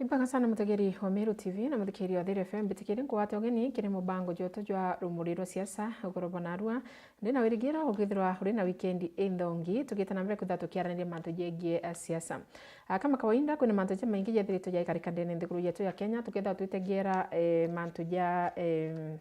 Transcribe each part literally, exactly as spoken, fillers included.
Mpaka sana mutegeri wa Meru T V na muthikiri wa Thiri F M, mbitikirie nkugwate ugeni kiri mubango jwetu jwa Rumuri rwa Siasa ugoro bwa narua. Ndi na wirigira ukithirwa uri na wikendi inthongi, tugiita na mbere kwithirwa tukiaraniria mantu jegie, eh, siasa. Ah, kama kawaida, kwina mantu jamaingi jethiritwe jaikarika ndene nthiguru yetu ya Kenya, tukethirwa twitegera, eh, mantu ja, eh,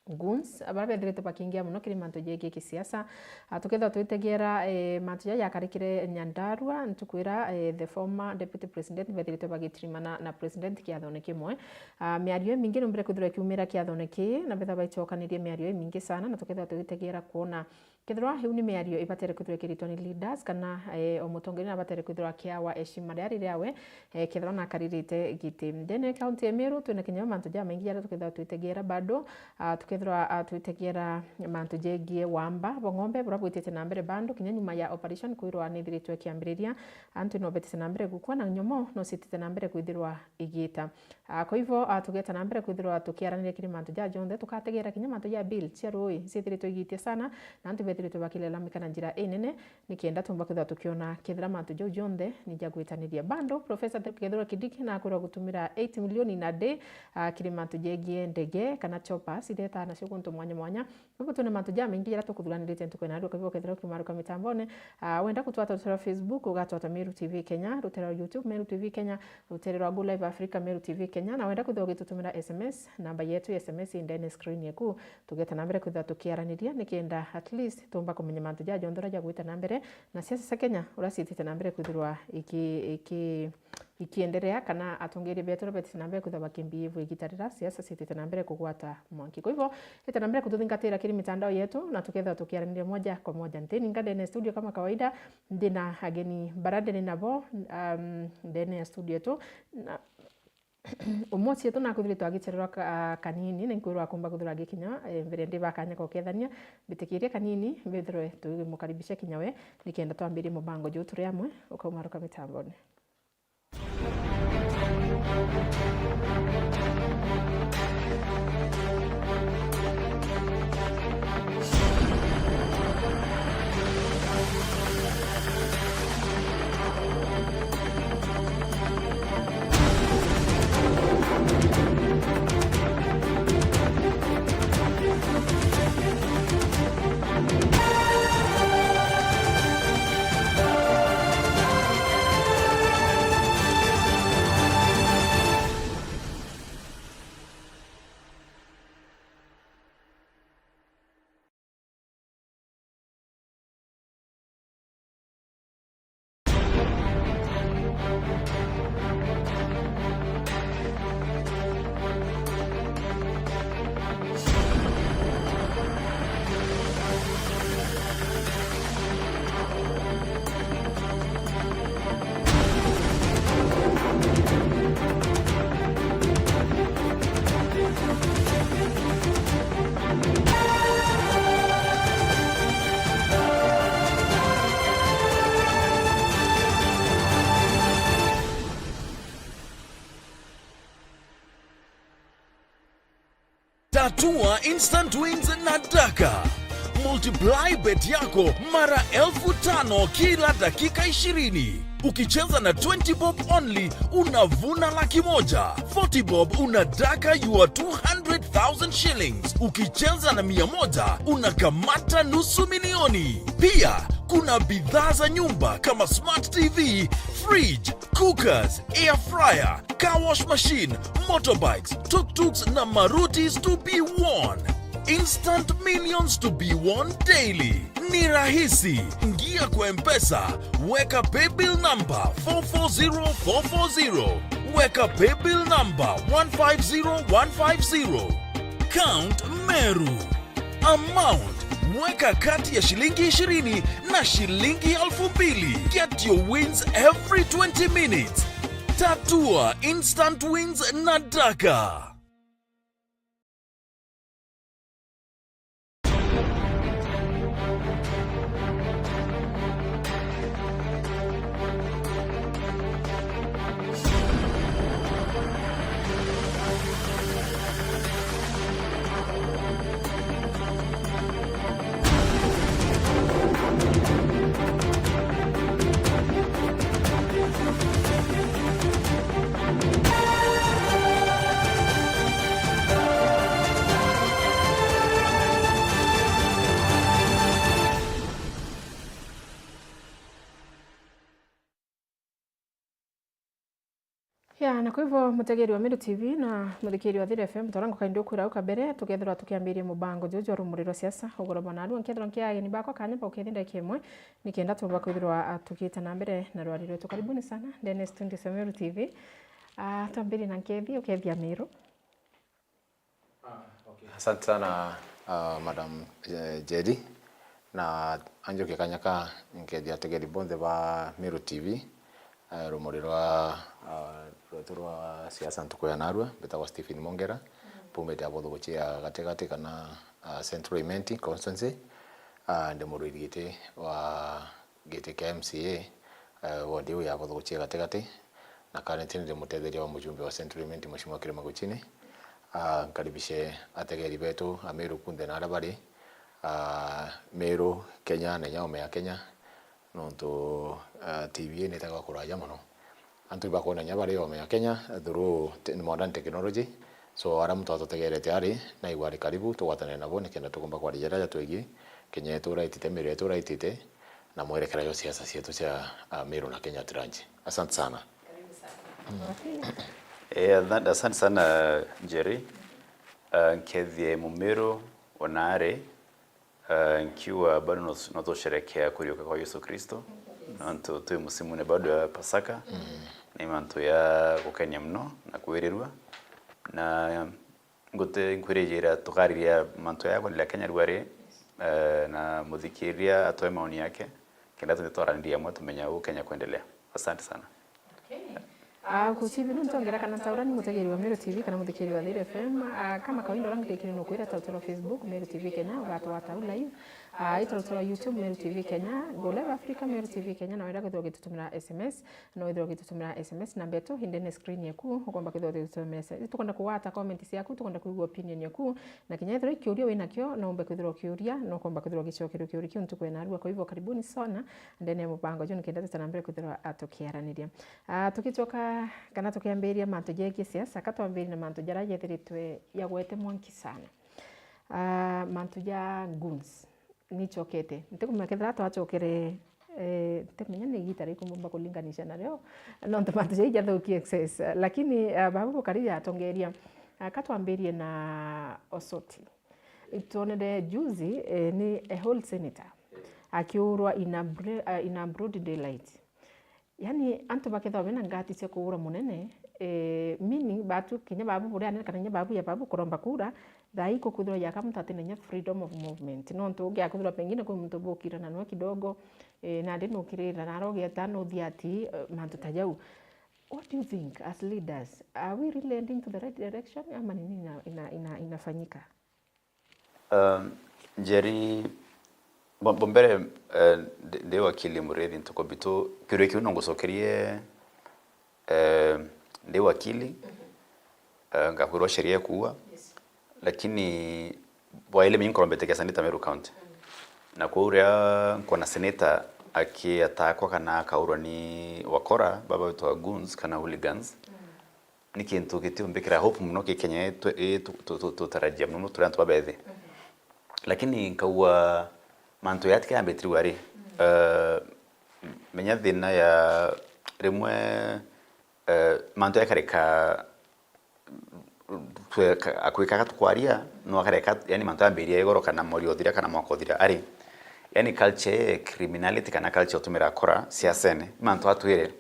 goons, baria bethiritwe bakiingia mono kiri mantu jegie kisiasa. Ah, tukethirwa twitegera, eh, mantu jaria jakarikire Nyandarua, ntuku iria, eh, the former deputy president bethiritwe bagitirimana na president kiathone kimwe. Ah, miario imingi numbire kwithirwa ikiumira kiathone kii, na betha baicokanirie miario imingi sana, na tukethirwa twitegera kwona kethirwa iu ni miario ibatere kwithirwa ikiritwa ni leaders, kana, eh, o mutongeria nabatere kwithirwa akiawa eshima riria riri awe, eh, kethirwa nakaririte giti. Ndene ya kaunti ya Meru, twina kinya mantu jamaingi jaria tukethirwa twitegera bado. Ah, tukethirwa, ah, twitegera mantu jegie wamba bwa ng'ombe buria bwitite na mbere bado, kinya nyuma ya operation kwirwa nithiritwe ikiambiriria, antu no betite na mbere gukua na nyomo no citite na mbere kwithirwa igiita. Ah, kwa hivyo, ah, tugeeta na mbere kwithirwa tukiaraniria kiri mantu ja jonthe, tukategera kinya mantu ja bill cia rui ciithiritwe igiitia sana, na antu bethiritwe bakilalamika na njira inene, nikenda tumba kwithirwa tukiona kethira mantu jau jonthe ni ja gwitaniria. Bado, Professor Kithure Kindiki nakwirwa gutumira eight million in a day, ah, kiri mantu jegie ndege kana choppers iria itaga nacio guntu mwanya mwanya. Kwa hivyo twina mantu jamaingi jaria tukuthuranirite ntuku ya narua, kwa hivyo kethira ukiumaruka mitambone, ah, wenda gutwata rutere rwa Facebook, ugatwata Meru T V Kenya, rutere rwa YouTube, Meru T V Kenya, rutere rwa Go Live Africa, Meru T V Kenya, na wenda kwithirwa ugitutumira S M S, namba yetu ya S M S i ndene screen yeku, tugeeta na mbere kwithirwa tukiaraniria, nikenda at least tumba kumenya mantu jaja jonthe uria jagwita na mbere, na siasa cia Kenya uria ciitite na mbere kwithirwa iki-, iki-, ikienderea, kana atongeria betu uria betite na mbere kwithirwa bakimbihave igiita riria siasa ciitite na mbere kugwata mwanki. Kwa hivyo, ita na mbere kututhingatira kiri mitandao yetu, na tukethirwa tukiaraniria moja kwa moja. Ntini nga ndene ya studio kama kawaida, ndi na ageni baria ndiri nabo, um, ndene ya studio yetu. Na umwe cietu nakwithiritwe agicererwa ka-, kanini, na inkwirwa akumba kwithirwa agikinya, eh, mbere ndi ba kanya ga ukethania. Mbitikirie kanini, mbithirwe tugimukaribisha kinya we, nikenda twambirie mubango juu turi amwe, ukaumaruka mitambone. Tatua instant wins na Daka. Multiply bet yako mara elfu tano kila dakika ishirini. Ukicheza na twenty bob only, unavuna laki moja. Forty bob, una Daka your two hundred thousand shillings. Ukicheza na mia moja, unakamata nusu milioni. Pia, kuna bidhaa za nyumba kama smart T V, fridge, cookers, air fryer, car wash machine, motorbikes, tuk-tuks na marutis to be won. Instant millions to be won daily. Ni rahisi. Ingia kwa M-Pesa, weka paybill number four four zero four four zero. Weka paybill number one five zero one five zero. Count Meru. Amount, weka kati ya shilingi ishirini na shilingi elfu mbili. Get your wins every twenty minutes. Tatua instant wins na Daka. Na kwa hivyo, mutegeri wa Meru T V na muthikiri wa Thiri F M, twara nguka indi ukwira au kabere, tukethirwa tukiambiria mubango juju jwa rumuri rwa siasa, ugoro bwa narua, nkethirwa nkia ageni bakwa kanya ba ukethira ndagika imwe, nikenda tumba kwithirwa, ah, tukiita na mbere na rwari rwetu. Karibuni sana ndene studio cia Meru T V. Ah, twambirie na nkethi, ukethia Meru. Asante sana, ah, Madam, eh, Njeri, na anjokia kanya ka nkethia ategeri bonthe ba Meru T V, eh, rumuri rwa, ah, rwetu rwa siasa ntuku ya narua, mbitagwa Stephen Mongera, mpumite Abothuguchi ya gatigati kana, ah, Central Imenti Constituency, ah, ndi murwiri giti wa giti kia M C A, eh, ward iu ya Abothuguchi ya gatigati, na currently ndi mutetheria wa mujumbe wa Central Imenti, Mheshimiwa Kirima Guchini. Ah, nkaribishe ategeri betu a Meru kunthe na aria bari, ah, Meru, Kenya, na inya oome ya Kenya, nontu, ah, T V ni itaga kuraja mono. Antu ibakwona inya bari oome ya Kenya through te-, modern technology. So, aria muntu atutegerete ari, naigua ari karibu, tugwatanire nabo, nikenda tukumba kwaria jaria jatwigii Kenya yetu uria itite, Meru yetu uria itite, na mwerekera jwa siasa cietu cia, ah, Meru na Kenya at large. Asante sana. Eh, atha-, asante sana, Njeri. Ah, nkethie Mumeru ona ari, ah, nkiuga bado no, no tusherekea kuriuka kwa Yesu Kristo. Nontu twi musimune bado ya Pasaka. Na ni mantu ya gukenia muno na kwirirua. Na Nguti-, nkwirijira tukariria mantu jaya kwendelea Kenya rua ri, eh, na muthikiria atwe maoni yake, kenda tuthi twaraniria amwe tumenya uu Kenya kwendelea. Asante sana. Ah, kuchibi nontu ongera kana taura ni mutegeri wa Meru T V kana muthikiri wa Thiri F M, ah, kama kawaida uria ngirikire nukwira tautiro Facebook Meru T V Kenya, ugatwata au live. Ah, itautiro YouTube Meru T V Kenya, Go Live Africa Meru T V Kenya, na wenda kwithirwa ugitutumira S M S, no withirwa ugitutumira S M S namba yetu indene screen yaku, ukomba kwithirwa ugitutumira S M S. Tukwenda kugwata comment ciaku, tukwenda kwigua opinion yaku, na kinya ethirwa i kiuria winakio, no umbe kwithirwa ukiuria, no ukomba kwithirwa ugicokeria kiuria kiu ntuku ya narua. Kwa hivyo, karibuni sana ndene ya mubango juu, nikenda tuta na mbere kwithirwa, ah, tukiaraniria. Ah, tugicoka kana tukiambiria mantu jegie siasa, ka twambirie na mantu jaria jethiritwe jagwete mwanki sana. Ah, mantu ja goons. Nicokete. Ntikumenya kethira twacokere, eh, ntimenya ni igita riku mbumba kulinganisha nario, nontu mantu jau ijathuki excess. Lakini, ah, babu bukari yatongeria, ah, ka twambirie na Osoti. Itwonere juzi, eh, ni a whole senator akiurwa in a bre-, ah, in a broad daylight. Yani, antu bakethagwa bena ngati cia kuura munene, eh, meaning batu kinya babu buria anene kana kinya babu ya babu kuromba kura, thaa ii kukwithirwa jaka muntu atina kinya freedom of movement. Nontu ungi akwithirwa pengine kwi muntu bukira na nwe kidogo, eh, nandi nukirira, nara ugieta nuthi ati, eh, mantu ta jau. What do you think as leaders? Are we really heading to the right direction? Ama ni nini ina-, ina-, ina-, inafanyika? Um, Njeri, bo-, bo mbere, eh, ndi, ndi wakili Muriithi Ntuku Mbitu, kiuria kiu no ngucokerie, eh, ndi wakili, eh, ngakwirwa sheria ikuuga, lakini bwaile menye nkorombetekia senator Meru County. Na kwou riria nkwona senator akiatakwa kana akaurwa ni wakora, baba witwa goons kana hooligans, ni kintu gitiumbikira hope muno ki Kenya yetu, ii tu-, tu-, tu-, tutarajia muno turi antu babethi. Lakini nkaua mantu ya tikayambitiri wari, eh, menya thina ya rimwe, eh, mantu yakareka twe-, ka-, akwikaga tukwaria, no akareka, yani mantu yambiria igoro kana mweri uthira kana mwaka uthira ari. Yani culture ya criminality kana culture utumira akora siasene, mantu atwire.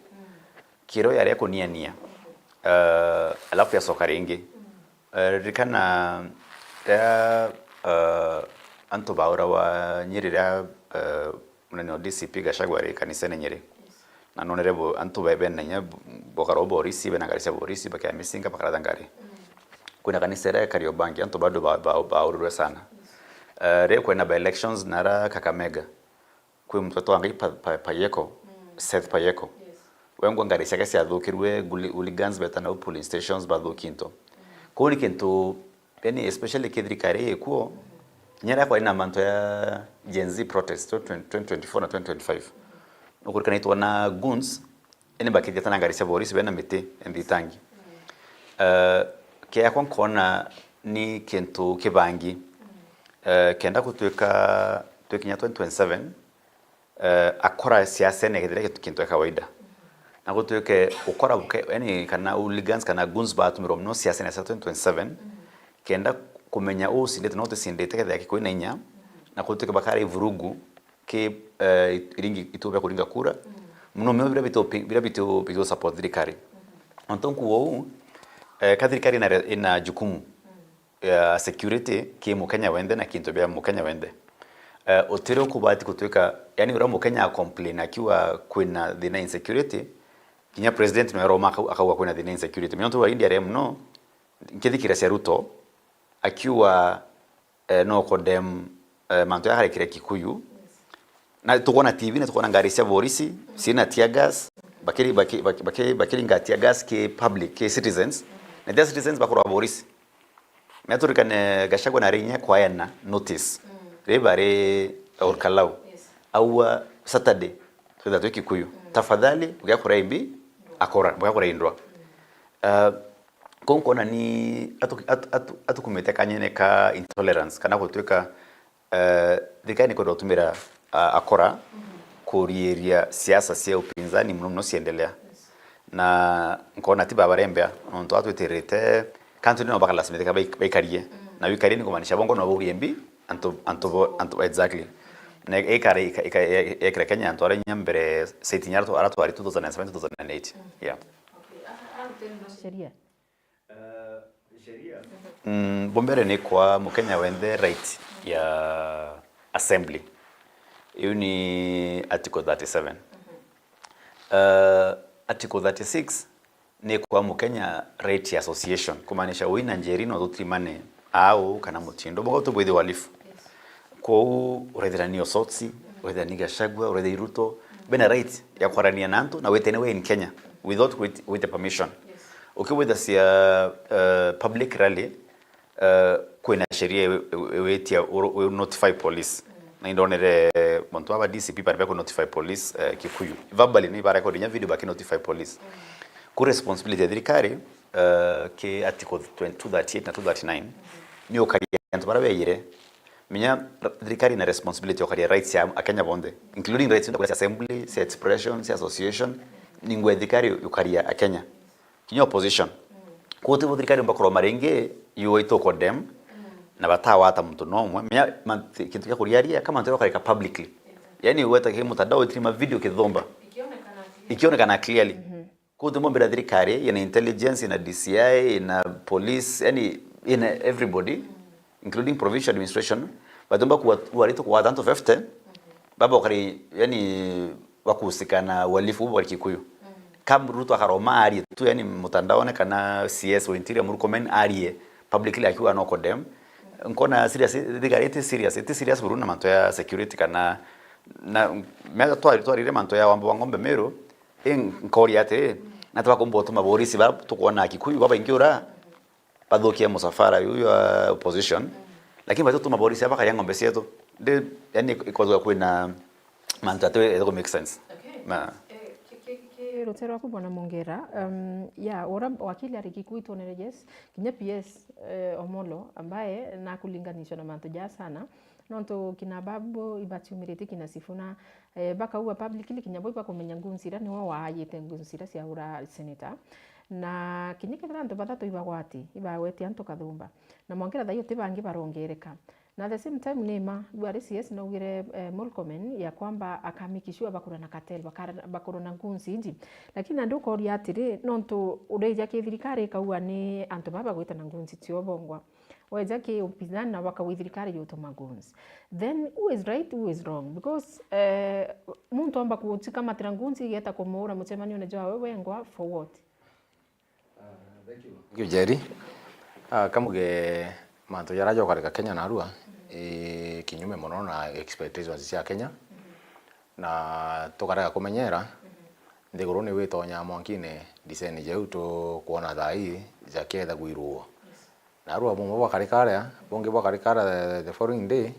Kiro yari ya kuniania, eh, alafu yacoka ringi. Eh, ririkana riria, eh, antu baurawa Nyeri riria, eh, munene wa D C P Gachagua ari kanisene Nyeri. Na nonere bo-, antu be-, bena inya bo-, bokara o borisi, bena ngari cia borisi, bakiamisinga, bakaratha ngari. Kwina kanisa iria ya Kariobangi, antu bado ba-, ba-, baurirwe sana. Eh, riria kwina by elections nara Kakamega. Kwi muntu wetagwa Ngai Pa-, Pa-, Payeko, Seth Payeko. Wengwa ngari ciake ciathukirue, guli-, hooligans beta nau polling stations bathuki into. Kuu ni kintu, yani, especially ki thirikari ikuo, kinya riria kwari na mantu ya Gen Z protest, twenty twenty-four na twenty twenty-five. Nukurikana itwona goons, yani bakithia ta na ngari cia borisi bena miti, nthitangi. Eh, kiakwa nkona ni kintu kibangi. Eh, kenda gutwika twikinya twenty twenty-seven, eh, akora siasene kethira kintu, kintu kia kawaida. Na gutwike ukora buke, yani, kana hooligans kana goons batumirwa muno siasene cia twenty twenty-seven, kenda kumenya uu ucindite na uticindite, kethira Kikuyu na inya, na gutwike bakari vurugu ki, eh, iringi itu bia kuringa kura, muno muno biria bitu, biria bitu, bitu support thirikari. Ontu nkuuga uu, eh, ka thirikari ina re-, ina jukumu ya security ki Mukenya wenthe na kintu bia Mukenya wenthe. Eh, utiri ukubati gutwika, yani, uria Mukenya a complain akiuga kwina thina insecurity, kinya president nwe aroma akau-, akauga kwina thina insecurity. Menya untu wa India re muno, nkithikira cia Ruto, akiuga, eh, no condemn, eh, mantu ya karekire Kikuyu. Na tukwona T V, na tukwona ngari cia borisi, ciina tear gas, bakiri-, baki-, baki-, baki-, bakiringa tear gas ki public, ki citizens. Na tear citizens bakorwa borisi. Na turikane Gachagua na rinya kwaena notice. Ri bari Olkalau. Aua Saturday, twitha twi Kikuyu. Tafadhali, bugekora imbi, akora, bugekora indwa. Uh, kuu nkona ni atu-, atu-, atu-, atukumite kanyene ka intolerance, kana gutwika, eh, thirikari nikwenda gutumira, ah, akora kuriiria siasa cia upinzani muno muno ciendelea. Na nkona ti babarembea, nontu atwitirite, kantu nino bakalasimithika baik-, baikarie. Na wikarie ni kumaanisha bongo no baurie mbi, antu, antu bo, antu, exactly. Na ikara, ika-, ika-, yekira Kenya antu aria inya mbere, seti inya aria twari two thousand and seven, two thousand and eight. Yeah. Sheria. Mm, bumbere ni kwa Mukenya wenthe right ya assembly. Iu ni article thirty-seven. Uh, article thirty-six ni kwa Mukenya right ya association, kumaanisha uina njeri no tutirimane au kana mutindo. Bongo tubwithi uhalifu. Kwou urethira ni Osotsi, urethira ni Gachagua, urethira ni Ruto, bena right ya kwarania na antu na witene we in Kenya without wait, wait permission. Ukibwitha cia, uh, public rally, uh, kwina sheria iwi-, iwi-, iwitia u-, u-, notify police. Na indonere muntu aba D C P bari baku notify police, uh, Kikuyu. Verbally ni barecord inya video baki notify police. Ku responsibility ya thirikari, uh, ki article twenty, two thirty-eight na two thirty-nine, ni ukaria antu bara beyire. Menya, r-, thirikari ina responsibility ya ukaria rights ya Akenya bonthe, including rights cia assembly, cia expression, cia association, ningwe thirikari ukaria Akenya. Kinya opposition. Kwou tibo thirikari yomba kuroma ringi, you wait to condemn, na batawata muntu nomwe. Menya, ma-, kintu kia kuriaria, kama ntu yakarika publicly. Yani, weta ki mutandao, itirima video kithomba. Ikionekana clearly. Ikionekana clearly. Kuu timombira thirikari, ina intelligence, ina D C I, ina police, yani, ina everybody, including provincial administration, batomba kuwa-, kuwarite kuwata antu fifty, baba ukari, yani, bakuhusika na uhalifu bwa Kikuyu. Kam Ruto akaroma arie tu, yani, mutandaone kana C S wa Interior Murkomen arie publicly akiuga no condemn. Nkona serious, thirikari iti serious, iti serious buru na mantu ya security kana na, mea twari-, twarire mantu ya wamba wa ng'ombe Meru, I nkoria atiri, na tibakumba utuma borisi bara tukwona Kikuyu babaingi ura bathukie musafara yu ya opposition, lakini batutuma borisi aba bakaria ng'ombe cietu. Ndi, yani, ikozwa kwina mantu ati ethiko make sense. Okay. Na ki rute rwaku Bwana Mongera, um, ya, ura wakili ari Kikuyu twonere, yes, kinya P S, eh, Omolo, ambaye nakulinganishwa na mantu jaa sana, nontu kina babu ibatiumiritie kina Sifuna, eh, bakauga publicly kinya bo ibakumenya ngunzi iria niwe waayite ngunzi iria ciaura senator. Na kinya kethira antu bathatu ibagwati, ibagwetie antu kathumba. Na Mongera thaio ti bangi barongereka. Na at the same time ni ma, bu ari C S naugire, eh, Murkomen ya kwamba akamake sure bakurwa na cartel, bakara-, bakurwa na ngunzi iji. Lakini nandi ukoria atiri, nontu urija ki thirikari ikauga ni antu baba bagwita na ngunzi tio bongwa. Weja ki upinzani na bakauga thirikari yutuma goons. Then who is right, who is wrong? Because, eh, muntu amba kuchikamatira goons igeta kumuura mucemanione jwawe wengwa for what? Ah, thank you. Thank you, Jerry. Ah, kamuge mantu jara jokarika Kenya narua, eh, kinyume mono na expectations cia Kenya. Na tukarega kumenyera, nthiguru ni witonya mwankine, ndiceni jau tukwona thaa ii jakietha gwirua. Narua bumwe bwakarika aria, bungi bwakarika aria the, the following day,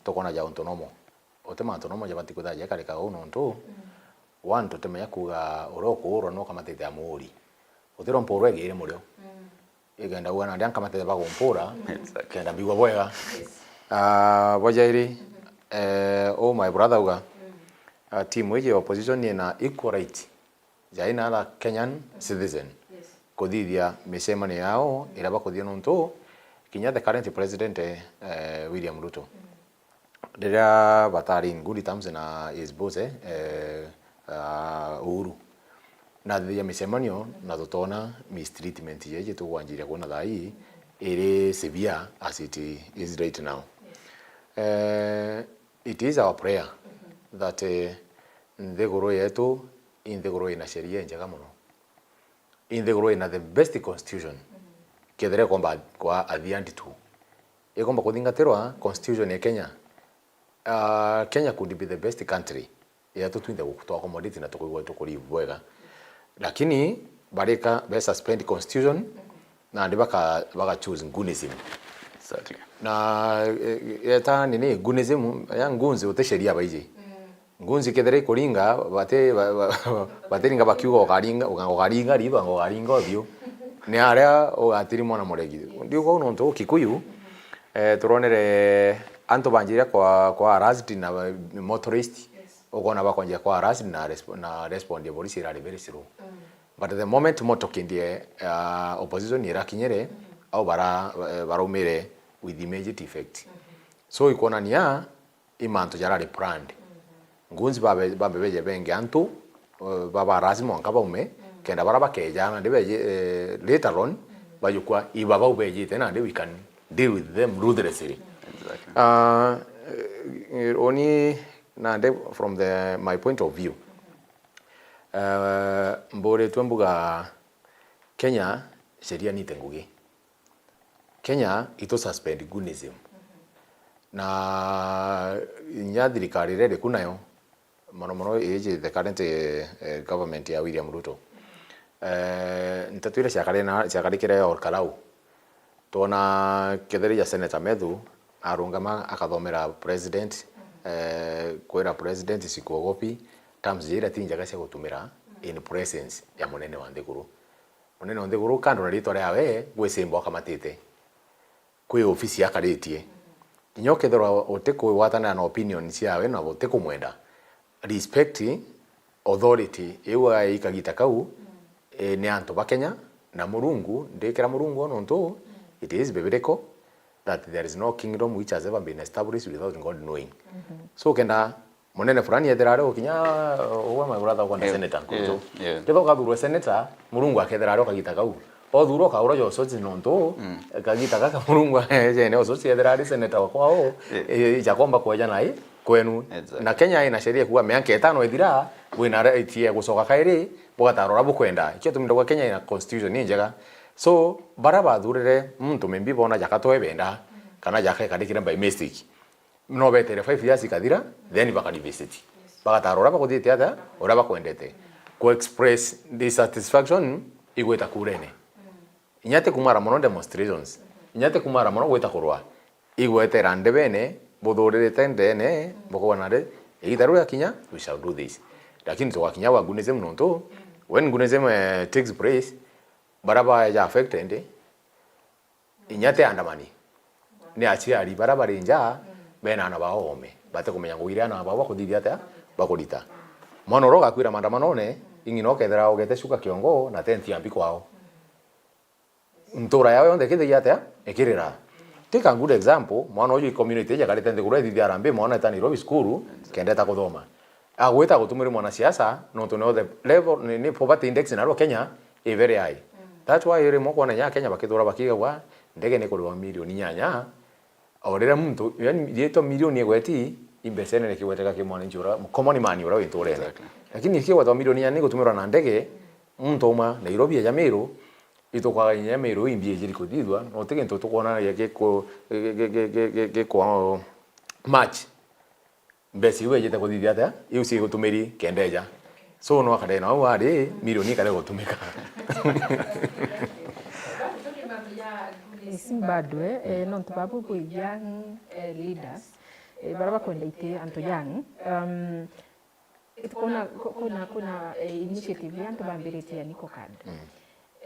tukona ja untu normal. Uti mantu normal jabati kwithira jekarika uu nontu, one, tutimenya kuuga uria ukuurwa nukamatite amuuri. Utirwa mpurwa igiire murio. Igenda uga nandi ankamatite bagumpura, kenda mbigua bwega. Ah, bwa jairi, eh, oh my brother uga, ah, team iji ya opposition ina equal right ja any other Kenyan citizen kuthithia micemanio yao iria bakuthithia, nontu kinya the current president, eh, William Ruto, riria batari in good terms na his boss, eh, eh, uh, Uhuru, nathithia micemanio na tutona mistreatment iji tugwanjiria kwona thaa ii iri severe as it is right now. Eh, it is our prayer that, eh, nthiguru yetu i nthiguru ina sheria injega mono, i nthiguru ina the best constitution. Kethira ikomba kwa athia nditu, ikomba kuthingatirwa constitution ya Kenya, uh, Kenya could be the best country ya tutwinthe gu-, twa accommodate na tukwigua tukuri bwega. Lakini barika be suspend constitution, nandi baka, baka choose goonism. Exactly. Na, eh, eta nini, goonism, ya ngunzi uti sheria baiji. Ngunzi kethira ikuringa, bati, ba-, ba-, batiringa bakiuga ukaringa, uka-, ukaringa riba, ukaringa uthiu. Ni aria ugatiri mwana muregi. Ndiuga uu nontu Kikuyu, eh, turonere antu banjire kwa, kwa harassed na motorist. Ukona bakwanjia kwa harassed na resp-, na respond ya polisi irari very slow. But the moment moto kindie, uh, opposition irakinyire, au bara, eh, baraumire with immediate effect. So ikwonania i mantu jarari planned. Ngunzi babe, babe beje benge antu, eh, baba lazima mwanka baume, kenda bara bakeja nandi beje, eh, later on, bajukwa iba bau bejite nandi we can deal with them ruthlessly. Exactly. Ah, eh, oni nandi from the, my point of view, eh, mburitwe mbuga Kenya sheria nite ngugi. Kenya itu suspend goonism. Na inya thirikari iria iriku nayo, mono mono iji the current, eh, government ya William Ruto, eh, nteto iria ciakari na, ciakarikire ya Ol Kalou, twona kethira ja Senator Methu arungama akathomera president, eh, kwira president sikuogopi, terms iria ti njega cia gutumira in presence ya munene wa nthiguru. Munene wa nthiguru, kando na ritwa riawe, gwi simba ukamatite. Kwi ofisi akaritie. Kinya ukethirwa utikugwatanira na opinion ciawe na utikumwenda, respect authority iu ai kagita kau, eh, ni antu ba Kenya, na Murungu, ndikira Murungu o nontu it is biblical that there is no kingdom which has ever been established without God knowing. So, kenda munene fulani ethira ari gukinya, uh, ugwe my brother ukwenda senator Nkurutu. Yeah, yeah. Ketha ukathurwa senator, Murungu akethira ari o kagita kau. Othurwa ukaura jo sources nontu, kagita gaka Murungu ejene o sources ethira ari senator wa kwao, eh, ijakomba kweja nai kwenu. Exactly. Na Kenya ina sheria kuga mianka itano ithira, bwina right ya gucoka kairi, bugatara uria bukwenda. Ikio tumira kwa Kenya ina constitution ni njega. So, bara bathurire muntu maybe bona jaka twebenda, kana jaka ikarikire by mistake. No betere five years ikathira, then baka revisit. Bagatara uria bakuthite atia, uria bakwendete. Ku express dissatisfaction igwita kurene. Inya ti kumara mono demonstrations. Inya ti kumara mono gwita kurwa. Igwetera ndebene, buthuririte ndene, bukona ri, igiita riu riakinya, we shall do this. Lakini tugakinya wa goonism nontu, when goonism, eh, takes place, bara baeja affected, inya ti andamani, ni aciari bara bari nja, bena ana bao oome, batikumenya ngugi iria ana bao bakuthithia atia, bakurita. Mwana uria ugakwira maandamanone, ing'ina ukethira ugete shuka kiongo na tenti ya mbi kwao. Ntura yao yonthe ikithiria atia? Ikirira. Take a good example, mwana uyu i community iji akarite nthiguru ethithia harambee, mwana eta Nairobi cukuru, kenda eta kuthoma. Agwita gutumirwa mwanasiasa, nontu ni the level, ni, ni poverty index narua Kenya i very high. That's why rimwe ukwona nya Kenya bakithura bakigagwa, ndege ni kuriwa milioni inyanya, o riria muntu, yani, riitwa milioni igweti, i mbeca inene kigweteka ki mwananchi uria, common man uria wi nturene. Exactly. Lakini kigwetwa milioni inyanya ni gutumirwa na ndege, muntu uma Nairobi eja Meru, itukwaga inya Meru imbi ijiri kuthithua, no ti gintu tukwona giku-, gi-, gi-, gi-, gi-, gi-, gikwa match. Mbeca iu ejite kuthithia atia? Iu cigutumiri kenda eja. So, no akare nao ari milioni ikare gutumika. Ici bado, eh, eh, nontu babu bwigia, mm, eh, leaders, eh, bara bakwenda iti antu young. Um, itukona, ku-, kuna, kuna, eh, initiative ya antu bambiritie ya Nico Card. Mm.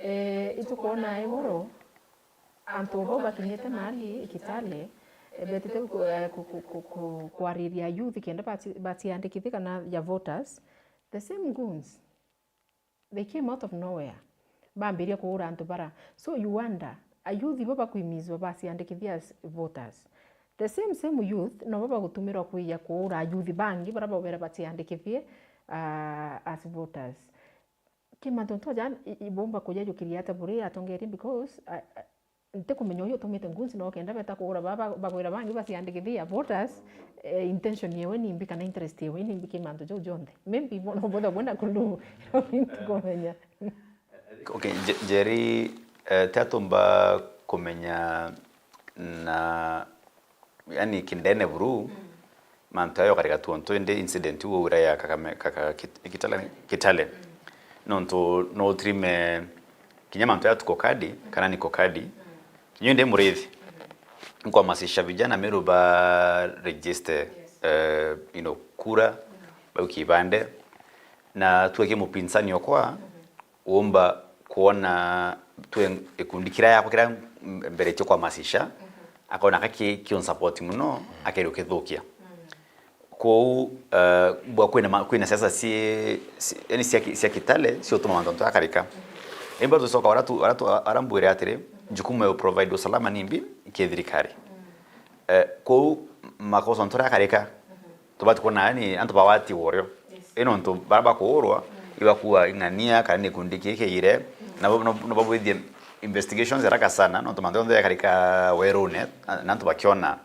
Eh, itukona iguru, antu bau bakinyite mali Kitale, eh, betite ku-, eh, ku-, ku-, ku-, ku-, kwariria youth kenda bati-, batiandikithia kana ya voters. The same goons. They came out of nowhere. Bambiria kuura antu bara. So you wonder, a youth ibo bakwimizwa baciandikithia as voters. The same, same youth, nobo bagutumirwa kwija kuura a youth bangi bara baubere baciandikithie, ah, as voters. Ki mantu ntoja i-, ibomba kujajukiria ata buri atongeria because, ah, ah, ntikumenya uyu utumite ngunzi no kenda beta kuura baba bagwira bangi baciandikithia voters, eh, intention yewe ni mbi kana interest yewe ni mbi ki mantu jau jonthe. Maybe bo-, no botha bwenda kulu ntikumenya. Okay, Je-, Njeri, eh, ti atumba kumenya na, yani, kindene buru, mantu ayo karika tu ontu indi incident iu ira ya Kakame, kaka Kit-, Kitale, Kitale. Nontu no utrime kinya mantu ya tuko kadi, kana niko kadi. Nyo ndi murithi. Nkwamasisha vijana Meru ba register, eh, you know, kura, bau kibande. Na tuwe ki mupinzani okwa, uumba kwona twe gikundi kiria yakwa kiria mberetie kwamasisha, akona ka ki-, kiunsupport mono, akeria ukithukia. Kwou, eh, bwa kwina ma-, kwina siasa ci-, ci-, yani cia ki-, cia Kitale, ciutuma mantu antu akarika. Imba tucoka ara tu-, ara tu-, ara mbwire atiri, jukumu ya uprovide usalama ni mbi ki thirikari. Eh, kwou makosa antu aria akarika, tubati kwona yani antu bawati urio. Ino ntu bara bakuurwa, ibakua ing'ania kana ni gikundi kii kiire, na bo-, no, no babwithie investigations haraka sana, nontu mantu jonthe jakarika werune, na, na antu bakiona.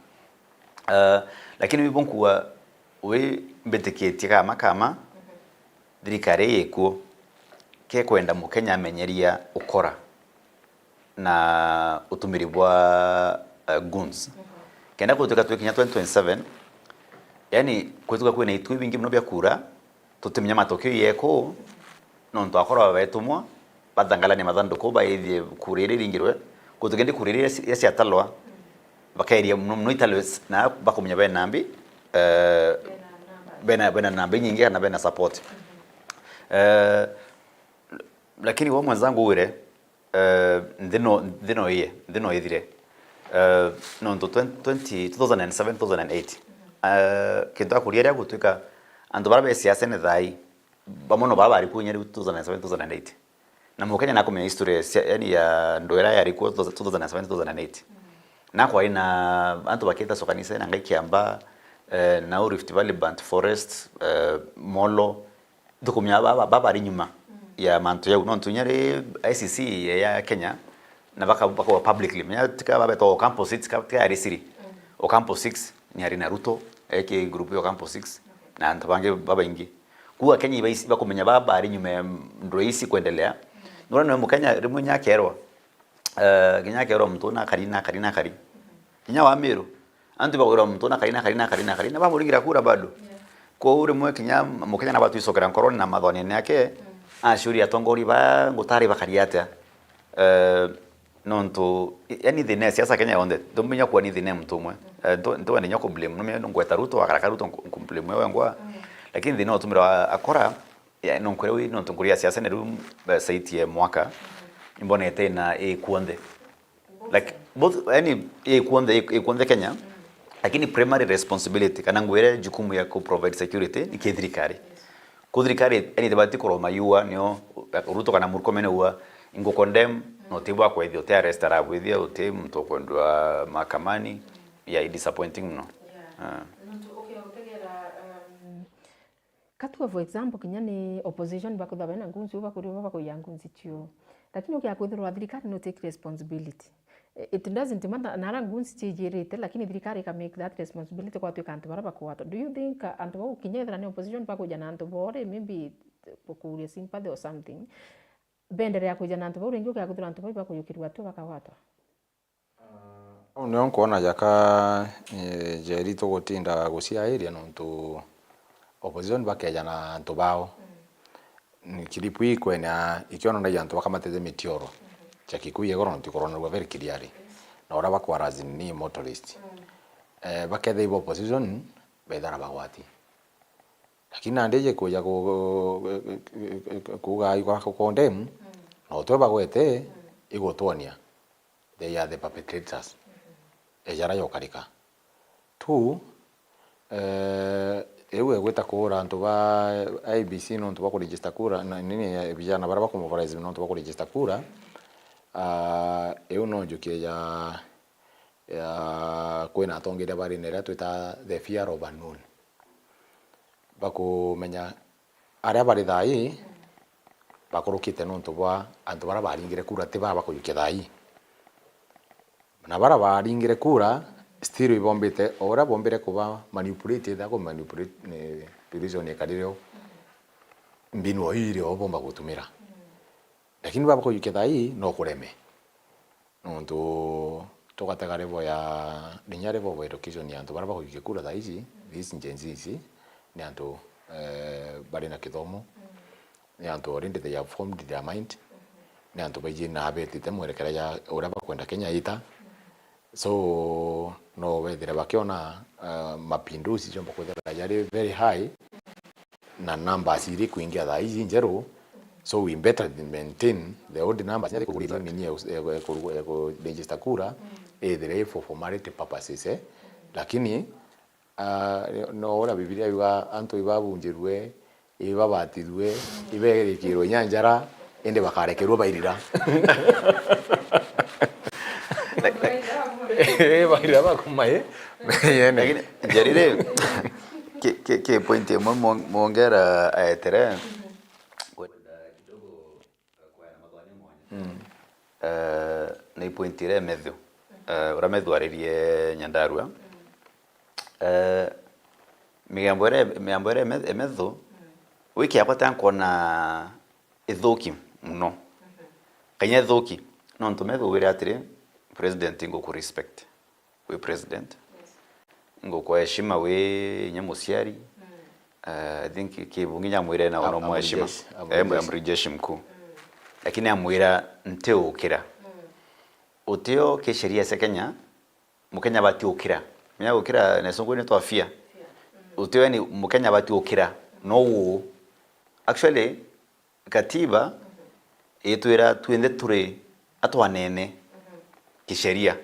Eh, lakini bibo nkua wi mbitikitie kama kama, thirikari ikuo, kekwenda Mukenya amenyeria ukora na utumiri bwa, eh, goons. Kenda kutuika twi kinya twenty twenty-seven, yani, kwituka kwina itu ibingi mono bia kura, tutimenya matokeo yeku, nontu akorwa betumwa, bathangalania mathanduku, baithie kura iria iringirwe, kutuke ndi kura iria cia-, iria ciatalwa, bakeria mono mono italwe s-, na bakumenya bena mbi, eh, bena, bena namba inyingi kana bena support. Eh, lakini we mwenzangu wire, eh, nthi no, nthi no iye, nthi no ithire. Eh, nontu twenty, twenty, two thousand and seven, two thousand and eight, eh, kintu akuria ria gutuika antu bara be siasene thai, bamwe no bara bari kunya riu two thousand and seven, two thousand and eight. Na Mukenya nakumenya history cia, yani ya ndu ira yari kuo two thousand and seven, two thousand and eight. Na kwari na antu bakita Sokanise na Ngai Kiamba, eh, nau Rift Valley, Burnt Forest, eh, Molo, tukumenya baba, baba ari nyuma ya mantu jau, nontu inya ri I C C ya Kenya, na baka-, bakaua publicly, menya tika babeta Ocampo six, ka-, tika yari siri. Ocampo six ni ari na Ruto, eki group ya Ocampo six, na antu bangi babaingi. Kuga Kenya iba isi-, bakumenya baba ari nyuma ya ndwe isi kwendelea. Nura niwe Mukenya rimwe nya akerwa, eh, kinya akerwa muntu na akari, na akari, na akari. Kinya wa Meru, antu bagwirwa muntu na akari, na akari, na akari, na akari, na bamuringira kura bado. Kwou rimwe kinya Mukenya naba twicokera nkoroni na mathonene yake, aciuria atongori ba ngutari bakari atia. Eh, nontu, i-, yani thina ya siasa Kenya yonthe, ntumenya kuwa ni thina ya muntu umwe. Eh, ntu-, ntiwende nya ku blame, numenya ngweta Ruto, akaraka Ruto, nku-, nku blame we wengwa. Lakini thina utumira akora, ya, nonkwira wi, nontu nkuria siasa ni riu, eh, saitie mwaka, imbonete na i kuonthe. Like, both, yani, i kuonthe, i, i kuonthe Kenya, lakini primary responsibility, kana ngwire jukumu ya ku provide security, ni ki thirikari. Ku thirikari, yani, tibati kuroma yua, nio, Ruto kana Murkomen ua, ingu condemn, na uti bwa kwethia, uti arrest arabwithia, uti muntu ukwendwa mahakamani, yeah, i disappointing muno. Yeah. Ah. Nontu, okay, utegera, um, Katua, for example, kinya ni opposition bakuthwa bena ngunzi, u bakuria bo bakuiya ngunzi cio. Lakini ukia kwithirwa thirikari no take responsibility. It doesn't matter nara ngunzi ciijirite, lakini thirikari ika make that responsibility kwatwika antu bara bakwatwa. Do you think, uh, antu bau kinya ethira ni opposition bakuja na antu bore, maybe kukuria sympathy or something, benderea kuja na antu bau ringi ukia kwithirwa antu bau bakuyukirwa tu bakagwatwa? Au nio nkwona jaka, eh, Njeri tugutinda guciairia nontu opposition bakeja na antu bao. Ni clip ii ikwenia ikiononagia antu bakamatete mitioro cia Kikuyu igoro nontu ikoronarua very clearly. Na uria bakwa as in ni motorist. Eh, bakethira ibo opposition, bethara bagwati. Lakini nandi iji kuja ku-, ku-, kuga igwa ku condemn, na utwe bagwete igutwonia. They are the perpetrators. Ejara yokarika. Two, Eh, iu egwita kuura antu ba I E B C nontu bwa kuregister kura, na nini, eh, vijana baria bakumobilize nontu bwa kuregister kura. Ah, iu no njukie ya, ya kwina atongeria ba rine iria twita the fear of unknown. Bakumenya aria bari thaa ii bakurukite nontu bwa antu baria baringire kura ti baa bakujukia thaa ii. Na baria baringire kura, still ibombite o uria bombire kuba manipulate, ethira ku manipulate ni reason ikarire o mbinu o iri o bomba gutumira. Lakini baba kujukia thaa ii no kureme. Nontu tugatega level ya, rinya level of education ya antu baria bakujukia kura thaa ici, these Gen Z ici, ni antu, eh, bari na kithomo, ni antu already they have formed their mind, ni antu baiji na betite mwerekera ya uria bakwenda Kenya ita. So, no wethire bakiona, uh, mapinduzi jomba kwithira jari very high, na numbers iri kuingia thaa iji njeru. So, we better maintain the old numbers. Nyathi kugurithia mini ya us-, ya, ya, ya, ya ku register kura, ithire for formality purposes, eh. Lakini Ah, no uria Bibilia yuga antu ibabunjirue, ibabatithue, iberikirwe inya njara, indi bakarekerua bairira. Bairira bakuma, eh? Yene. Lakini, Njeri ri, ki, ki, ki point imwe Mwong-, Mwongera aetere, kwenda kidogo Mm. Eh, ni point iria Emethu, eh, uria Methu aririe Nyandarua. Eh, migambo iria, migambo iria Eme-, Emethu, wiki yakwa ta nkwona ithuki muno. Kanya ithuki, nontu Methu wire atiri, "President, nguku respect." Wi president. Yes. Ngukwa heshima wi inya muciari. Mm. Eh, I think Kibungi nyamwire na Am-, uno mwa amri heshima. Jeshi, amri Eh, jeshi. Amri jeshi mkuu. Mm. Lakini amwira, "Ntiukira." Mm. Utio ki sheria cia Kenya, Mukenya abati ukira. Menya gukira na sungu ni twafia. Fear. Mm. Utio yani Mukenya abati ukira. No uu. Actually, Katiba itwira twinthe turi atwanene kisheria.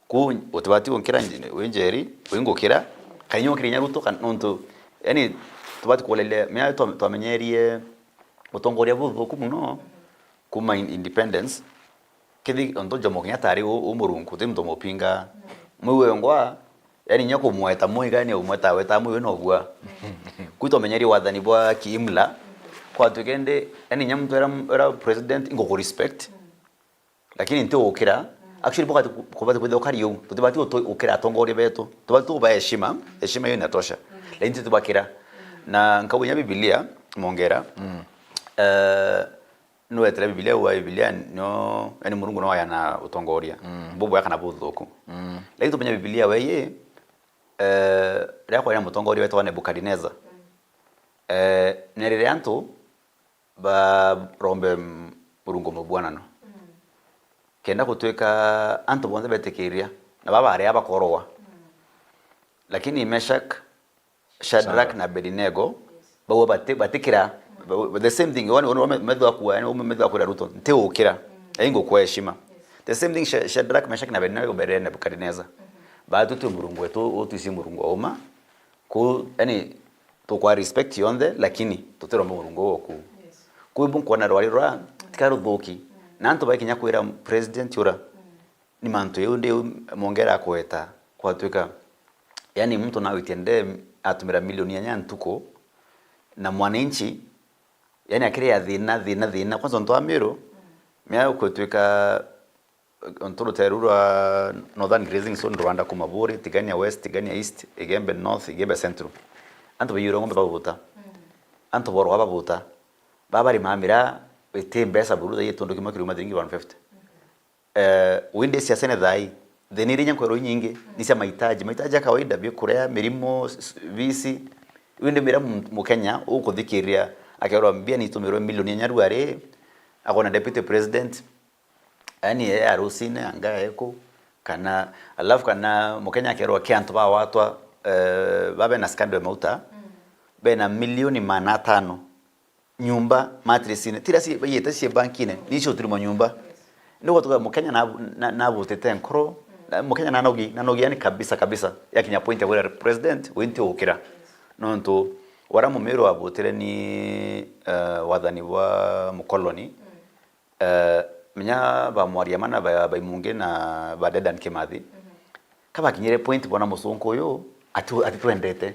Kuu utibati gunkira nje-, wi Njeri, wi ngukira, kana inya ukira inya Ruto, kana nontu, yani, tubati kuleria, menya twa-, twamenyerie utongoria buthuku muno kuma in-, independence. Kithi onto Jomo Kenyatta ari u, u Murungu, ti muntu mupinga. Mwi wengwa, yani, inya kumweta mwi, yani, umweta weta mwi, we no bua. Kwi twamenyerie wathani bwa kiimla, kwatuika indi, yani, inya muntu era, era president, inguku respect, lakini nti ukira. Actually, bukati ku-, kubati kwithirwa ukari uu. Tutibati gutu-, ukira atongoria betu. Tubati tuba heshima, heshima hiyo inatosha. Lakini titubakira. Na nkauga inya Bibilia, Mwongera, eh, Nwetire Bibilia, uga Bibilia nio, yani Murungu no ayana utongoria. Mm. Bubwega kana buthuku. Mm. Lakini tumenya Bibilia weye, eh, riria kwari na mutongoria wetagwa Nebukadineza. Mm. Eh, nerire antu barombe m-, Murungu mubwanano. Mm. Kenda gutuika antu bonthe betikiria, na baba baria bakorwa. Mm. Lakini Meshak, Shadrach Shadrach. na Abednego, bau bati-, batikira, bau, the same thing, one, one, one, methwa kuwa, yani, umwe methwa kuwa Ruto, nti ukira, mm, ai ngukwa heshima. Yes. The same thing, Sha-, Shadrach, Meshach na Abednego berere Nebukadnezar. Mm-hmm. Batu twi Murungu wetu, utwisi Murungu wa uma, ku, yani, tukwa respect yonthe, lakini tutiromba Murungu woku. Yes. Kwi bu nkwona rwari rwa, mm, tika ruthuki. Mm. Na antu bakinya kwira president ura, mm. Ni mantu jau ndi Mwongera akweta kwatuika, yani, muntu nawitie nde atumira milioni inya ntuku, na mwananchi, yani, akiria thina, thina, thina. Kwanza, untu wa Meru, mea gutuika, untu ruteru rwa Northern Grazing Zone, Rwanda kuma Buri, Tigania West, Tigania East, Igembe North, Igembe Central. Antu baiyirwe ng'ombe babuta. Mm. Antu borwa babuta. Baba bari mamira, iti mbeca buru, thai tundu kimwe kiriuma thiringi one fifty. Eh, windi siasa ni thai, thina iria inya nkwerwa inyingi, ni cia mahitaji, mahitaji ya kawaida, bikuria, mirimo, s-, s-, bisi. Windi mira mu-, Mukenya ukuthikiriria, akerwa mbia ni itumirwe milioni inya rua ri, akona deputy president, yani, e harusine, anga eku, kana, alafu kana Mukenya akerwa ki antu bawatwa, eh, babe na scandal ya mauta, mm, bena milioni maana atano. Nyumba, mattress-ine, tira ci-, baiyete cie bank-ine, ni cio turimo nyumba. Ni gwatuga Mukenya na, na, nabutite nkoro, Na Mukenya nanogi, nanogi yani kabisa kabisa. Yakinya point ya kwira president, we nti ukira. Nontu wara Mumiru abutire ni, eh, wathani bwa mukoloni. Eh, menya ba Mwariama na ba, Baimungi na ba Dedan Kimathi. Kabakinyire point bona musunku uyu ati, atitwendete.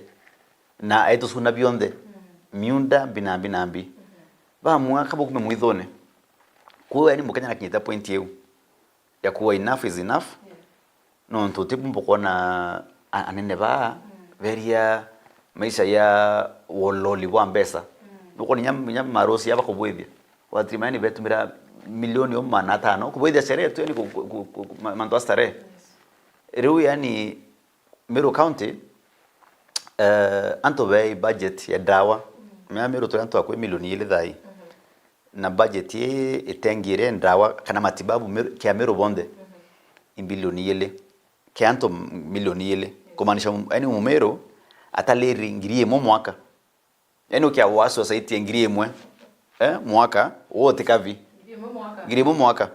Na aitucuna bionthe. Miunda, mbi na mbi na mbi. Bamua kabukume mwithone. Kwou yani Mukenya nakinyite point iu ya kuwa enough is enough. Nontu ti bumba kwona a-, anene baa beria maisha ya wololi bwa mbeca. Nukwona inya, inya marosi aba kubwithia. Watiri yani betumira milioni umwe magana atano kubwithia sherehe tu yani ku, ku, ku, ku, ma-, mantu a starehe. Riu yani Meru County, eh, antu bei budget ya ndawa. Mea Meru turi antu akwi milioni ili thai. Na budget ii itengire ndawa kana matibabu Meru, kia Meru bonthe, i bilioni ili. Kia antu milioni ili. Kumaanisha, yani, Mumiru ataliri ngiri imwe mwaka. Yani, ukia wa society ngiri imwe, eh, mwaka, wote kavi. Ngiri imwe mwaka. Ngiri imwe mwaka.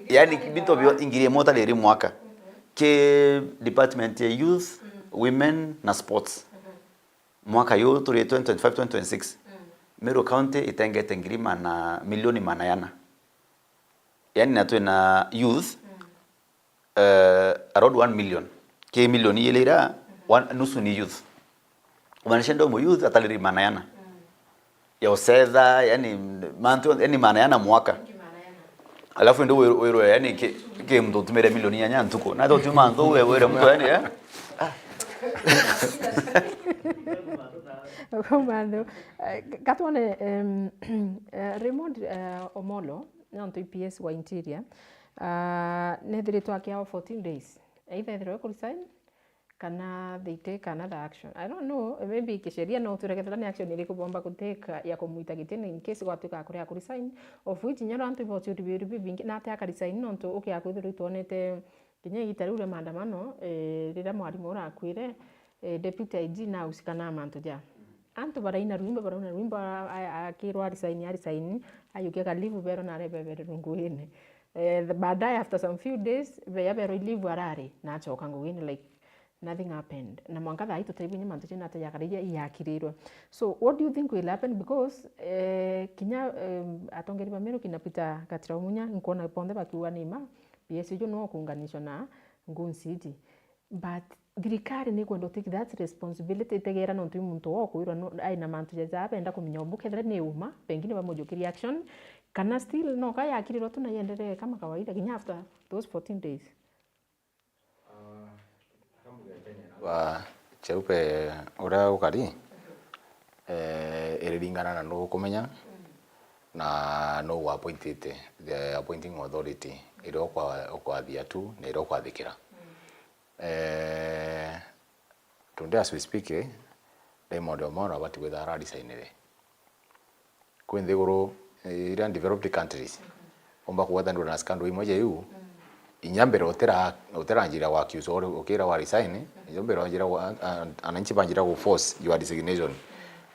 Yani, bintu bio ngiri imwe utaliri mwaka. Ki department ya youth, women na sports. Mwaka yu turi twenty twenty-five, twenty twenty-six, Meru County itengete ngiri mana, milioni mana yana. Yani, na twina youth, eh, around one million. Ki milioni ili ira, one, nusu ni youth. Kumaanisha ndo mu youth ataliri mana yana. Ya ucetha, yani, mantu, yani, mana yana mwaka. Alafu indi wirwe, yani, ki, ki muntu utumire milioni inyanya ntuku. Na utuma nthu we wire muntu, yani, eh? Ah. Manthu. Eh, katwone, em, eh, Raymond, eh, Omolo, nontu i P S wa Interior, ah, nethiritwe akiawa fourteen days. Either ethirwe ku resign, kana they take another action. I don't know, maybe kisheria no utwire kethira ni action iriku bomba ku take ya kumwita gitine in case gwatuika kuria ku resign, of which nyoro antu ibocio bibiru bibingi, na ate aka resign nontu ukia kwithirwa itwonete kinya igita riu ria maandamano, eh, riria mwarimu urakwire, eh, deputy I G na usikana mantu ja. Antu baraina rwimbo, baraina rwimbo, a-, a-, akirwa resign, a resign, ayukia ka leave bero na arebebere runguine. Eh, the, baadaye after some few days, beya bero leave arari, na acoka nguine, like, nothing happened. Na mwanka thaa ii tutaigua inya mantu jena ata jakara iria iyakirirwe. So, what do you think will happen? Because, eh, kinya, em, atongeri ba Meru kina Peter Gatira Munya, nkwona bonthe bakiuga ni ma, P S uju no kuunganishwa na Ngun City. But thirikari ni kwenda take that responsibility itegera nontu i muntu wo kwirwa no, aina mantu jaja benda kumenya ubu kethira ni uma, pengine bamujukirie action, kana still no ka yakirirwa tu na yenderee kama kawaida, kinya after those fourteen days. Wa Cheupe uria ukari, eh, iriringana na nuu ukumenya na nuu uappointite, the appointing authority, iria ukwa-, ukwathia tu na iria ukwathikira. Eh, today as we speak, eh, Raymond Omolo abati kwithira ararisainire. Kwi nthiguru, eh, iria developed countries, umba kugwatanirwa na scandal imwe ja iu, inya mbere utira-, utiranjira gwa accuse ori-, ukira wa resign, inya mbere wanjira gwa, a-, a-, ananchi banjira gu force your resignation.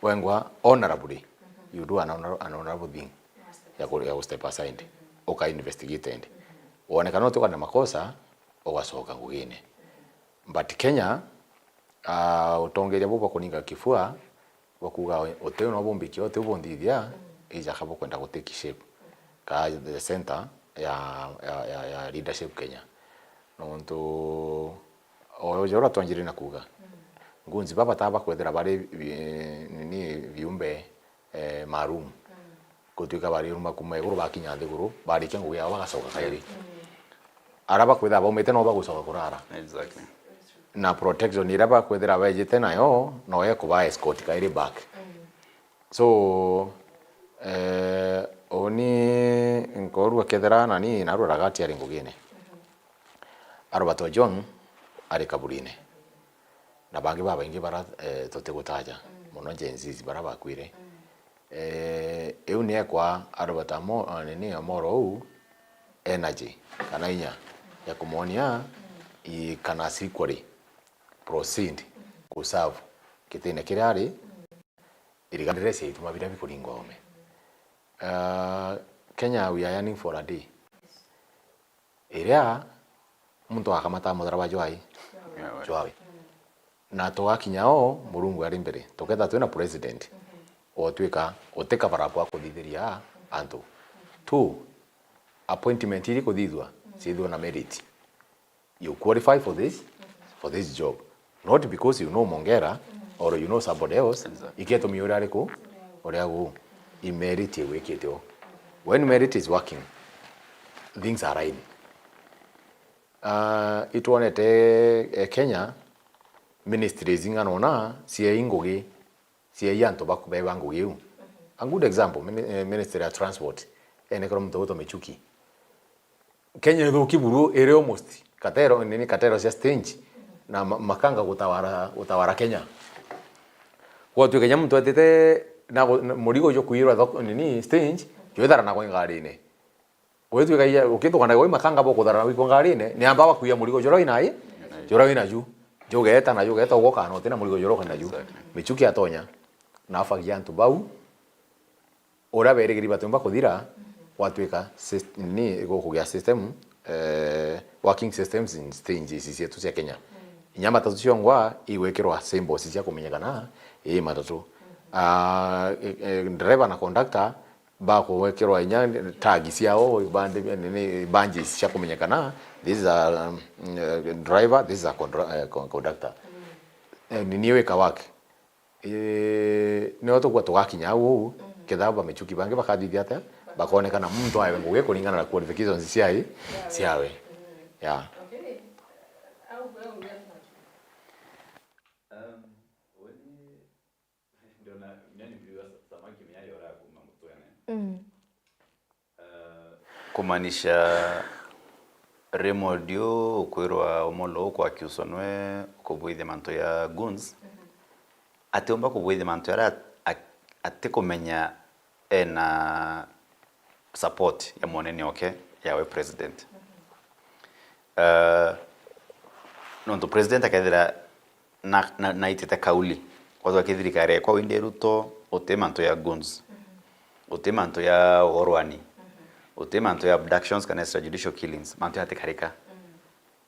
Wengwa honorably, you do an honor-, an honorable thing ya ku-, ya gu step aside, uka investigated. Wonekana utikwa na makosa, ugacoka ngugine. But Kenya, ah, utongeria buu bwa kuninga kifua, bwa kuuga utiu no bumbiki, utiu bunthithia, ijaka bukwenda gu take shape ka the center ya, ya, ya, ya leadership Kenya. Nontu o ja uria twanjire na kuuga, ngunzi baba ta bakwethira bari bi-, nini, viumbe, eh, maalum. Gutuika bariuma kuma iguru bakinya nthiguru, barikia ngugi yao bagacoka kairi. Aria bakwithira baumite no bagucoka kurara. Exactly. Na protection iria bakwithira bejite nayo no ekuba escort kairi back. So, eh, uni nkorua kethira nani narua ragati ari ngugine. Albert Ojwang ari kaburine. Na bangi babaingi bara, eh, tutigutaja, muno Gen Zs bara bakwire. Eh, iu ni ekwa Albert Amo-, ah, nini, Omolo uu energy kana inya ya kumwonia he can as equally proceed ku serve gitine kiria ari, irigandire cia ituma biria bikuringwa ome. Ah, Kenya, we are yearning for a day iria Muntu akamata mutharaba jwai? Jwawe. Jwawe. Na tugakinya o, Murungu ari mbere. Tuketha twina president, otwika uti cover up wa kuthithiria antu. Two, appointment iri kuthithua, ciithua na merit. You qualify for this, for this job. Not because you know Mongera or you know somebody else, exactly, iketumia uria ariku, uria gu. I merit igwikite o. When merit is working, things are right. Ah, itwonete, eh, Kenya, ministries ing'ana ona ciai ngugi, ciai antu ba kubeba ngugi iu. A good example, mini-, eh, ministry ya transport, ene koro muntu witwa Michuki. Kenya ithuki buru iri almost katero, nini, katero cia stage, na ma-, makanga gutawara, gutawara Kenya. Gwatuika kinya muntu etite na gu-, na murigo jwa kuirwa thoko, nini, stage, jwithara na gwi ngarine. Gwituika iya, ukithuka na gwi makanga bo kuthara na wiko ngarine, ni amba bakuia murigo jura wina i, jura wina ju. Jugeta na jugeta ugoka na utina murigo jura wina ju. Exactly. Michuki atonya, na afagia antu bau, uria berigiri batiumba kuthira, gwatuika syst-, ni gukugia system, eh, working systems in stages cietu cia Kenya. Inya matatu ciongwa igwikirwa symbols cia kumenyekana, ii matatu. Ah, eh, eh, driver na conductor bakugwikirwa inya tag ciao, bande-, nini, badges cia kumenyekana, this is a, um, eh, driver, this is a contra-, eh, con-, conductor. Eh, nini wika work. Ii, nio tukua tugakinya au uu, ketha ba Michuki bangi bakathithia atia, bakonekana muntu aewe ngugi kuringana na qualifications ciai, ciawe. Yeah. Okay. Au gwe uria Um, uni ndona, yani, mbiuga sa-, samaki miari ora kuma mutwene. Mm. Kumaanisha, Raymond uu ukwirwa Omolo ukwakiuswa nwe ukubwithia mantu ya goons, atiumba kubwithia mantu jaria at-, atikumenya ena support ya munene oke yawe president. Eh, nontu president akethira na, na, naitite kauli, kwethwa ki thirikari ekwa windi Ruto, uti mantu ya goons, uti mantu ya ugorwani, uti mantu ya abductions kana extrajudicial killings, mantu yatikarika.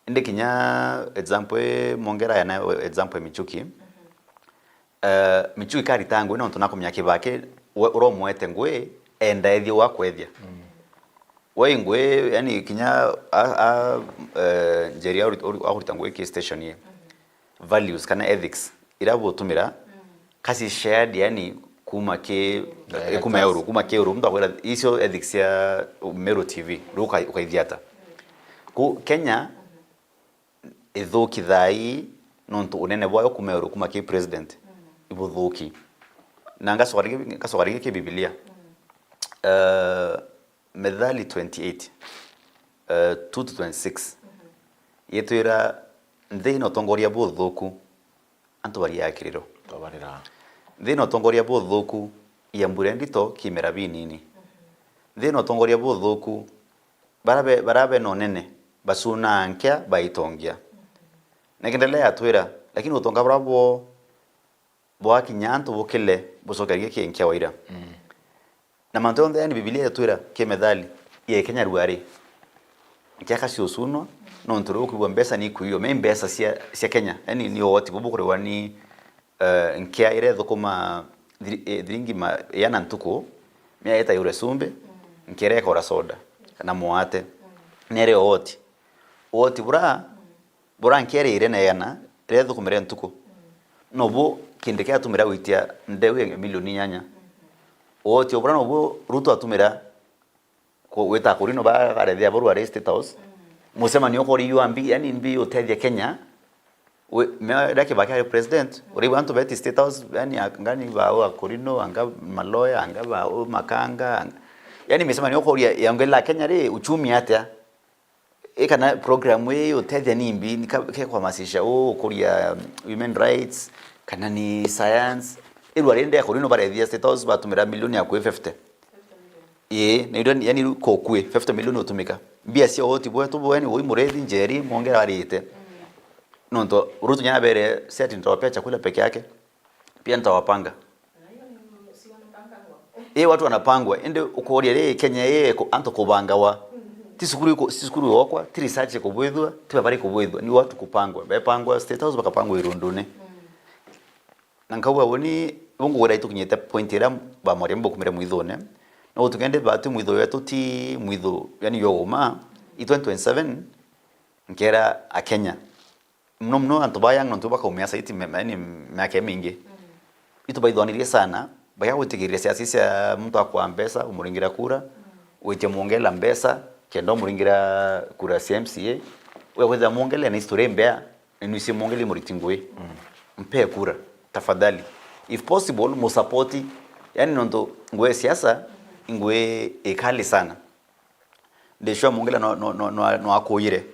Indi kinya example i Mongera yana example ya Michuki. Eh, Michuki karita ngui nontu nakumenya Kibaki, we uromwete ngui, enda ethie wakwethia. We ngui, yani, kinya a, a, eh, Njeri auri-, auri-, akurita ngui ki station ye. Values kana ethics iria butumira, kasi shared, yani, kuma ki, eh, kuma Euru, kuma ki Euru, muntu akwira icio ethics cia Meru T V, riu uka-, ukaithia ata? Ku Kenya, ithuki thaa ii, nontu unene bwayo kuma Euru, kuma ki president, ibuthuki. Na ngacoka ringi, ngacoka ringi ki Bibilia. Eh, Methali twenty-eight, eh, two to twenty-six, yitwira, nthi ina utongoria buthuku, antu bariaga kiriro. Twabarira. Nthi ina utongoria buthuku, ia mbura ndito, kimera binini. Nthi ina utongoria buthuku, bara be, bara bena unene, bacunaa nkia, baitongia. Na ikiendelea yatwira, lakini utonga bura bwo bwakinya antu bukile, bucokerie kinkia waira. Mm. Na mantu jonthe, yani, Bibilia yatwira ki Methali, ya Kenya ruari, nkiaka ciucunwa, nontu riu ukwigua mbeca ni ikuiywo, me mbeca cia, cia Kenya, yani, ni ugoti bubu kuriwa ni, eh, nkia iria ithukuma thiri-, eh, thiringi ma-, iana ntuku, mia ita yure cumbi, nkia iria ikora soda, kana mwate, nere ugoti. Ugoti bura, bura nkia iri na iana, iria ithukumire ntuku. Nobu kindi kia atumira gwitia ndeu ya milioni inyanya. Ugoti o bura nobu Ruto atumira ku-, gwita kurino ba, barethia bo ruari State House. Mucemanio ukori yua mbi, yani mbi utethia Kenya. We, me, riria Kibaki ari president, uri antu beti State House, yani, a-, ngani ba o akurino, anga maloya, anga ba o makanga, anga, yani, micemanio ukoria yaongelera Kenya ri, uchumi atia? I kana program ii utethia ni mbi, ni ka-, ke kwamasisha u ukuria women rights, kana ni science. Irua rindi akurino barethia State House batumira milioni ya kwi fifty. Ii, na indo, yani, kokue, fifty million utumika. Mbia cia ugoti bwetu bweni, ui Murithi, Njeri, Mwongera arite. Nontu Ruto nyana bere, si ati nitawapea chakula peke yake, pia nitawapanga. Ii, watu wanapangwa. Indi ukuria ri, Kenya ii, ku-, antu kubangawa. Ti cukuru iku-, ti cukuru yokwa, ti research ikubwithua, ti babari ikubwithua, ni watu kupangwa. Bepangwa State House, bakapangwa irundune. Na nkauga uni, ibu ngugwira itukinyite point iria bamwaria bukumire mwithune. No gutukende batu mwitho wetu ti mwitho, yani, yo uma, i twenty twenty-seven, nkera Akenya. Muno muno antu ba young nontu bakaumia saiti me-, yani, miaka imingi. Itu baithwanirie sana, baya gwitikiriria siasa cia muntu akwa mbeca, umuringira kura, gwitia mwongela mbeca, kenda umuringira kura cia M C A, uya kwithira mwongela na history mbea, na nuisi mwongela muriti ngui. Mpe kura, tafadhali. If possible, musapoti, yani nontu ngui ya siasa, ngui ikali sana. Ndicua mwongela no, no, no, no, no akuyire.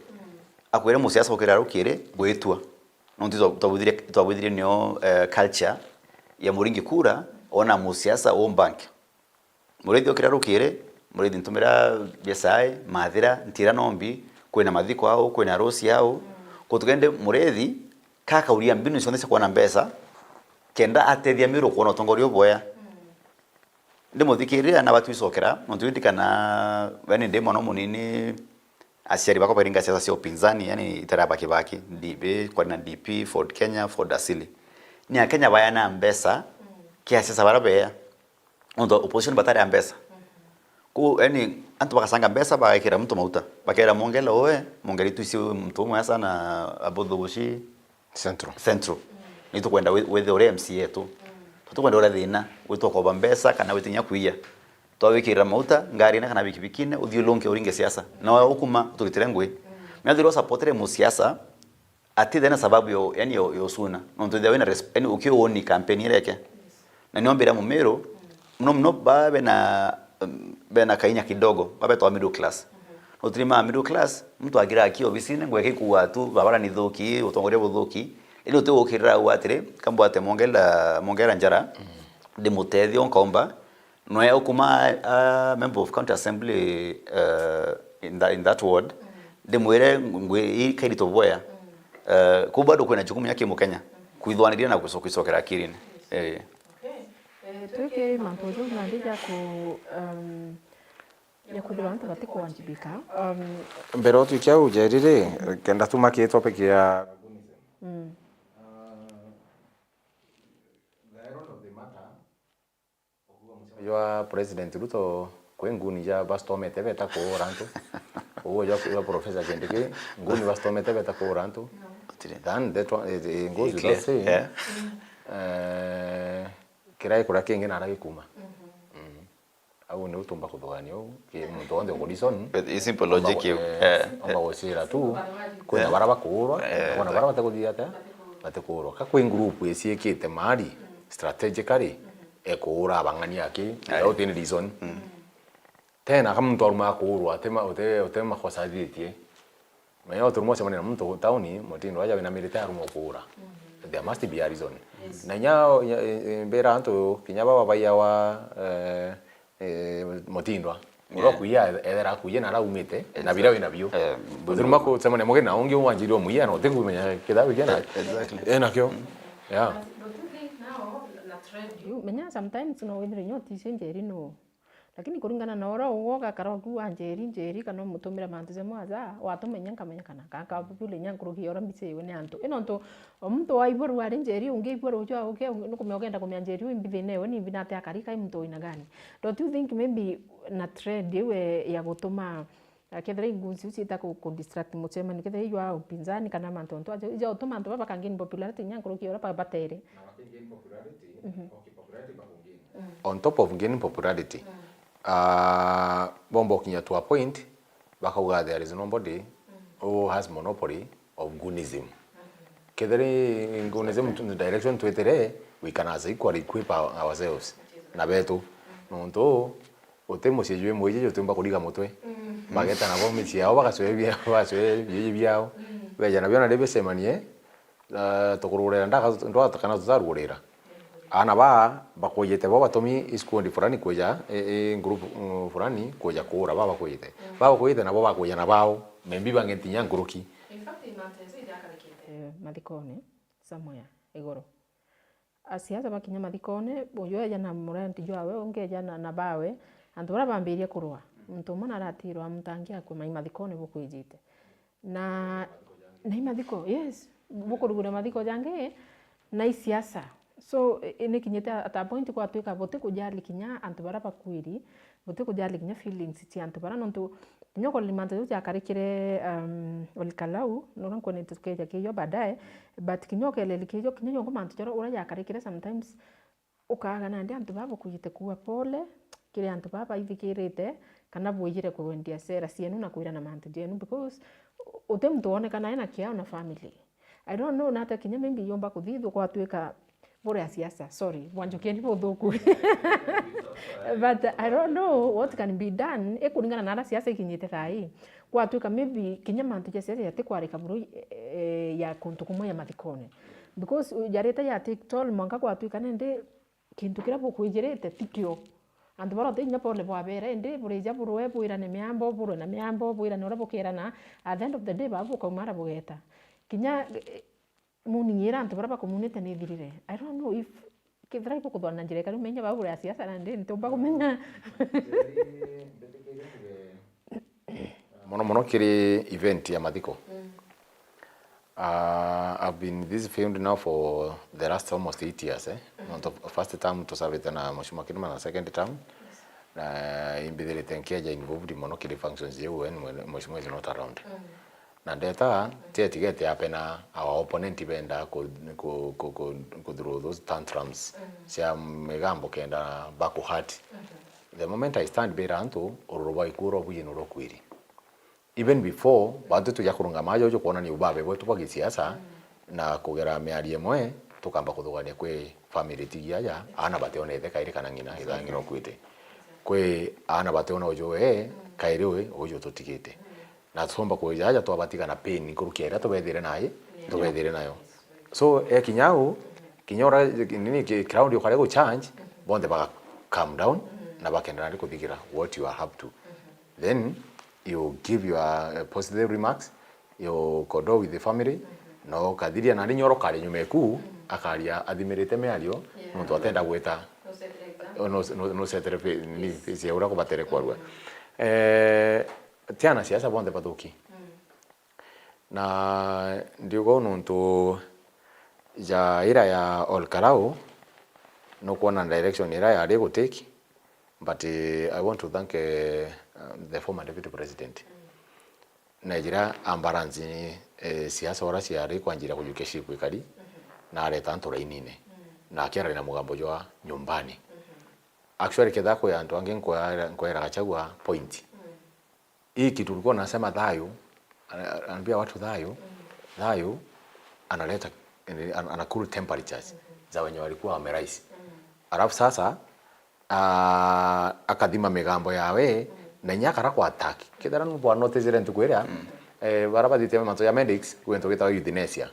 Akwire musiasa ukira rukiri, gwitua. Nontu twa-, twabwithirie, twabwithirie nio, eh, culture ya muringi kura, ona musiasa o bank. Murithi ukira rukiri, murithi ntumira biasae, mathira, ntira nombi, kwina mathiko au, kwina arusi au. Kutukende murithi, kakauria mbinu cionthe cia kuona mbeca, kenda atethia Miru kuona utongoria ubwea. Ndimuthikirira na batwicokera, nontu ndirikana we ni ndi mwana munini, aciari bakwa bairinga siasa cia upinzani, yani itara ya Kibaki, D P, kwari na D P, Ford Kenya, Ford Asili. Ni Akenya bayana mbeca, kia siasa bara beya. Nontu opposition batari ya mbeca. Ku, yani, antu bakacanga mbeca, bagekira muntu mauta. Bakera mwongela uwe, mwongela itu ici muntu umwe sana abuthuguci, Central. Central. Ni tukwenda wi-, withe uria M C A yetu. Tutikwenda uria thina, gwitwa koba mbeca kana gwitinya kuiya. Twawikirira mauta, ngarine kana bikibikine, uthiulunke uringe siasa. Na we ukuma, uturitire ngui. Menya thirwa supportire musiasa, atithe na sababu yo, yani yo, yo suna. Nontu thia wina resp-, yani ukiuni campaign ireke. Na niombira Mumiru, muno muno ba bena, um, bena kainya kidogo, ba betwa middle class. Notiri ma middle class, muntu agira aki obisine, ngweke ikua tu, babara ni thuki, utongoria buthuki. Ili uti gukirira au atiri, kambwate mongela, mongela njara, ndimutethio nkaumba. Noe ukuma, uh, member of county assembly, uh, in, that, in that ward, ndimwire ngwi ii kairito bwea. Uh, kuu bado kwina jukumu ya kimukenya, kwithwaniria na gucoka icokera akirine. Eh. Okay. Eh, twiki mantu jau nandi ja ku, um, ya kwithirwa antu batikuwajibika. Um, mbere utwikia u Njeri ri, kenda tuma ki topic ya, mm, uh, the irony of the matter, jwa President Ruto, kwi nguni ja bastomete beta kuura antu. Uguo jwa, jwa Professor Kindiki, nguni bastomete beta kuura antu. Gutiri. Than that one, it, it goes without saying. Yeah. Eh, kiria gikuria kingi nara gikuma. Mm. Au ni utumba kuthugania u, ki muntu wonthe uku reason. But it's simple logic, eh, eh, omba gucira tu, kwina bara bakuurwa, eh, kwina bara batikuthia atia, batikuurwa. Ka kwi group iciikite mari, strategically, ekuura abang'ania aki, without any reason. Tena ka muntu aruma akuurwa, uti ma-, uti, uti makosa athitie. Menya uturuma ucemania na muntu tauni, mutindo aja wina mirite aruma ukuura. There must be a reason. Na inya, inya, i-, i-, mbira antu, kinya baba baiyawa, eh, eh, mutindwa. Uria ukuiya, ethera akuiye na araumite, na biria wina bio. Eh, uturuma kucemania mugi na ungi wanjiri umuiya, na uti kumenya kithabu kia na. Exactly. Eh, nakio. Yeah. But don't you think now na trend? Riu, menya sometimes no withire inya uticio Njeri no. Lakini kuringana na uria ugwe ugakara ukiuga Njeri, Njeri, kana umutumire mantu jamwe aja, watuma inya nkamenya kana gaka bubule inya nkuruki ya uria mbica iwe ni antu. I nontu o muntu waigua riu ari Njeri, ungi aigua ruju aguke, nukumenya ugenda kumenya Njeri uu imbi thina iwe ni imbi na ati akari kai muntu wa aina gani. Don't you think maybe na trend iwe ya gutuma Ah, kethira i nguns iu ciita ku, ku distract mucemanio, kethira i jwa upinzani kana mantu ontu aja, ija utuma antu baba baka gain popularity inya nkuruki ya uria ba-, batere. Na baki gain popularity, okay, popularity baku gain. On top of gaining popularity, ah, bomba ukinya to a point, bakauga there is nobody who has monopoly of goonism. Kethira i goonism tu-, direction twitire, we can as equal equip our-, ourselves na betu. Nontu uti mucii jwi mwiji jutiumba kuriga mutwe. Mageta nabo micii yao, bagacwea bia-, bagacwea biiji biao. Beja nabio na ribicemanie, ah, tukururira ndaka, ndwata kana tutarurira. Aana baa bakujite bo batumi iskundi fulani kuja, i, i group, mm, fulani kuja kuura, baa bakujite. Baa bakujite nabo bakuja na bao, maybe bangentinya nkuruki. In fact, in Mount Elizabeth, eh, mathikone, somewhere, iguru. Asiasa bakinya mathikone, uyu eja na murenti jwawe, ungi eja na, na bawe, antu baria bambirie kurua. Muntu umwe naratirwa, muntu angi akua, mai mathikone bukwijite. Na, na i mathiko, yes, bukurugura mathiko jangi, na i siasa. So, i-, i-, nikinyite at a point kwatwika butikujali kinya antu bara bakwiri, butikujali kinya feelings cia antu bara, nontu kinya ukorwa ni mantu jau jakarikire, um, Olkalau, nura nkwonete tukeja kijo baadaye, but kinya ukeleli kijo, kinya yongo mantu jara ura jakarikire sometimes, ukaaga nandi antu baa bukwite kuuga pole kiri antu baa baithikirite, kana bwijire kwendia sera cienu na kwirana mantu jenu, because uti muntu wonekana ena kiao na family. I don't know nata kinya maybe yumba kuthithua kwatwika buri a siasa, sorry, bwanjukeni buthuku. But I don't know what can be done, ikuringana na ara siasa ikinyite thaa ii. Kwatwika maybe kinya mantu ja siasa jatikwarika buru, eh, ya kuntu kumwe ya mathikone. Because, uh, jarite ya take toll mwanka gwatwika nindi kintu kiria bukwijirite ti kio. Antu bara uti kinya pole bwabera, indi burija burwe, bwirane miambo, burwe na miambo, bwirane uria bukirana. At the end of the day, bau bukaumara bugeta. Kinya, eh, muningira antu bara bakumunite ni ithirire. I don't know if kethira ibukuthwana na njira ikari, umenya bau buri a siasa nandi ntiumba kumenya. Mono mono kiri event ya mathiko. Uh, I've been in this field now for the last almost eight years, eh? Nontu first term tusavite na Mheshimiwa Kirima na second term. Na imbithirite nkieja involved mono kiri functions iu when Mheshimiwa is not around. Na ndeta, tietigete apena our opponent benda ku, ku, ku, ku, ku through those tantrums cia migambo kenda baku hurt. The moment I stand mbira antu, ururu bwa gikuu ura ubuji nurukwiri. Even before, bantu tuja kurungama aja uju kwonania ubabe bwetu bwa gisiasa, na kugera miario imwe, tukamba kuthugania kwi family tigi aja, aana bationa ithe kairi kana ng'ina, ithe ng'ina ukuite. Kwi aana bationa uju we, kairi we, uju tutigite. Na tusomba kuja aja twabatiga na pain nkuruki ya iria tubethire nayo, tubethire nayo. So, ekinya au, kinya ura, nini, ki-, crowd ukare gu change, bonthe baga calm down, na bakenda nandi kuthigira what you are up to. Then you give your, uh, positive remarks, you condole with the family, na ukathiria nandi nyoro kari nyuma eku, akaria athimirite miario, muntu atenda gwita. No set an example. No, no, no set a fa-, ni face ya uria kubatere kwarua. Eh, ti ana siasa bonthe bathuki. Na ndiuga uu nontu ja ira ya Olkalau, nukwona direction ira yari gu take, but, eh, I want to thank, eh, the former deputy president. Naijira ambaransi, eh, siasa ura ciari kwanjira kujukia ship ikari, na areta antu rainine, na akiararia na mugambo jwa nyumbani. Actually, ketha kwi antu angi nkwera, nkwera Gachagua point. Hii kitu ulikuwa unasema thayu, ana-, anaambia watu thayu, thayu analeta, ana, ana cool temperatures za wenye walikuwa wamerise. Alafu sasa, ah, akathima migambo yawe, na inya akara kwa attack. Kethira nubwa notice ile ntuku iria, eh, bara bathite mantu ya medics, gwintu gitawa euthanasia.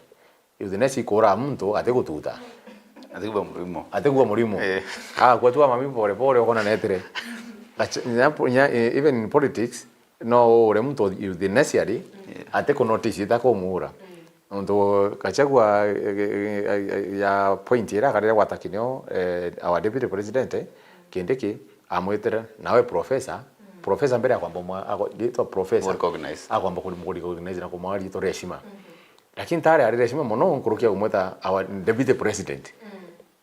Euthanasia ikuura muntu atigututa. Atigua murimo. Atigua murimo. Eh. Agakua tu amami pore pore, ukona netire. Gacha-, nya, nya, eh, even in politics, no uure muntu euthanasially, ati ku notice ita kumuura. Nontu Gachagua, eh, eh, eh, ya point ira akarire gwata kinyo, eh, our deputy president, eh, Kindiki, amwitire, nawe professor, professor mbere ya kwamba mwa-, ako-, gitwa professor, recognize. Akwamba kuri-, mu recognize na kumwa riitwa ria heshima. Lakini tari ari ria heshima mono nkuruki ya kumwita our deputy president.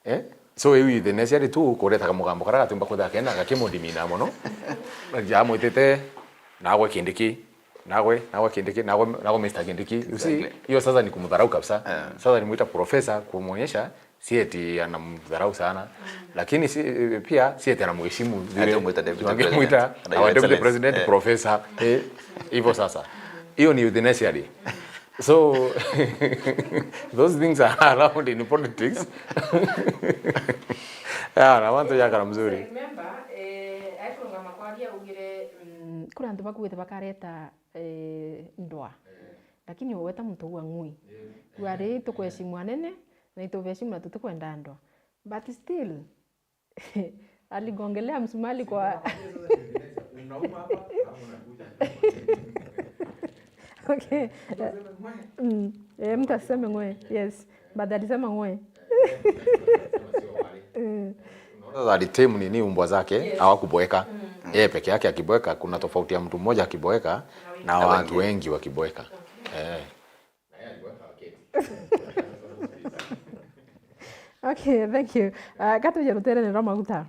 Eh? So, iu euthanasia ri tu kureta kamugambo karia gatiumba kwithira kena gakimudimina mono. Amwitite, "Nagwe Kindiki, nagwe, nagwe Kindiki, nagwe, nagwe Mister Kindiki." You see, exactly. Hiyo sasa ni kumdharau kabisa. Eh. Sasa ni mwita professor kumuonyesha si eti anamdharau sana. Lakini si, pia si eti anamheshimu vile. Ati umwita deputy president. Wangemwita our deputy president, eh, professor. Eh, hivyo sasa. Hiyo ni euthanasia ri. So, those things are around in politics. Yeah, na mantu jakara mzuri. Remember, eh, aikurungama kwaria ugire, mm, kuri antu bakuite bakareta, eh, ndwa. Lakini ugweta muntu ugwa ng'ui. Ugwa ri tukweshimu anene, na itubeshimu na tutikwenda ndwa. But still, aligongelea msumali kwa... Okay. Mm. Eh, mtu asiseme ng'we. Yes. But alisema ng'we. Mm. Sasa alitem nini umbwa zake, hawakuboeka. Yeye peke yake akiboeka, kuna tofauti ya mtu mmoja akiboeka na watu wengi wakiboeka. Eh. Okay, thank you. Uh, ka twije ruterene rwa mauta.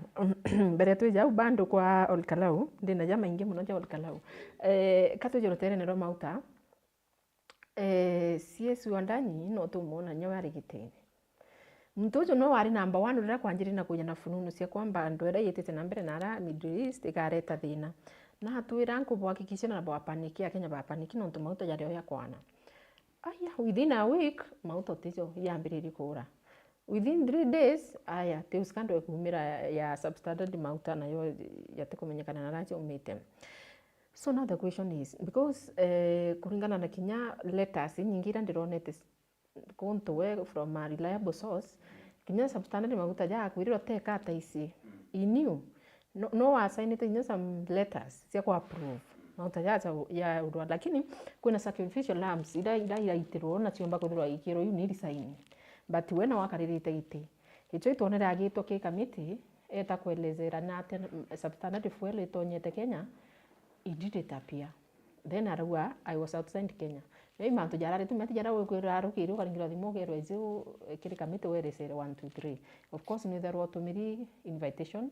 Mbere twija au bado kwa Olkalau, ndina ja maingi muno ja Olkalau. Eh, ka twije ruterene rwa mauta, eh, C S Wandanyi no tumwona nyo ari gitene. Muntu uju no wari number one riria kwanjiririe na kuja na fununu cia kwamba andu iria yitite na mbere na ara Middle East ikareta thina. Na atwira nkubuhakikishia na bwapaniki, Akenya bapaniki nontu mauta jari o ya kwana. Aya, within a week, mauta utijo yambiririe kuura. Within three days, aya, tiu scandal ikumira ya substandard mauta nayo yatikumenyekana na raja umite. So now the question is, because, eh, kuringana na kinya letters inyingi iria ndironete s-, kuntu we from a reliable source, kinya substandard mauta ja akwirira teka ata isi. He knew. No, no wasainite kinya some letters cia ku approve mauta ja, ja, ya urwa, lakini kwina sacrificial lambs iria, iria iraitirwo na ciumba kwithirwa ikirwo iu ni risaini. But we na wakaririte giti. Icio itwonere agitwa ki kamiti, eta kuelezera na ati substandard fuel itonyete Kenya, it didn't appear. Then arauga, "I was outside Kenya." Yo i mantu jarari tu, mati jara wikwira arukiri ukaringirwa thimu ukerwa iji u-, kiri kamiti weresere one, two, three. Of course, nwitherwa utumiri invitation,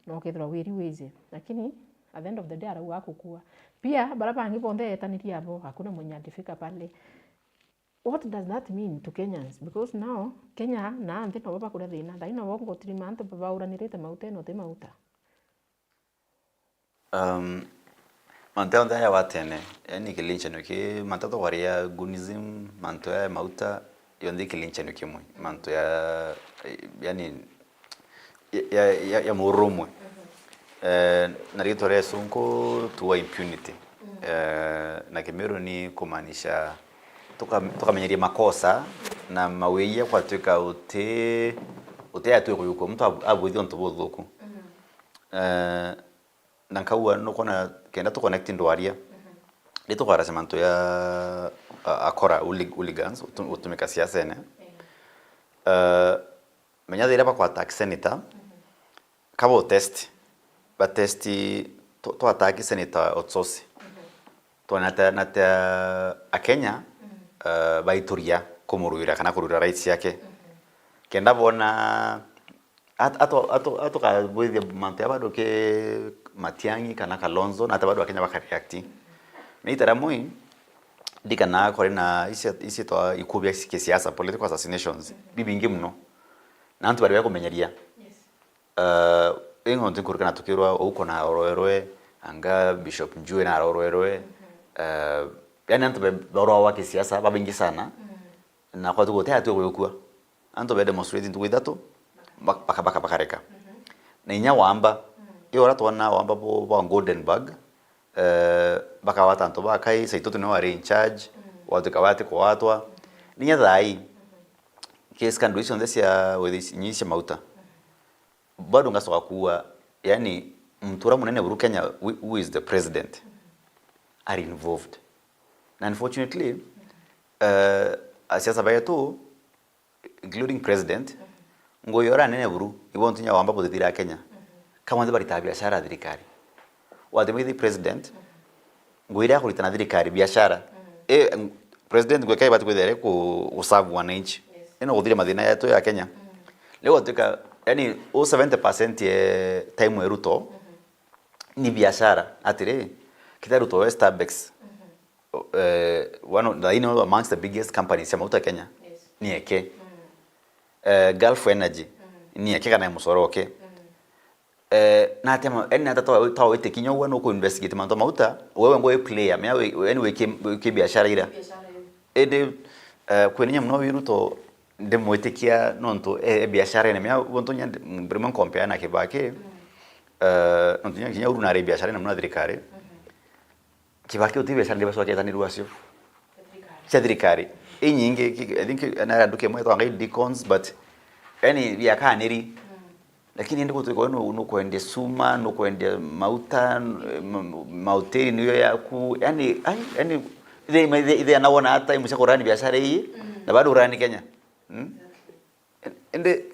na ukethirwa wiri wiji. Lakini, at the end of the day, arauga akukua. Pia, bara bangi bonthe etanirie abo, hakuna mwenye alifika pale. What does that mean to Kenyans? Because now, Kenya na nthi nobo bakuria thina. Thai nobo ngotiri mantu bauranirite mauta ino ti mauta. Um, mantu ya onthe ya watene, yani kilinchanio ki, mantu tukwaria goonism, mantu ya mauta, yonthe kilinchanio kimwe, mantu ya, yani, ya, ya, ya, ya murumwe. Eh, na ritwa ria Gisunku tuwa impunity. Eh, na Kimiru ni kumaanisha tuka-, tukamenyeria makosa na mawia kwatuika uti, uti atue kuyukua muntu abu-, abwithia untu buthuku. Eh, na nkauga nukwona kenda tu connect ndwaria, ri tukwaracia mantu ya a-, akora, hoolig-, hooligans, utu-, utumika siasene. Eh, menya thiria bakwa attack senator, kabo test, ba test tu-, tu attack senator Otsosi. Twona ta, na ta Akenya, eh, baituria kumurwira kana kurwira rights ciake. Kenda bona at-, atu-, atu-, atukabwithia mantu ya bado ki Matiang'i kana Kalonzo, na ata bado Akenya bakareact. Ni itara mwi, ndikana kuri na isi, isi twa ikuu bia kisiasa, political assassinations, bibingi muno. Na antu bari bakumenyeria. Eh, ingo nti nkurikana tukirwa uko na arorerwe, anga Bishop Njue na arorerwe. Eh, yani antu be-, barwawa kisiasa, babaingi sana. Na kwa tugo te atwe guyukua. Antu be demonstrate ntuku ithatu, bak-, baka-, baka-, bakareka. Na inya wamba, iyo uria twona wamba bo, bo Goldenberg, eh, bakawata antu bakai, Saitoti niwe wari in charge, watuika wati kuwatwa. Ninya thai, case kandu icio nthe cia withi nyi cia mauta. Bado ngacoka kuuga, yani, muntu uria munene buru Kenya, who, who is the president, are involved. Na unfortunately, eh, asiasa betu, including president, ngugi uria anene buru, ibo ntunya wamba butithira Kenya. Kamwe nthi baritaga biashara ya thirikari. Watemwithi president, ngugi iria akurita na thirikari, biashara. E, ng-, president ngweka ibati kwithira iri ku, ku serve wananchi. Ino guthiria mathina yetu ya Kenya. Riu gwatuika, yani, u seventy percent ye time ya Ruto, ni biashara. Atiri, kita Ruto we Starbucks. Eh, one of, thaini amongst the biggest companies cia mauta Kenya. Ni eke. Eh, Gulf Energy. Ni eke kana e mucoro oke. Eh, na atia ma-, yani nata twa, twa witikinya ugwe nuku investigate mantu mauta, wewe ngo wi player, mea wi, yani wi ki, wi ki biashara ira. Indi, eh, kwininya muno wi Ruto ndimwitikia nontu e, e biashara ene, mea buntu nya ndi-, rimwe nkompea na Kibaki, eh, nontu nya kinya uru nari biashara ene muno na thirikari. Kibaki uti biashara ndi bacwaketa ni rwacio. Cia thirikari. Inyingi, ki-, I think, nara nduka imwe twanga deacons, but, yani, biakaniri. Lakini indi gutuika we nu-, nukwendia cuma, nukwendia mauta, n-, ma-, mahoteli niyo yaku, yani, ai, yani, ithe, ithe, ithe anawona hata imu cia kurani biashara ii, na bado urani Kenya. Hmm? Indi,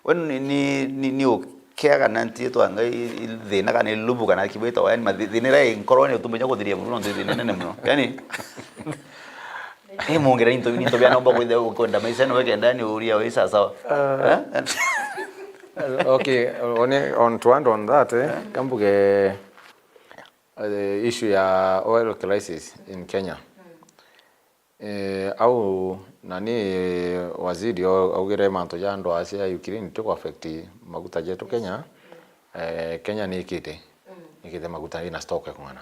we ni, ni, ni, ni u-, Kiaga na nti itwa ngai i-, i-, thina kana ilubu kana kibwita, yani mathi-, thina ira i nkorone utumenya kuthiria buru, no nti thina nene muno. Yani, i mungire into, into bia nomba kwitha ukwenda maisha no wekenda, yani uria wi sawa sawa. Eh? Okay, on, on to add on that, eh, kambuge, eh, issue ya oil crisis in Kenya. Eh, au nani waziri o-, augire mantu ja ndwaa cia Ukraine ti ku affect maguta jetu Kenya. Eh, Kenya ni ikite, ikite maguta ina stock ya kung'ana.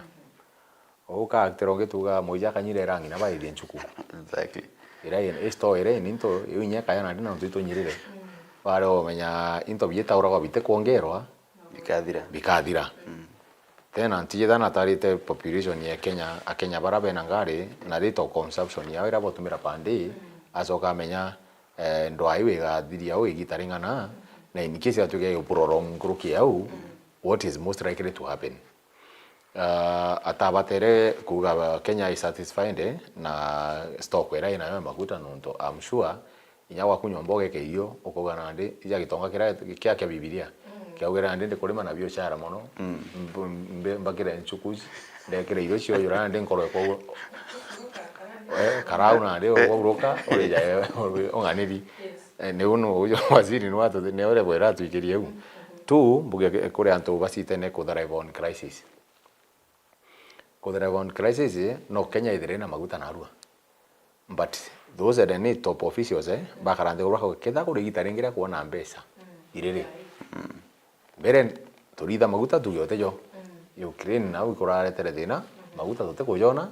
Ou ka actor ungituga mwiji akanyire rangi na baithie nchuku. Exactly. Ira i store ira i into iu inya ikaya nandi na ntu itunyirire. Ware umenya into biitauragwa bitikwongerwa, bikathira. Bikathira. Tena ntiji thana tarite population ya Kenya, Akenya bara bena ngari na rate of consumption yao ira botumira per day, acoka amenya, eh, ndwaa iu igathiria au igita ring'ana, na in case yatuika iprolong nkuruki au, what is most likely to happen? Ah, atabatere kuuga Kenya is satisfied, eh, na stock ira inayo ya maguta, nontu I'm sure inya gwaku nyomba ugeke irio, ukauga nandi, ija gitonga kiria kia, kia Bibilia, kiaugira nandi ndikurima na biashara mono, mb-, mbe-, mbakire nchuku, ndekire irio ciojura nandi nkoro ikwa-, eh, karau nandi, ugauruka, urija, eh, ung'aniri. Eh, niu nu uju waziri ni watu, ni uria bwira atwikirie u. Tu, mbuge kuri antu bacitene ku thrive on crisis. Ku thrive on crisis, no Kenya ithire na maguta narua. But those that ni top officials, eh, bakara nthiguru bakauga, ketha kuri igita ringi ria kuona mbeca iriri. Mbere, turitha maguta tuge utejo. Ukraine nau ikuraretere thina, maguta tutikujona,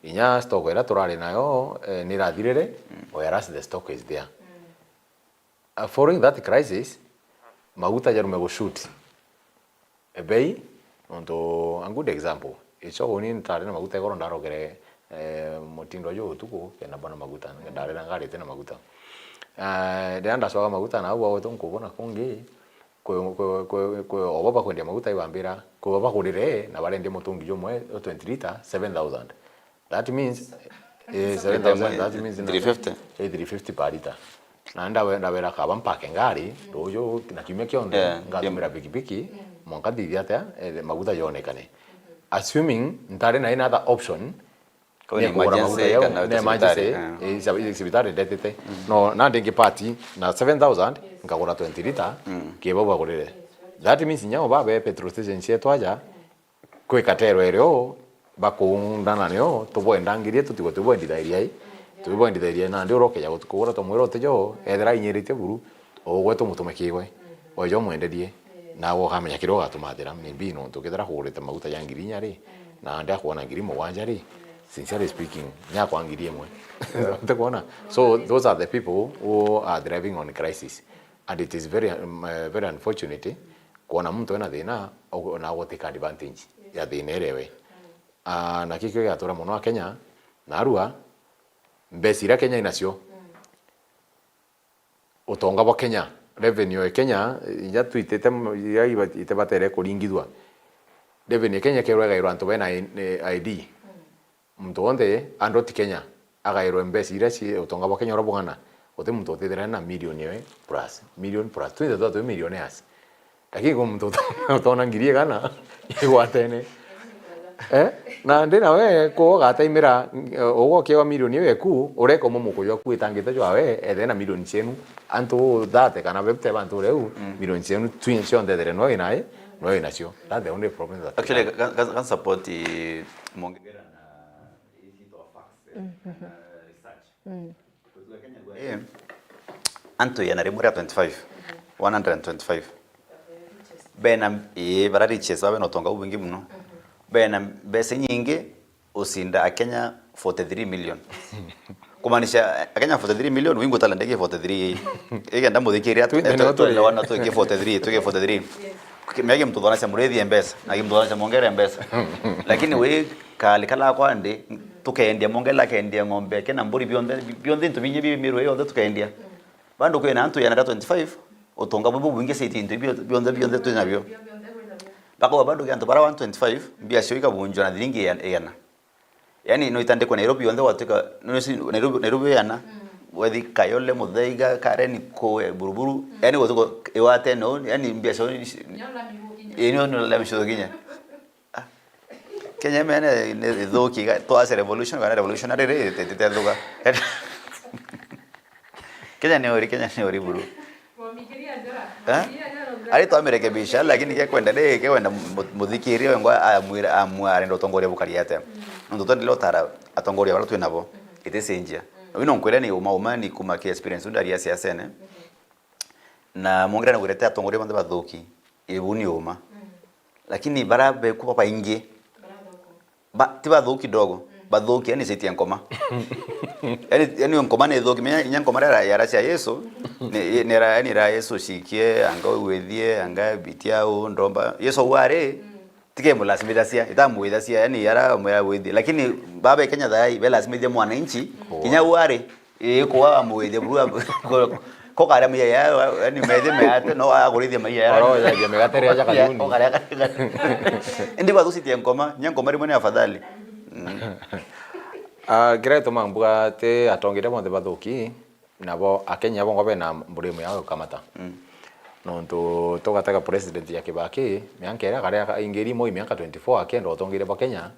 inya stock iria turari nayo, eh, nirathirire, whereas the stock is there. Uh, following that crisis, maguta jarume gushoot bei, nontu, a good example, ico uni ntari na maguta igoro ndarogere, eh, mutindo uju utuku, kenda mbona maguta, ndari na ngari ite na maguta. Eh, riria ndacoka maguta na au gwetu nkubona kungi, kwi, kwi, kwi, kwi obo bakwendia maguta ibambira, kwi obo bagurire, na barendia mutungi jumwe, o twenty litre, seven thousand. That means, eh, seven thousand, that means three fifty. Eh, three fifty per litre. Na ndawe-, ndawera kaba mpake ngari, ruju na kiumia kionthe, yeah, ngatumira pikipiki, mwanka nthithia atia, eh, maguta yonekane. Assuming ntari na any other option, ni kugura maguta yau, kana ni emergency, cibitari, eh, cibitari ndetete. No, na ndingi party, na seven thousand, nkagura twenty litre, kibau bagurire. That means, nyao babe petrol station cietu aja, kwi katero irio bakuundana nio, tubwenda ngiri, tutigwe tubwendithairia i, tubwendithairia nandi urokeja gutu-, kugura tumwira utijo, ethira inyiritie buru, ugwe tumutume kigwe, ojo mwenderie, nawe ukamenya kiria ugatumathira, maybe nontu kethira kugurite maguta ja ngiri inya ri, na nandi akwona ngiri mugwanja ri, sincerely speaking, nyakwa ngiri imwe. Utikwona? So, those are the people who are thriving on crisis. And it is very, um, uh, very unfortunate, kwona muntu ena thina, ogu-, na agutake advantage ya thina iria we. Ah, na kikio giatura mono a Kenya, narua, mbeca iria Kenya inacio, utonga bwa Kenya, revenue ya Kenya, inya twitite m-, iria iba-, itibatere kuringithua. Revenue ya Kenya ikerwa igairwa antu bena I-, I D. Muntu wonthe, andũ ti Kenya, agairwe mbeca iria ci utonga bwa Kenya uria bung'ana, guti muntu utithira na million iwe plus, million plus, twinthe twa twi millionaires. Lakini kwi muntu uto-, utona ngiri igana igwatene. Eh? Na ndi nawe, kuu ugataimira, eh, ugokiwa million iwe ku, ureka umwe mukuyu aku witangite jwawe, ethe na million cienu, antu thirty kana fifty bantu ureu, million cienu twi-, cionthe ethere no inai, no inacio. That's the only problem that we have. Actually, ka, ka, ka support, eh, Mwongera na Eh, antu igana rimwe ria twenty-five, one hundred and twenty-five. Bena, ii, bara riches, babe na utonga bubwingi muno. Bena mbeca inyingi ucinda Akenya forty-three million. Kumaanisha, Akenya forty-three million, wingu talent ingi forty-three. Igenda muthikiria, twende no tuli wana twiki forty-three, twiki forty-three. Mea kimtuthonasya murithie mbeca, na kimtuthonasya mwongere mbeca. Lakini wi kali kala kwandi, tukendia mwongere, akendia ng'ombe, kena mburi bionthe, bionthe into binya bi miru yonthe tukendia. Bado kwina antu igana ria twenty-five, utonga bubu bwingi cia into ibio bionthe, bionthe twi nabio. Bakauga bado ki antu bara one twenty-five, mbia cio ikabunjwa na thiringi igana, igana. Yani, no itandikwe Nairobi yonthe gwatuika, no si Nairobi, Nairobi yana, Wethi Kayole, Muthaiga, Karen, kuu Buruburu. Mm. Yani, gutiko iwate no, yani, mbiacara ni, Nyo lami gukinya. Ii, nyo, nyo lami gukinya. Ah. Kenya imene ni ithuki, ga-, twase revolution, kana revolutionary ri, ite-, ite-, itethuka. Kenya ni uri, Kenya ni uri buru. Mwamingiria njara. Eh? Mwamingiria njara, ari twamerekebisha, lakini kekwenda ri, kekwenda mu-, muthikiria wengwa amwira, amwa arenda utongoria bukari atia. Mm. Nontu twendele utara atongoria bara twinabo, mm-hmm, iticenjia. Mm. Ino nkwire ni uma uma ni kuma ki experience ndari ya siasene. Mm-hmm. Na mwongerane gwirete atongoria bonthe bathuki, ibu ni uma. Mm. Lakini bara beku babaingi, ba-, ti bathuki kidogo, mm, bathuki, yani citie nkoma. Yani, yani nkoma ni thuki, menya inya nkoma rira yara cia Yesu, ni, ni ra, yani ra Yesu cikie, anga withie, anga bitia u, ndomba. Yesu au ari, mm, tike mulasimithia cia, itamwithia cia, yani yara mwira withie. Lakini baba Kenya thai, be lasimithia mwananchi, mm, kinya u ari, Ii, kuwa amwithia buru am-, ko, ko karia maiya ya, yani maiya meate, no agurithia maiya ya. Oro ya migate ria ja kayuni. Ko karia ka-, indi bathucitie nkoma, nya nkoma rimwe ni afadhali. Mm. Ah, kiria gituma mbuga ati atongeria bonthe bathuki, nabo Akenya bongwa bena mburimu ya gukamata. Mm. Nontu tugatega president ya Kibaki, mianka iria karia ka-, ingiri Moi mianka twenty-four akienda utongeria bwa Kenya,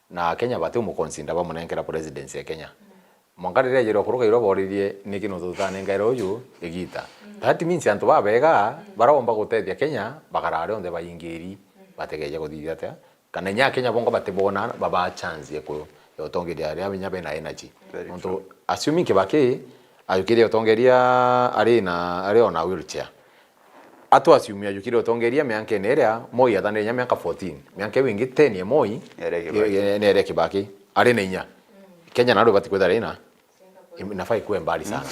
na Akenya bati umuconsider bamunenkera presidency ya Kenya. Mwanka riria ejire ukuruga irwa boririe, niki nontu tutanengaire uju igita? Mm. That means antu babega, mm, baromba gutethia Kenya, bakarare onthe baingiri, mm, bategeje kuthithia atia? Kana inya Akenya bongo batibona, babaa chance ya ku-, ya utongeria aria inya bena energy. Very true. Nontu assuming Kibaki ajukirie utongeria ari na, ari ona wheelchair. Atu assume ajukirie utongeria miankene iria Moi athanire inya mianka fourteen. Mianka iu ingi ten ya Moi, nere Kibaki. Ye-, ye-, nere Kibaki. Ari na inya. Kenya naro ibati kwithira ina, im-, inafaa ikue mbali sana.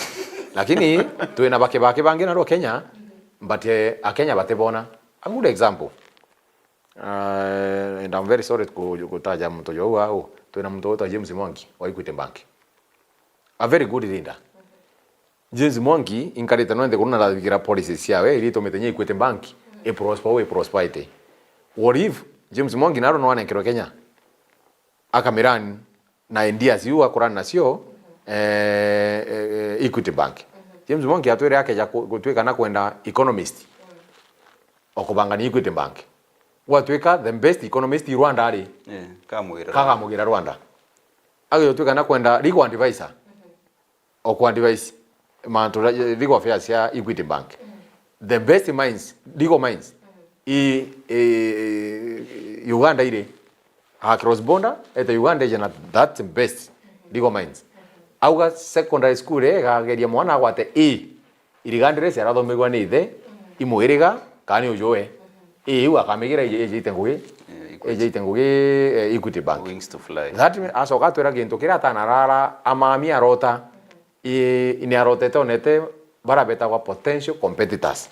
Lakini twina ba Kibaki bangi naro Kenya, but, eh, Akenya batibona. A good example. Uh, and I'm very sorry ku-, gutaja muntu jau au. Twina muntu witwa James Mwangi wa Equity Bank. A very good leader. James Mwangi, inkarite no nthiguru na ndathikira policies ciawe, iria itumite nya Equity Bank, i prosper, i prosperity. What if James Mwangi naro no anenkerwe Kenya? Akamirani na ideas iu akurani nacio, eh, eh, eh, Equity Bank. James Mwangi atwire akeja ku-, gutwika na kwenda economist. Okubangania Equity Bank. Gwatwika the best economist i Rwanda ari. Eh, kamugira. Kagamugira Rwanda. Agigutwika na kwenda legal advisor. Oku advise mantu ra-, legal affairs ya Equity Bank. The best minds, legal minds, i, i, i Uganda iri. A cross border, eta Uganda ije na that best legal minds. Auga secondary school igageria mwana agwate A. Irigandi riria ciarathomagua ni ithe, imwiriga, kana ni ujuwe. Ii, iu akamigira ije-, ijeite ngugi, eh, Equity. Ijeite ngugi, eh, Equity Bank. Wings to fly. That mean, acoka atwira gintu kiria atanarara amami arota, ii, ni arotete onete bara betagwa potential competitors.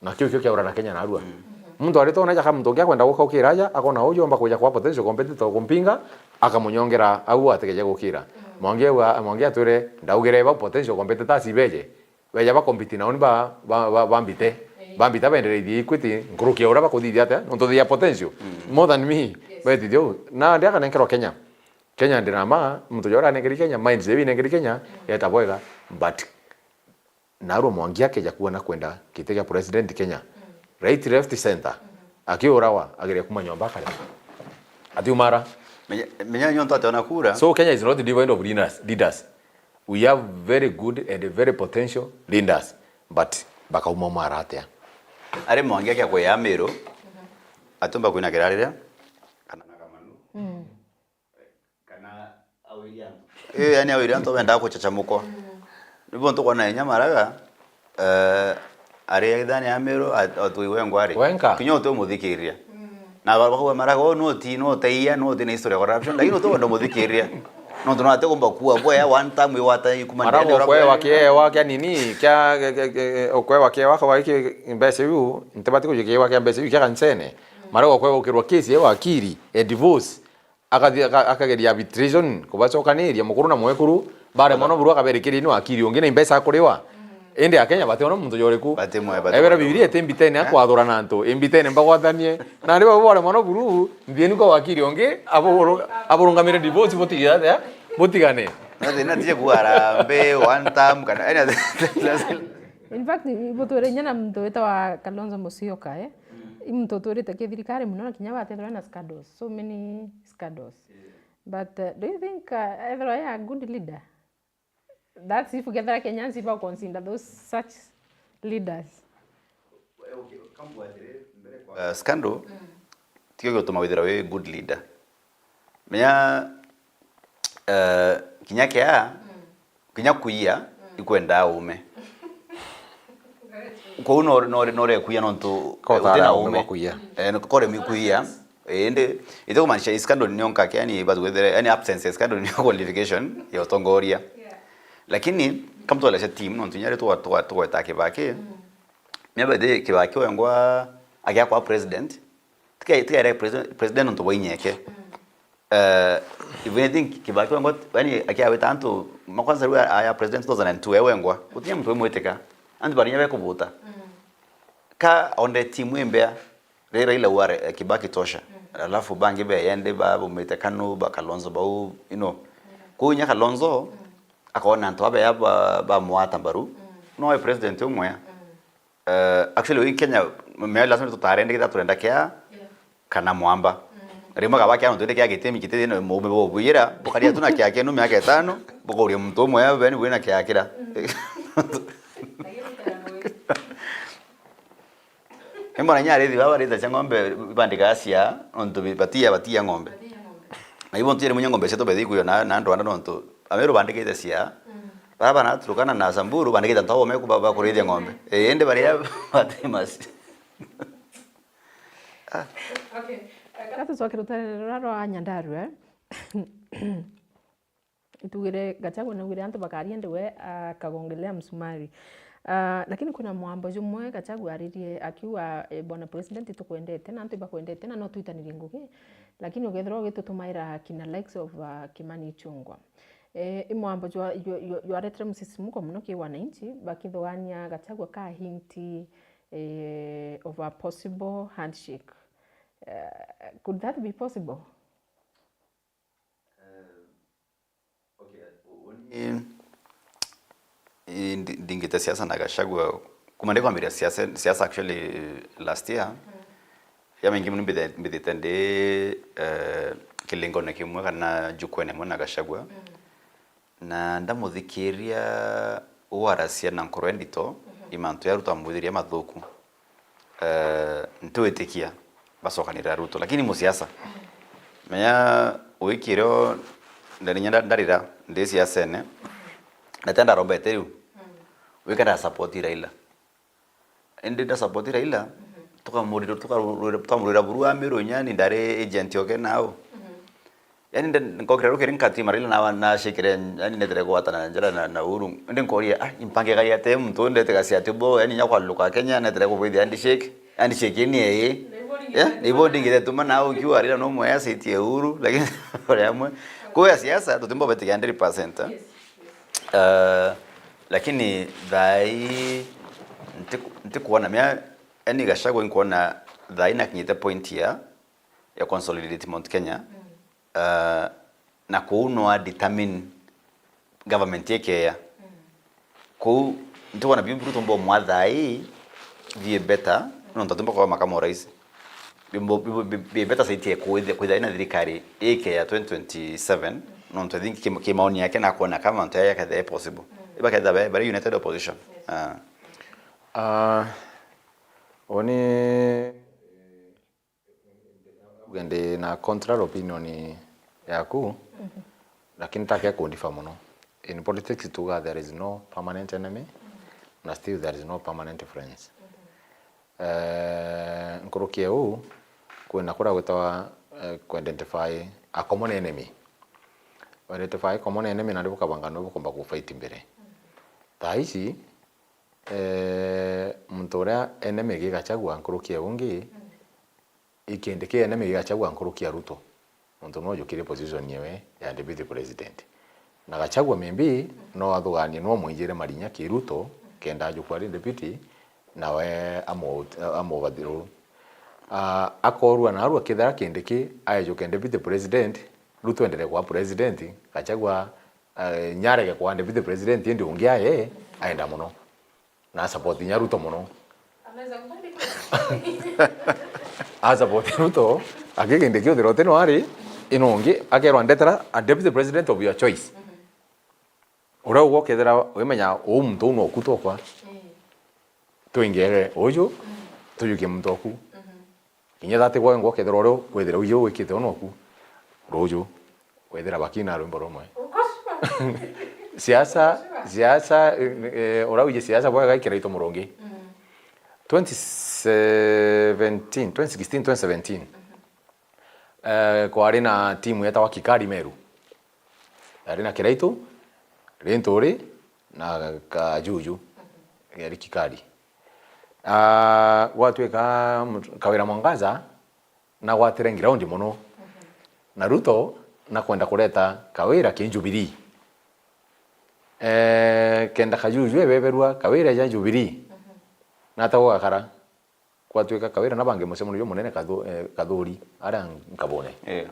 Na kiu kio kiaura na Kenya narua. Mm. Muntu arite ona aja ka muntu ungi akwenda guka ukira aja, akona uju omba kuja kwa potential competitor kumpinga, akamunyongera au ategeje gukira. Mm. Mwangi au a-, Mwangi atwire, ndaugire ba potential competitors ibeje. Beja ba compete na uni ba, ba, ba, bambite. Eh. Bambita bendereithie Equity, nkuruki ya uria bakuthithia atia, nontu they are potential. Mm. More than me. Yes. Betithia uu. Na ndi akanenkerwa Kenya. Kenya ndina ma, muntu jora anenkeri Kenya, minds iu inenkeri Kenya, mm, yeta bwega. But narua Mwangi akeja kuona kwenda giti kia president Kenya. Mm. Right, left, center. Mm. Akiurawa, agire kuma nyomba akare. Atiumara. Menya, menya nyonto ationa kura. So Kenya is not devoid of leaders, leaders. We have very good and very potential leaders, but bakauma mara atia? Ari Mwangi akia kwia Meru, atumba kwina kirariria, kana na kamanu. Mm. Kana awiri antu. Eh, yani awiri antu bendaga kuchachamukwa. Mm. Nibo ntukona inya Maraga, eh, ari ithani ya Meru, at-, atwiwe ngwari. Wenka? Kinya uti umuthikiria. Mm. Na ba-, bakauga Maraga, "Oh, no ti, no teia, no ti na history ya corruption," lakini uti wenda umuthikiria. Nontu no ati kumba kuwa bwea, one time igwata ikuma Maraga ndene, ukwewa kiewa kia nini, kia, ke-, ke-, ke-, ukwewa kiewa kwa iki mbeca iu, ntibati kujikiewa kia mbeca iu kia kansene. Mm. Maraga ukwewa ukirwa case ya wakiri, a divorce. Akathi-, aka-, akageria arbitration, kubacokaniria mukuru na mwekuru, baremwa no buru akaberekeria ni wakiri ungi na imbeca akuriwa. Indi Akenya bationa muntu joriku. Batimwe, batimwe. Ebera Bibilia iti mbitene, eh, akwathura na antu, imbitene mbagwathanie. Na riu baremwa no buru, nthieni kwa wakiri ungi, aburu-, aburungamire divorce, butigane, butigane. Na thina tije kuga harambee, one term, kana, yani, In fact, ibutwire inya na muntu witawa Kalonzo Musyoka, eh? I muntu utwirite kithirikari muno, na kinya watethirwa na scandals, so many scandals. But uh, do you think uh, ethirwa a good leader? That's if ukethira Kenyans iba consider those such leaders. Uh, scandal, tikio giutuma withira wi good leader. Menya, uh, kinya kia, kinya kuia, ikwenda ume. Kou no, no, no rekuia nontu, eh, utina ume. Kore mi kuia. Eh, indi, iti kumaanisha scandal nio nkake, yani, batu wethire, yani, absence ya scandal nio qualification ya utongoria. Lakini, kamtwelesha team, nontu inya ri twa, twa, tweta Kibaki, mia bete Kibaki wengwa agiakwa president, tikai-, tikaire president, president nontu bwa inyeke. Eh, even I think Kibaki wengwa, yani, akiawita antu, ma kwanza riu aya president two thousand and two, e wengwa, gutinya muntu wimwitika. Antu barinya bekubuta. Ka onde team imbea, Ri Raila ware, eh, Kibaki tosha. Alafu bangi beyende ba baumite Kanu, ba Kalonzo bau, you know. Kuu inya Kalonzo, akona antu abeya ba, bamwata mbaru. No e president umwe. Eh, actually, wi Kenya, mea lazima tutarende kitha turenda kia, kana mwamba. Rimwe gaba kia nontu kia gitimi kiti thina muume bubwira, bukaria tu na kia kenu miaka itano, bukuria muntu umwe, beni bwina kia kira. Imbona inya arithi baba barita cia ng'ombe ibandikaga ciaa, nontu bi-, batiia, batiia ng'ombe. Na ibo ntu jeri munya ng'ombe cietu bethi kuyo na, na ndwanda nontu, ameru bandikite ciaa, bara bana Turkana na Samburu bandikite antu abo me kuba-, bakurithia ng'ombe. Ii, indi baria bati masi. Okay. Ka tucoke rutere ruria rwa Nyandarua, eh? Itugire Gachagua naugire antu bakaria ndiwe akagongelea msumari. Ah, lakini kuna mwambo jumwe Gachagua aririe akiuga, eh, bwana president tukwendete na antu ibakwendete na no twitanirie ngugi, lakini ugethirwa ugitutumaira kina likes of, ah, Kimani Ichung'wah. Eh, i mwambo jwa, jwa, jwa, jwaretire msisimuko muno ki wananchi bakithugania Gachagua ka hint, eh, of a possible handshake. Eh, could that be possible? Okay, uni, i, ndi-, ndingite siasa na Gachagua kuma ndikwambiria siasa, siasa actually last year. Ya maingi muno mbithe-, mbithite ndi, eh, kilingone kimwe kana njukwene imwe na Gachagua. Na ndamuthikiria uu aracia na nkoro indito, i mantu ya Ruto amwithiria mathuku. Eh, ntiwitikia bacokanira Ruto, lakini musiasa. Menya wiki irio ndarinya nda-, ndarira ndi siasene, na tenda rombete riu, wika nda support Raila. Indi nda support Raila, tukamurira, tukarurira, tukamurira buru Amiru inya ni ndari agent oke nao. Yani, nde-, nkokira rukiri nkati Raila na, na shikire, yani, netere gwatana na njira na, na Uhuru. Indi nkoria, ah, impange gari ate muntu ndete gasi ati bo, yani, nya kwaluka Kenya, netere kubwithia handshake. Handshake ni ee. Eh, ni bo ndingire tuma na ukiwa Raila no mwe asitie Uhuru, lakini ore amwe. Kwa siasa, tutimbo betiga hundred percent, eh? Eh, lakini thai, ntiku-, ntikuona mia, yani, Gachagua nkuona thai na kinyite point ya, ya consolidate Mount Kenya. Uh, na kuu no a determine government ikeya. Kuu ntiwona biu biru tumbo mwathai bie better, nontu tumbo kwa makamu wa rais. Bimbo, bimbo, bi-, bie better saitie kwithia, kwithia ina thirikari ikeya twenty twenty-seven, nontu I think ki, ki maoni yake na kuona kama ntu yake the possible. Iba ketha be, very united opposition. Ah. Ah, oni Uge ndi na contrary opinion yaku, lakini take kundifa muno. In politics tuga there is no permanent enemy, na still there is no permanent friends. Eh, nkuruki ya uu, kwina kuria gwitawa, eh, ku identify a common enemy. Identify common enemy, nandi bukabanga nu bukumba ku fight mbere. Thaa ici, eh, muntu uria enemy gi Gachagua nkuruki ya ungi, ikindi ki enemy gi Gachagua nkuruki ya Ruto. Muntu no ujukire position yewe ya deputy president. Na Gachagua maybe no athuganie, no mwinjire marinya ki Ruto, kenda ajukwa ari deputy, nawe amu-, amuvathiruru. Ah, akorua narua kethira kindi ki aejuke deputy president, Ruto endere kwa president, Gachagua eh, nyarege kwa deputy president, indi ungi aye aenda mono. Na support nya Ruto mono. Anaweza kubali kwa A support Ruto, akiginde kiuthira uti no ari, ino ungi akerwa ndetera a deputy president of your choice. Uria ugokethira wimenya uu muntu uu noku tokwa. Twingere uju, tujukie muntu oku. Kinya thati gwe ngokethira uria withira uyu wikite unoku. Ruju, withira bakina rwimbo rumwe. Siasa, siasa, eh, eh, uria wiji siasa bwega ikira itu murungi. Twenty seventeen, twenty sixteen, twenty seventeen. Eh, kwari na timu yetagwa Kikari Meru. Yari na Kiraitu, Rinturi, na Kajuju, yari Kikari. Ah, gwatuika mut-, Kawira Mwangaza nagwatire ground mono. Na Ruto nakwenda kureta Kawira ki Jubilee. Eh, kenda Kajuju ebeberua Kawira eja Jubilee. Nata gugakara. Gwatuika Kawira na bangi mucemanio jumunene Kathu-, eh, Kathuri, aria Nkabune. Eh.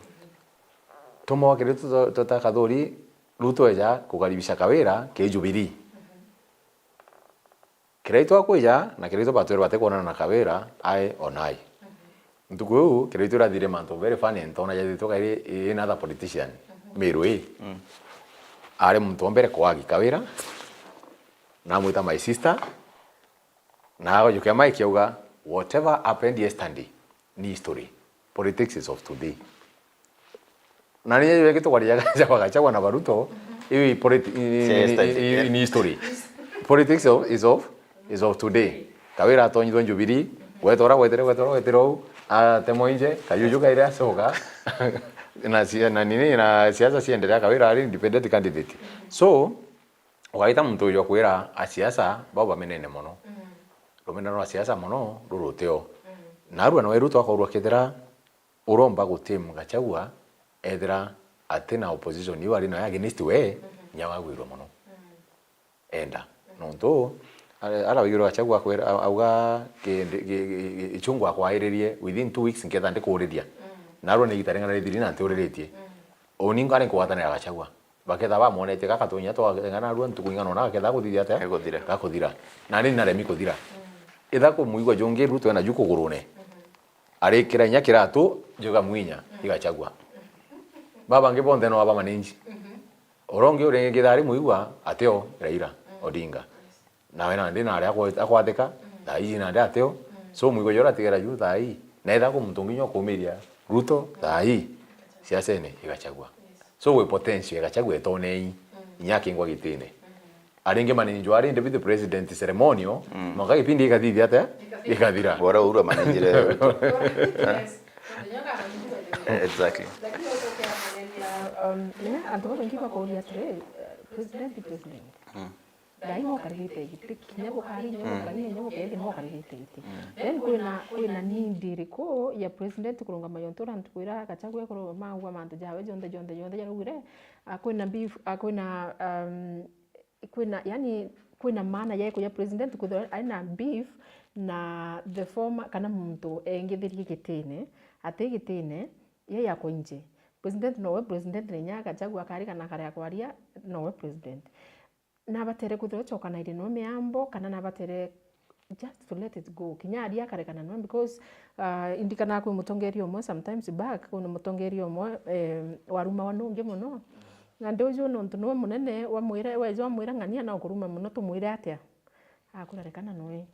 Tumwa Kiraitu tuta Kathuri, Ruto eja kukaribisha Kawira ki Jubilee. Kiraitu akwija, na Kiraitu batwire batikwonana na Kawira, ae ona ai. Ntuku iu, Kiraitu irathire mantu very funny, ntona jathitwe kairi ina other politician, Meru ii. Ari muntu wa mbere kwagi Kawira, namwita my sister, na agojukia mic auga, "Whatever happened yesterday ni history. Politics is of today." Na ni yeye kitu kwariaga cha kwa Gachagua na Baruto, iu i politi-, i, i, i, i, ni history. Politics of, is of, is of today. Kawira atonyithwe Jubilee, gweta ura gwetere, gweta ura gwetere uu, atemwa inje, Kajuju kaire acoka. Na sia-, na nini, na siasa ciendelea, Kawira ari independent candidate. So, ugaita muntu uju akwira asiasa bau bamenene mono. Rumenero rwa siasa mono ruruteo. Narua nawe Ruto akorwa kethira uromba gutim Gachagua, ethira atina opposition iu ari nayo against we, nya wagwirwe mono. Enda. Nontu, ara-, ara waigirwe Gachagua akwira, au-, auga, "Ki-, ki-, ki-, ki-, ichungu akwairirie, within two weeks nketha ndikuriria." Narua ni igita ring'ana rithiri na ntiuriritie. Uni nkari nkugwatanira Gachagua. Baketha bamonetie gaka tunya twageng'ana narua ntuku ing'ana una gaketha guthithia atia? Gakuthira. Gakuthira. Na ni naremi kuthira. Itha kumwigua jungi Ruto ena ju kugurune. Arikira inya kiratu, juga mwinya, i Gachagua. Baba bangi bonthe no aba manage. Uria ungi uringi kethira ari mwigua, atio Raila Odinga. Nawe nandi nari akwa-, akwatika, thaa iji nandi ateo. So, mwigua jura atigera ju thaa ii. Na ethira kwi muntu ungi nyo kumiria Ruto thaa ii, siasene i Gachagua. So, wi potential ya Gachagua itonei, inya akingwa gitine. Aringi manage jwa ari deputy president ceremonial, mwanka gipindi gikathithia atia? Gikathira. Bora Uhuru amanejire Ruto. Exactly. Lakini ucoke amanenia, um, yeah, antu babaingi bakuria atiri, eh, president, president. Ngai nwe ukarigite giti, kinya bukari, inya bukari, inya bukethi nwe ukarigite giti. Then kwina, kwina need iriku ya president kurungama yontu uria ntuku iria Gachagua ekuruma augwa mantu jawe jonthe, jonthe, jonthe jaraugire, ah, kwina beef, ah, kwina, um, kwina, yani, kwina maana yeku ya president kwithirwa ari na beef na the former, kana muntu engithirie gitine, ati gitine, ye yakwa inje. President nowe president, na inya Gachagua akarigana kare akwaria, nowe president. Nabatere kwithirwa acokanairie no miambo, kana nabatere just to let it go. Kinya aria akarekana no, because, uh, indikana kwi mutongeria umwe sometimes back, kwina mutongeria umwe, eh, warumawa nungi muno. Na ndi uju nontu niwe munene, wamwire, weja wamwira ng'ania na ukuruma muno, tumwire atia? Akurarekana noe.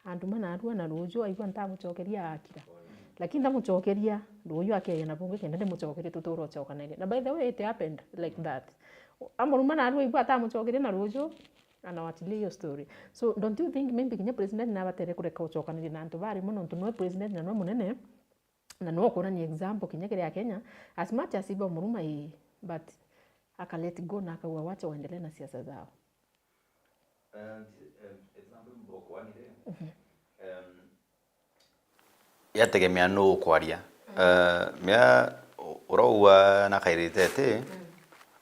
Anduma narua na ruuju aigua ntamucokeria akira. Lakini ndamucokeria, ruuju akeja na bungi kenda ndimucokerie tuture ucokanairie. Na by the way, it happened like that. Amuruma narua aigua atamucokeria na ruuju, anawachilia hiyo story. So, don't you think maybe kinya president nabatere kureka ucokaniria na antu ba rimwe nontu niwe president na niwe munene, na niwe ukurania example kinya kiri Akenya, as much as iba umuruma ii, but aka let go na akauga wacha waendelee na siasa zao. Yategemea nuu ukwaria. Eh, mea urauga nakairite ati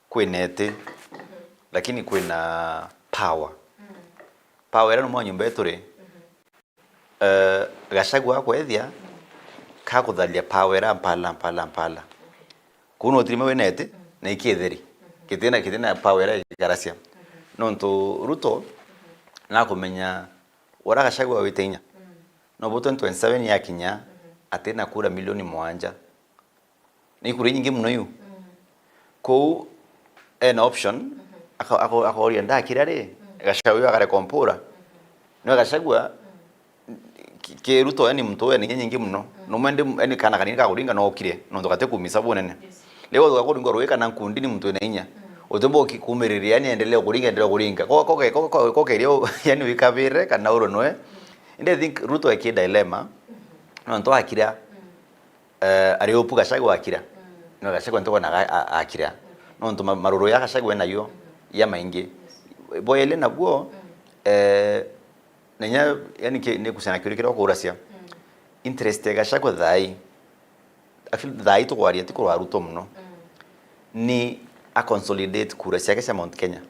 kwina iti, lakini kwina power. Power iria ni mwa nyumba ituri. Eh, Gachagua akwethia kakutharia power iria mpala, mpala, mpala. Kuu no utirime wina iti, na ikitheri. Kitina, kitina power iria igikaracia. Nontu Ruto nakumenya uria Gachagua wite inya. No bo twenty twenty-seven yakinya, atina kura milioni mugwanja. Ni kura inyingi muno iu. Kou ena option, aka-, ako-, akoria ndakira ri, Gachagua uyu akareka umpura. No Gachagua, ki, ki Ruto, yani muntu wina inya nyingi muno. No mwende, yani kana kanini ka kuringa no ukire, nontu gati kumisa bunene. Riu uga kuringa rui kana nkundi ni muntu wina inya. Utimbo ki-, kumiriria, yani endelee kuringa, endelee kuringa. Ko, ko, ko, ko, ko, ko kerio, yani wikabire kana uro noe. And I think Ruto eki dilemma, nontu akira, eh, ari upu Gachagua akira. No Gachagua ntukwona aga-, a-, akira. Nontu ma-, maruru ya Gachagua enayo ya maingi. Bwa ili nabuo, eh, na inya, yani, ki-, ni kucana kiuria kiria ukuracia. Interest ya Gachagua thaai, actually, thaai tukwaria ti kurwa Ruto muno. Ni a consolidate kura ciake cia Mount Kenya.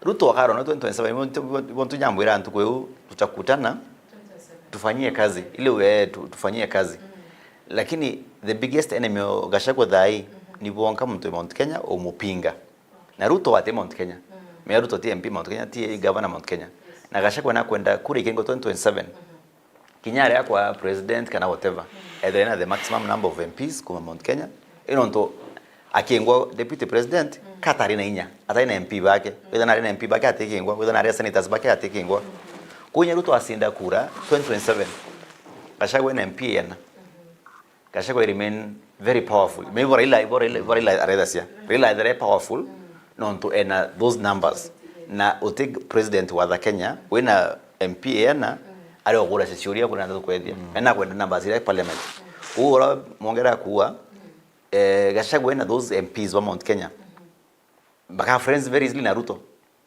Ruto akarona twenty twenty-seven, ibo ntu, ibo ntu nyambwira ntuku iu tutakutana, tufanyie kazi, ile we tu-, tufanyie kazi. Lakini the biggest enemy o Gachagua thaai ni bwonka muntu e Mount Kenya umupinga. Na Ruto ati Mount Kenya. Mea Ruto ti M P Mount Kenya, ti governor Mount Kenya. Na Gachagua nakwenda kura ikingo twenty twenty-seven. Kinya aria kwa president kana whatever. Ethire na the maximum number of M Ps kuma Mount Kenya. Ino ntu akingwa deputy president, katari na inya, atari na M P bake. Witha nari na M P bake atikingwa, witha nari senators bake atikingwa. Kunya Ruto acinda kura twenty twenty-seven. Gachagua ena M P ena. Gachagua remain very powerful. Me ibo Raila, ibo Raila, ibo Raila arethacia. Raila ethire powerful, nontu ena those numbers. Na uti president wa the Kenya, wina M P ena, ari okuracia ciuria kuna ndu kwethia. Ena kwenda numbers ira parliament. Uu ura mwongera kuwa, eh, Gachagua ena those M Ps ba Mount Kenya. Baka friends very easily na Ruto.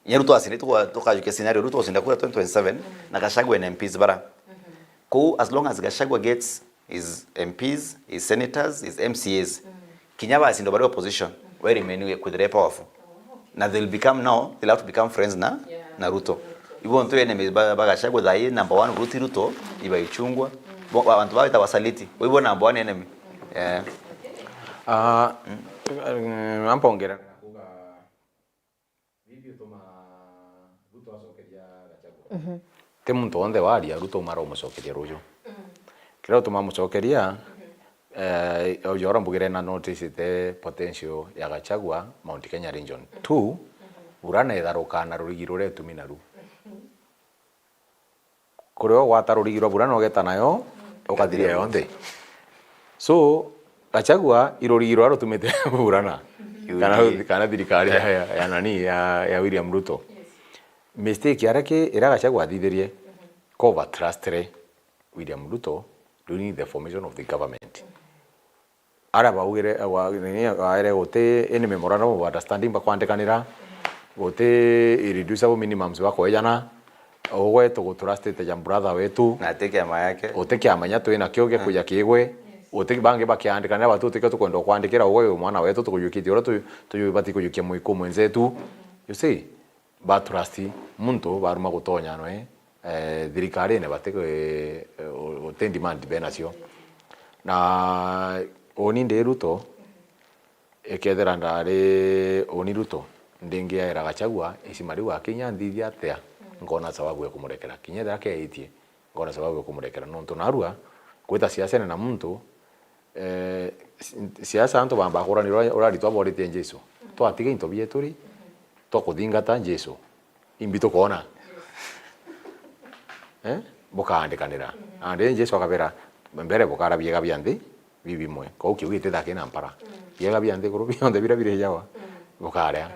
Inya Ruto asinde, tuka-, tukajukia scenario, Ruto acinda kura twenty twenty-seven, na Gachagua ena M Ps bara. Kou, as long as Gachagua gets his M Ps, his senators, his M C As, kinya bacinda bari opposition, we remain kwithira powerful. Na they'll become now, they'll have to become friends na, na Ruto. Ibo ntu enemies ba, ba Gachagua thaai number one Ruto, Ruto, ibaichungwa. Bo, abantu bawita wasaliti. Ibo number one enemy. Eh. Ah, mm, ampongera. Nini utuma Ruto acokeria Gachagua? Ti muntu wonthe waria Ruto uma arumucokeria ruju. Kiria utuma amucokeria, eh, uju ura mbugire na notice the potential ya Gachagua, Mount Kenya region. Two, bura na itharuka na rurigi ruria itumi naru. Kuria ugwata rurigi rwa bura na ugeta nayo, ukathiria yonthe. So, Gachagua, irurigi ruria rutumite bura na, kana, kana thirikari ya, ya, ya nani, ya, ya William Ruto. Mistake aria ki, iria Gachagua athithirie, ko overtrustire William Ruto during the formation of the government. Aria baugire, wa-, nini, aere guti any memorandum of understanding bakwandikanira, guti irreducible minimums bakwejana, ugwe tugutrustite ja brother wetu. Na ati kiama yake. Guti kiama inya twi nakio gikuja kigwe. Guti bangi bakiandikanira batu, guti kio tukwenda kwandikira ugwe wi mwana wetu, tukujukitie uria tu-, tubati kujukia muiku mwenzetu. You see? Ba trust muntu baruma gutonya nwe, eh, thirikarine bati, eh, u-, uti demand benacio. Na uni ndi Ruto, ikethira ndari uni Ruto, ndingiaira Gachagua, icima riu akinya nthithia atia, nkona sababu ya kumurekera. Kinya ethira keitie, nkona sababu ya kumurekera. Nontu narua, gwita siasene na muntu, eh, si-, siasa antu bamba kuranira ura-, uraritwa boritie Jesu. Twatiga into bietu ri, twakuthingata Jesu. Imbi tukoona? Eh? Bukaandikanira. And then Jesu akabera, mbere bukara biega bia nthi, bibimwe. Kou kiu gitithaki na mpara. Biega bia nthi kuru bionthe bira birijawa, bukaria.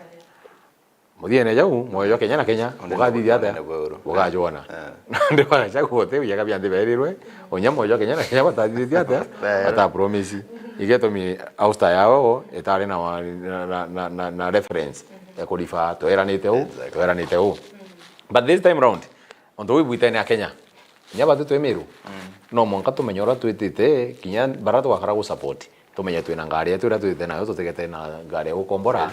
Muthiene jau, mwoyo jwa kenya na kenya, bukathithia atia? Bukajwana. Nandi bana jau bote, biega bia nthi berirwe, onya mwoyo jwa kenya na kenya batathithia atia? Bata promise. Igetumi auster yao, itari na wa-, na, na, na, na, na reference ya kurifa, tweranite u, tweranite u. But this time round, ontu wi bwitene ya Kenya, kinya batu twi Miru, no mwanka tumenye uria twitite, kinya bara twakara gu support, tumenye twina ngari yetu iria twitite nayo, tutigete na ngari ya gukombora,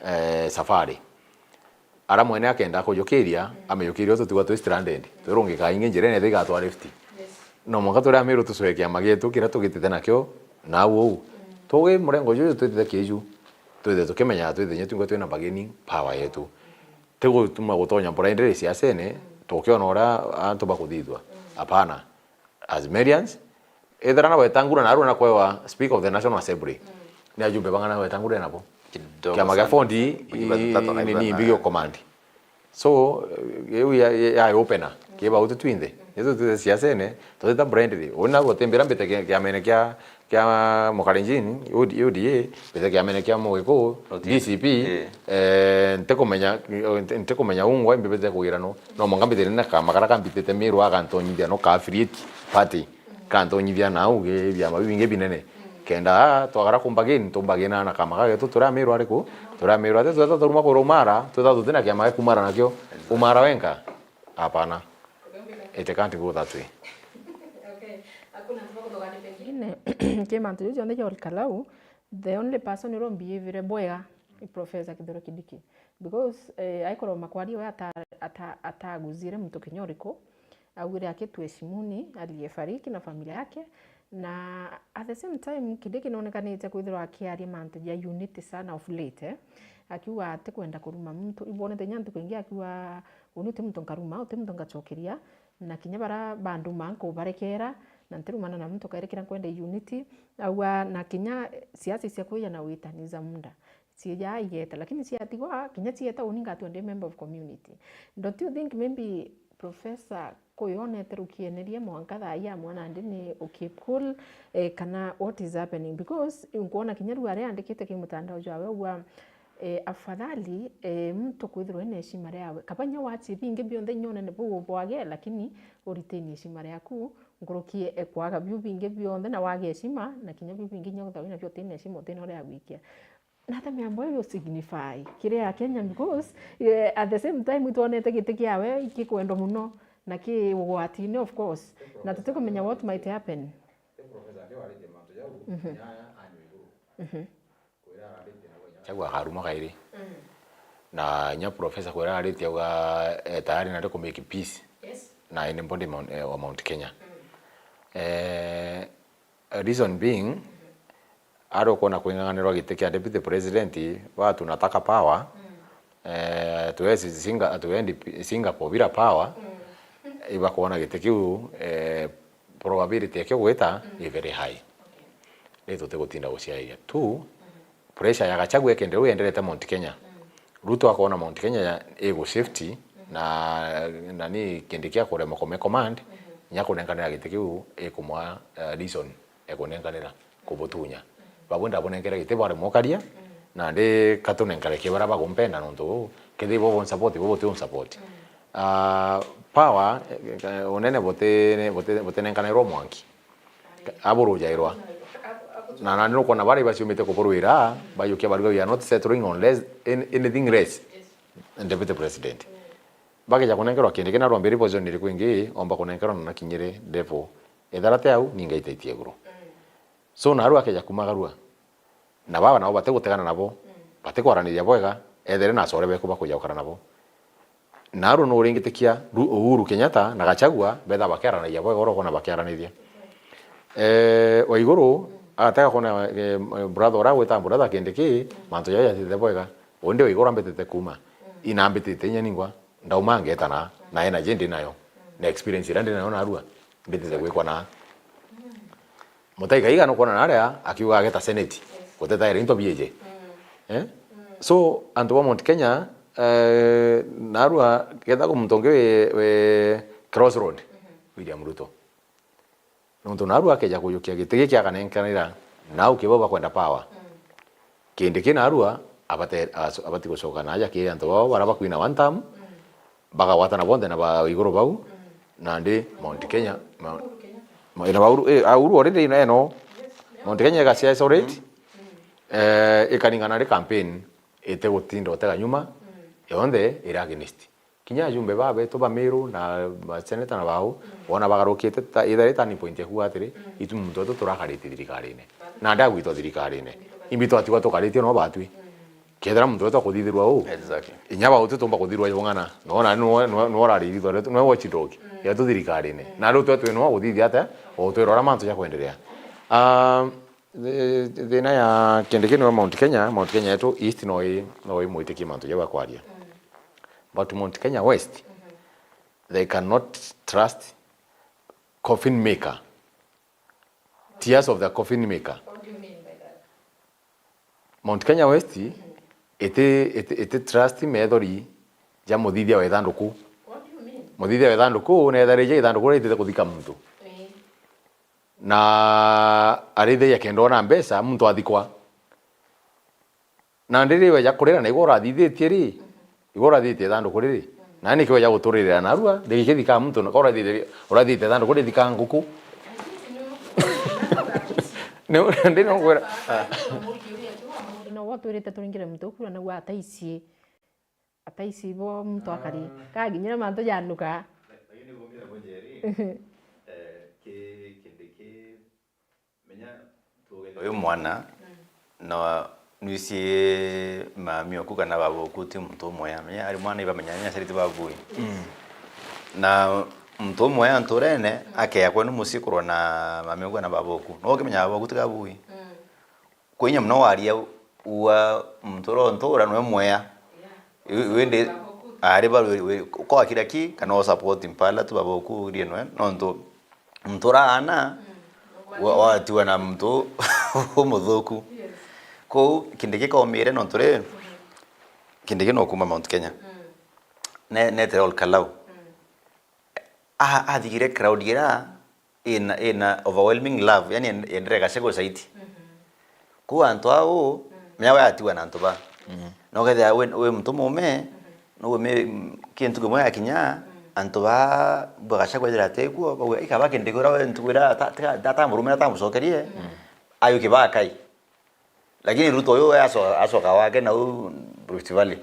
eh, safari. Ara mwene akenda kujukiria, amijukiria tutigwa twi stranded. Twirungika ingi njirene, ithi igatwa lift. No mwanka turi Amiru tucwee kiama gietu kiria tugitite nakio, na au uu. Tugi murengo juju twitite kiiju. Twithe tukimenya twithe kinya twingwa twina bargaining power yetu. Ti gutuma gutonya blindly siasene, tukiona uria antu bakuthithua. Hapana. As Merians, ethira na Wetangula na arua na kwewa Speaker of the National Assembly, ni ajumbe bang'ana Wetangula enabo? Kidogo sana. Kiama gia Ford, Bigi batatu i-, kana ni, ni ithano. Bigio command. So, eh, iu ya, ya, ya opena, kiba utu twinthe. Yetu twithe siasene, tutita blindly. Uni na gutimbira mbite kia-, kiamene kia, kia Mukalenjin, U D A, mbite kiamene kia Mugiku, D C P, eh, ntikumenya, nti-, ntikumenya ungwa imbibite kugira no. No mwanka mbitire na kama kara kambitite Miru agantonyithia no ka affiliate party, kantonyithia na uge biama bibingi binene. Kenda twagara kumbagini, tumbagina na kama kagetu turi Amiru ariku, turi Amiru ati tweta turuma kura Umara, tweta tutina kiama gia kumara nakio, Umara wenka. Hapana. It can't go that way. Okay. Hakuna mtu wa kutoka ni pengine. Ki mantu juu jonthe ja Olkalau, the only person uria umbiivire bwega ni Professor Kithure Kindiki. Because, eh, aikorwa makwaria we ata-, ata-, ataguzire muntu kinya uriku, augire akituheshimuni aliyefariki na familia yake, na at the same time, Kindiki nonekanite kwithirwa akiaria mantu ja unity sana of late, eh. Akiuga atikwenda kuruma muntu. Ibwonete kinya ntuku ingi akiuga, "Uni uti muntu nkaruma, uti muntu ngacokeria, na kinya bara banduma nkubarekera, na ntirumana na muntu kairi kiria nkwenda unity." Auga, na kinya siasa cia kwija na witani za muda. Ciija igeta, lakini ciatigwa, kinya cieta uni ngatua ndi member of community. Don't you think maybe Professor kuyonete rukienerie mwanka thaa ii amwe nandi ni u keep cool, eh, kana what is happening? Because nkwona kinya riu aria andikite ki mutandao jwawe, ugwa, eh, afadhali, eh, muntu kwithirwa ena heshima riawe. Kaba nya wachi bingi bionthe nya unene buu bwage, lakini u retain heshima riaku, nkuruki e kwaga biu bingi bionthe na wage heshima, na kinya biu bingi nya uthawi nabio utina heshima, utina uria agwikia. Na ta miambo iu signify kiri Akenya because, eh, at the same time itwonete giti kiawe gikwendwa muno na ki ugwatine of course. Na tutikumenya what might happen. Ti professor ndio waritie mantu jau, mhm, kinya anywe iguru. Mhm. Kwira araritie na wenya. Chagua akaruma kairi. Mm. Na nya professor kwira araritie auga, eh, tayari nari ku make peace. Yes. Na anybody Mount, eh, wa Mount Kenya. Mm. Eh, reason being, ari ukwona kwing'ang'anirwa giti kia deputy president, ba tunataka power, mm, eh, tuesi Singa-, tuendi pi-, Singapore bila power, mm, ibakwona giti kiu, eh, probability ekio gwita, mm, i very high. Okay. Ri tutigutinda guciairia. Two, mm, pressure ya Gachagua ikende riu yenderete Mount Kenya. Mm. Ruto akona Mount Kenya ya, igu shift, mm, na, na ni kindi kia kurema kume command, mm, nya kunenkanira giti kiu ikumwa, eh, reason ekunenkanira kubutunya. Babu ndabunenkere giti bwari mukaria, mm, na ndi katunenkare ki bara bagumpenda nontu kethira bo bon support, bo buti un support. Mm. Ah, power, eh, unene buti-, buti-, butinenkanirwa mwanki. Aburujairwa. Na, na nukona bari baciumite kuburwira, bayukia bariuga, "We are not settling on less, any-, anything less than deputy president." Bakeja kunenkerwa kindi kina rwambiri position iriku ingi, omba kunenkerwa na nakinyire level. Ethera ti au, ninga itaitie iguru. So, naru akeja kumagarua. Na baba nabo batigutegana nabo, batikwaraniria bwega, ethere na acore beku bakuja gukara nabo. Naru nuringitikia Ru-, Uhuru Kenyatta na Gachagua betha bakiaranagia bwega uria ukona bakiaraniria. Eh, Waiguru, atega kwona, eh, brother uria gwita brother Kindiki, mantu jau jatite bwega. Undi Waiguru ambitite kuma. Inambitite inya ningwa, ndauma ngetana, na energy ndi nayo. Na experience iria ndi nayo narua, mbitite gwikwa na. Mutai Kahiga nukwona naria akiuga ageta senate, gutetaira into biije. Eh? So, antu ba Mount Kenya, eh, narua ketha ku muntu ungi wi, wi crossroad, William Ruto. Nontu narua akeja kujukia giti giki akanenkanira nau kibo bakwenda power. Kindiki narua abate-, aso-, abati gucoka na aja kiri antu bao bara bakwina one term, bagagwatana bonthe na ba iguru bau, nandi Mount Kenya, ma-, ma-, na ba Uhuru, eh, Uhuru already ino eno, Mount Kenya igacia isolate, eh, ikaringana ri campaign, itigutinda utega nyuma, yonthe iri against. Kinya ajumbe baa betu ba Meru na maseneta na bau, bona bagarukite ta, ithe ri turning point ya kuuga atiri, itu muntu wetu turakaritie thirikarine. Na ndagwitwa thirikarine. Imbi twatigwa tukaritie no batwi. Kethira muntu wetu akuthithirwa uu. Exactly. Inya bau tutiumba kuthirwa jong'ana. Nona nwe, nwe, nwe urarithithwa, nwe watchdog. Yetu thirikarine. Na riu twetu nwe guthithia ate, o twirora mantu ja kwenderea. Ah, Thi-, thina ya Kindiki niwe Mount Kenya, Mount Kenya yetu East no i, no imwitikie mantu jau akwaria. But Mount Kenya West, they cannot trust coffin maker. Tears of the coffin maker. What do you mean by that? Mount Kenya West iti, iti, iti trust methori ja muthithia wa ithanduku. What do you mean? Muthithia wa ithanduku neethariria ithanduku riria itite kuthika muntu. Ii. Na arithagia kenda ona mbeca muntu athikwa. Na ndiri weja kurira na igwe urathithitie ri, igwe urathithitie ithanduku riri. Na niki weja guturirira narua, rigikithika muntu na urathithitie, urathithitie ithanduku rithika nguku. Ni, ndi nongwira. Na gwe twirite turingire muntu ukura na gwe ataici. Ataici bo muntu akari. Ah. Kaginyira mantu januka. Lakini niguo mbira bo Njeri. Eh, ki, Kindiki, menya tuge uyu mwana, mm, na nwisi mami oku kana baba oku ti muntu umwea. Menya ari mwana ibamenya, menya aciari ti babui. Mm. Na muntu umwea nturene, mm, akea kwenu mucii kurwa na mami oku kana baba oku. No ukimenya baba oku ti kabui. Mm. Kwinya muno waria ua muntu uria untura nwe mwea. Wi-, windi ari ba wi-, wi-, ko akira ki, kana o support mpala tu baba ukurie nwe, nontu muntu uraana, wa-, watiwa na muntu umuthuku. Kou Kindiki kaumire nontu ri, Kindiki no kuma Mount Kenya. Ne-, netere Ol Kalou. A-, athigire crowd ira ina, ina overwhelming love, yani en-, endere Gachagua zaidi. Mhm. Kou antu au, mm, menya we atiwa na antu ba. Mm. Na ukethira we, we muntu mume, mhm, no we me, m-, kintu kimwe yakinya, mm, antu ba, ba Gachagua ethira atekuo, bauga, "Ikaba Kindiki uria we ntuku iria ata-, ata-, atamurumira, atamucokerie, mm, ayuke bakai." Lakini Ruto uyu we aco-, acoka wake nau Rift Valley.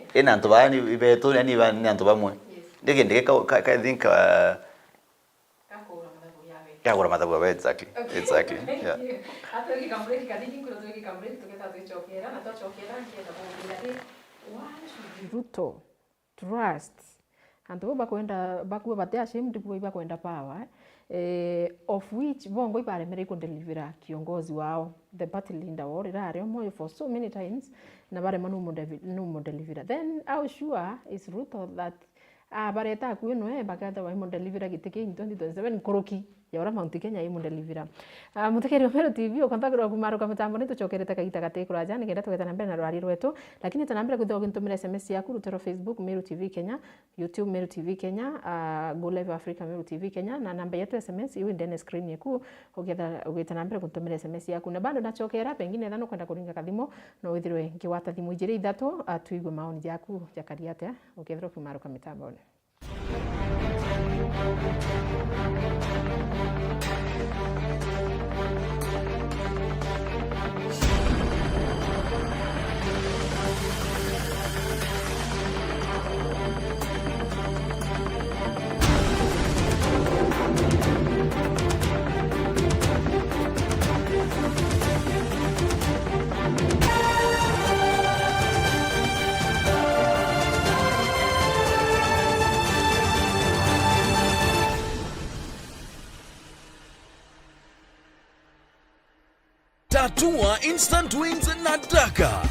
Okay. Ina antu ba ni betu, yani ba, ni antu bamwe. Yes. Ndi Kindiki ka, ka, ka, I think, uh, Gakura mathabu jawe. Gakura mathabu jawe, exactly. Okay. Exactly. Thank you. Yeah. Atwege kamureki kanini, nkwira twege kamureki, tuketha twicokera, na twacokera, nkenda kumbira, eh, why should Ruto trust? Antu bo bakwenda, bakuwa bate ashamed, kuwa ibakwenda power, eh, of which bongo ibaremere ikundelivera kiongozi wao, the party leader wao, rira ario moyo for so many times, na barema numu ndevi-, numu delivera. Then how sure is Ruto that Ah, bareta akui nwe, bakethirwa imundelivira giti kiu in twenty twenty-seven nkuruki ya uria Mount Kenya imundelivira. Ah, muthikiri wa Meru T V, ukonthagirwa kumaruka mitambo, ni tucokerete kagita gati kuraja, nikenda tugeta na mbere na rwari rwetu. Lakini ta na mbere kwithirwa ugintumira S M S yaku, rutere Facebook, Meru T V Kenya, YouTube, Meru T V Kenya, ah, Go Live Africa, Meru T V Kenya, na namba yetu S M S, iu ndene screen yaku, ugetha, ugeta na mbere kuntumira S M S yaku. Na bado ndacokera, pengine etha nukwenda kuringa kathimu, no withirwe nkigwata thimu ijiri ithatu, ah, tuigue maoni jaku jakari atia. Ukethirwa ukiumaruka mitambone. Tatua instant wins na Daka.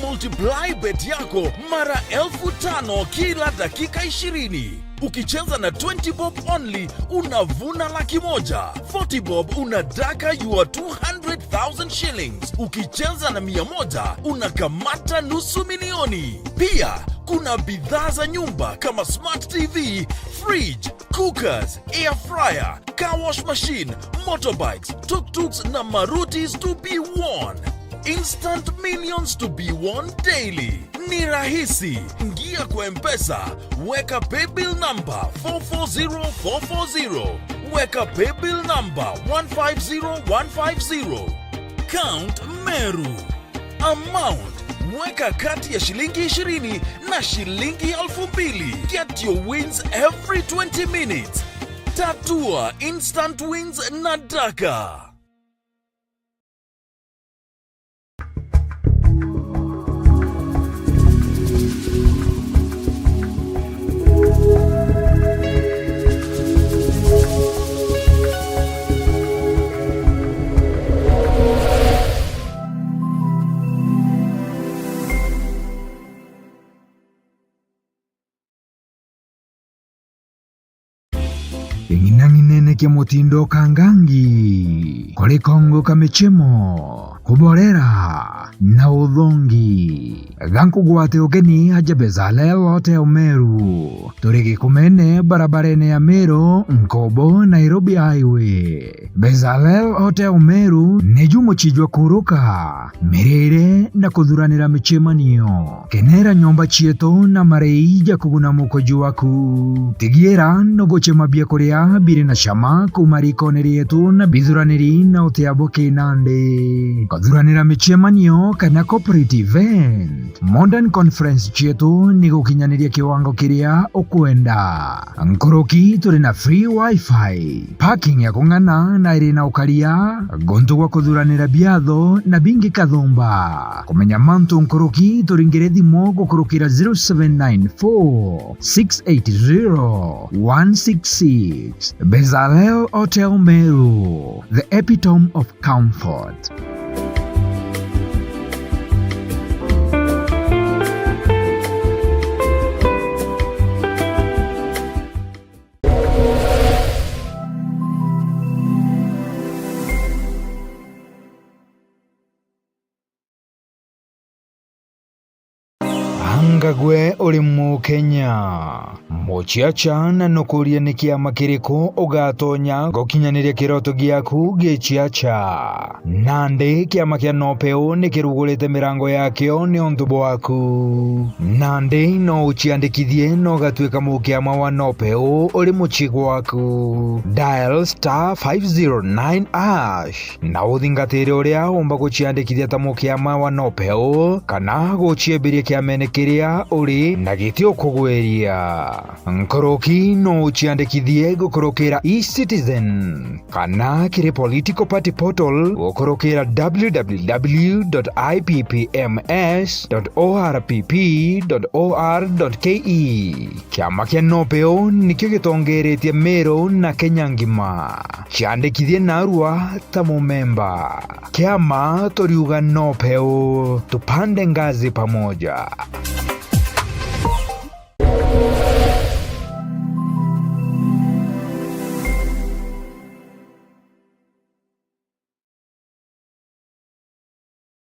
Multiply bet yako mara elfu tano kila dakika ishirini. Ukicheza na twenty bob only, unavuna laki moja. Forty bob, unadaka your two hundred thousand shillings. Ukicheza na mia moja, unakamata nusu milioni. Pia, kuna bidhaa za nyumba kama smart T V, fridge, cookers, air fryer, car wash machine, motorbikes, tuk-tuks na marutis to be won. Instant millions to be won daily. Ni rahisi. Ingia kwa M-Pesa, weka paybill number four four zero four four zero. Weka paybill number one five zero one five zero. Count Meru. Amount, weka kati ya shilingi ishirini na shilingi elfu mbili. Get your wins every twenty minutes. Tatua instant wins na Daka. King'inang'inene kia mutindo kangangi, kuri kongo ka michemo, kuborera na uthongi. Ga nkugwate ugeni aja Bezalel Hotel Meru. Turi Gikumene, barabarene ya Meru, Nkobo, Nairobi Highway. Bezalel Hotel Meru niju mucii jwa kuruka, mirire na kuthuranira micemanio. Kenera nyomba cietu na marei ja kuguna mukoji waku. Tigiira nugucema biakuria biri na cama kuuma rikone rietu na bithuraniri na utia bwa kinandi. Kuthuranira micemanio kana corporate event. Modern conference cietu ni gukinyaniria kiwango kiria ukwenda. Nkuruki turi na free wifi, parking ya kung'ana na iri na ukaria, guntu gwa kuthuranira biatho na bingi kathumba. Kumenya mantu nkuruki, turingire thimu gukurukira zero seven nine four six eight zero one six six. Bezalel Hotel Meru, the epitome of comfort. Anga gwe uri Mukenya? Muciaca na nukuria ni kiama kiriku ugatonya gukinyaniria kiroto giaku giciaca? Nandi kiama kia Nopeu ni kirugurite mirango yakio niuntu bwaku. Nandi no uciandikithie na ugatuika mukiama wa Nopeu uri mucii gwaku. Dial star five zero nine hash. Na uthingatire uria umba guciandikithia ta mukiama wa Nopeu, kana guciembiria kiamene kiria uri na giti ukugwiria. Nkuruki no uciandikithie gukurukira eCitizen, kana kiri political party portal gukurukira w w w dot i p p m s dot o r p p dot o r dot k e. Kiama kia Nopeu nikio gitongeretie Meru na Kenya ngima. Ciandikithie narua ta mumemba. Kiama turiuga Nopeu, tupande ngazi pamoja.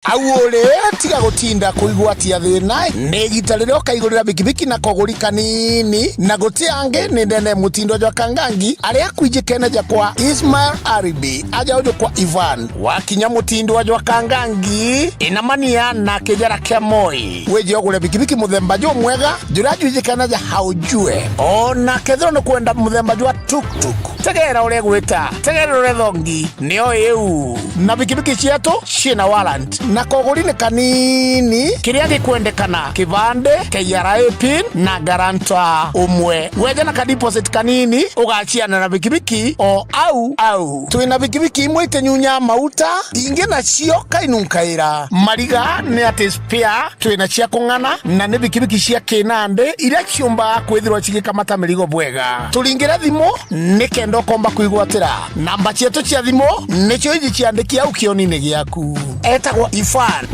Au uri, tiga gutinda kuigwatia thina, ni igita riria ukaigurira bikibiki na koguri kanini, na guti angi ni ndene mutindo jwa Kangangi, aria kwijikene ja kwa Ismail Aribi, aja uju kwa Ivan. Wakinya mutindo jwa Kangangi, inamania na kijara kia Moi. Wije ugure bikibiki muthemba jumwega, juria jwijikene ja Haujue. O na kethirwa ni kwenda muthemba jwa tuktuk, tegera uria igwita, tegera uria ithongi, nio iu. Na bikibiki cietu ciina warrant, na koguri ni kanini. Kiria gikwendekana: kibande, K R A pin, na guarantor umwe. Weja na ka deposit kanini, ugaciana na bikibiki o au au. Twina bikibiki imwe itinyunyaa mauta, ingi nacio kainunkaira. Mariga ni ati spare, twina cia kung'ana, na ni bikibiki cia kinandi iria ciumbaga kwithirwa cigikamata mirigo bwega. Turingire thimu, nikenda ukomba kwigwatira. Namba cietu cia thimu nicio iji, ciandiki au kionini giaku. Etagwa Ifan.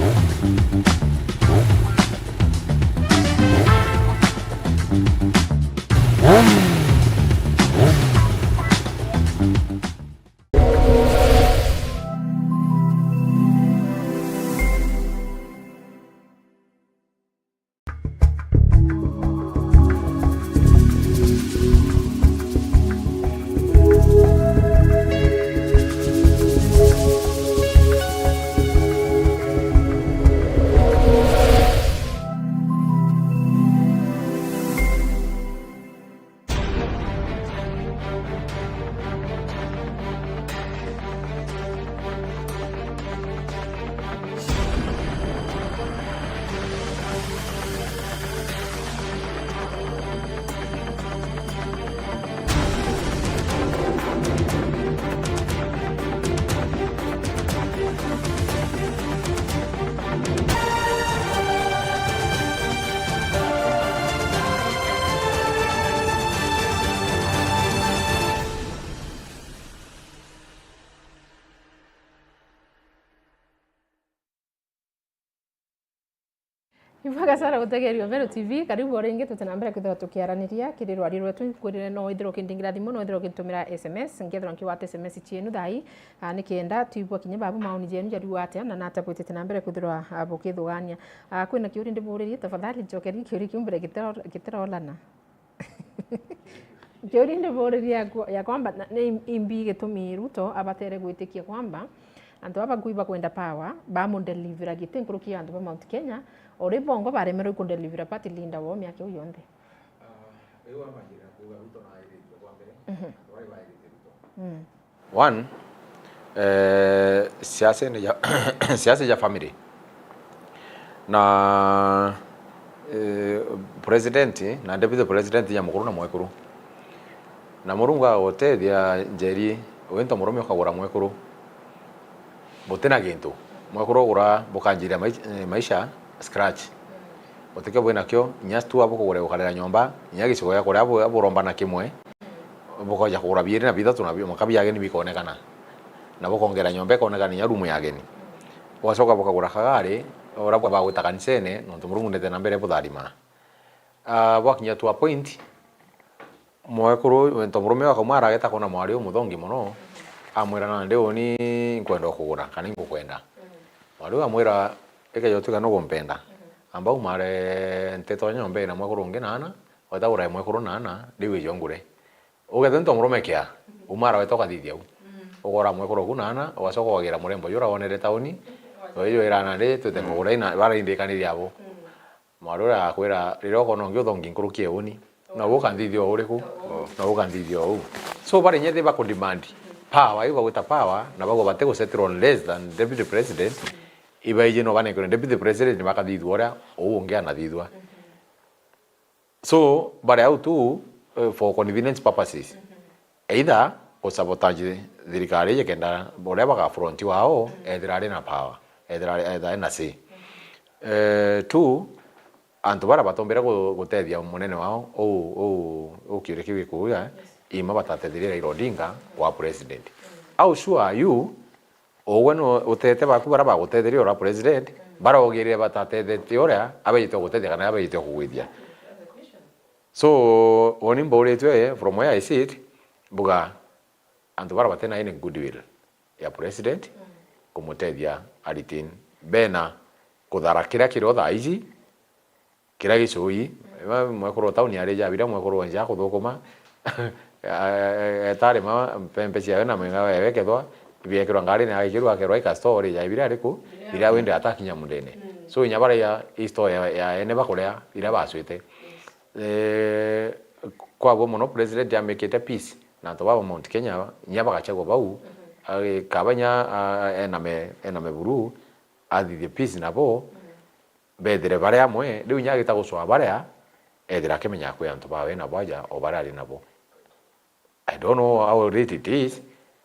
Ibwega sana gutegeria Meru T V, karibu o ringi, tute na mbere kwithirwa tukiaraniria kiri rwari rwetu. Nkwirire no withirwe ukindingira thimu, no withirwe ukintumira S M S, nkethirwa nkigwata S M S cienu thaa ii, ah, nikenda twigua kinya babu maoni jenu jariu atia, na nata bwitite na mbere kwithirwa, ah, bukithugania. Ah, kwina kiuri ndiburirie, tafadhali ncokeria kiuri kiu mbere gitiro-, gitirolana. Kiuri ndiburirie ya kwa-, ya kwamba na, ni im-, imbi gitumi Ruto abatere gwitikia kwamba antu baba ngui bakwenda power, bamudelivera giti nkuruki ya antu ba Mount Kenya, ori bongo baremerwe kudelivera party leader wao miaka iu yonthe. Ah, riu ambanjirira kuuga Ruto nairite kwa mbere, mhm, antu baria bairite Ruto. Mm. One, eh, siasa ni ya, siasa ya family. Na, eh, president na deputy president ya mukuru na mwekuru. Na Murungu agagutethia Njeri, winto murume ukagura mwekuru. Butina gintu. Mwekuru ugura bukanjiria mai-, eh, maisha scratch. Butikio bwinakio, inya stua bukugura ukarera nyomba, inya gicigo gia kuria bu-, buromba na kimwe. Bukoja kugura biiri na bithatu na bi-, maka bia ageni bikonekana. Na bukongera nyomba ikonekana inya rumu ya ageni. Bugacoka bukagura kagari, uria bwa bagwita kanisene, nontu Murungu nete na mbere butharima. Ah, bwakinya to a point, mwekuru, wento murume akauma arageta kwona mwari umuthongi mono, amwira, "Nandi uni nkwenda ukugura, kana ingukwenda." Mwari uyu amwira, "Ikeja utuika nugumpenda, amba umare nteto nyomba ina mwekuru ungi naana, weta urae mwekuru naana, riu ijo ngure." Ugethe nto murume kia, umara weta ukathithia u. Ugora mwekuru ugu naana, ugacoka ukagira murembo jura wonere tauni, uyu wira, "Nandi twite nkugura ina, bara indikaniria abo." Mwari uria agakwira, "Riria ukona ungi uthongi nkuruki e uni, na ukanthithia o uriku? Na ukanthithia o u?" So, bari nyethi bakudemand power, iu bagwita power, na bagwa bati gusettle on less than deputy president, ibaiji no banengwe deputy president, bakathithua uria uu ungi anathithua. So, bari au tu, eh, for convenience purposes. Either ku sabotage thirikari iji kenda uria baga front wao, ethira ari na power, ethira ari, ethira ari na say. Eh, two, antu baria batombere gu-, gutethia munene wao, uu, uu, uu kiuria kiu gikuuga, ima batatetherie Raila Odinga kwa president. How sure are you Ugwe no utete baku baria bagutetherie ura president, baraugirire batatethetie uria abejite gugutethia kana abejite kugwithia. So, uni mburitwe, from where I sit, mbuga, antu baria batena any goodwill ya president kumutethia aritin bena kuthara kiria kirio thaa iji, kiria gicui. Iba mwekuru o tauni ari ja biria mwekuru o nja kuthukuma. Etarima mpempe ciawe na mwinga wewe kethwa biekirwa ngarine, agikirwa akerwa ika store ja biria ari ku, biria wende atakinya mundene. So inya baria i store ya, ya ene bakuria biria bacwite. Eh, kwabua mono president amikite peace na antu baba Mount Kenya, inya bagachagwa bau, kabanya, ah, ename, ename buru, athithie peace nabo. Bethire bari amwe, riu inya agita gucwaa baria, ethira akimenya kwi antu bawe nabo aja o baria ari nabo. I don't know how late it is,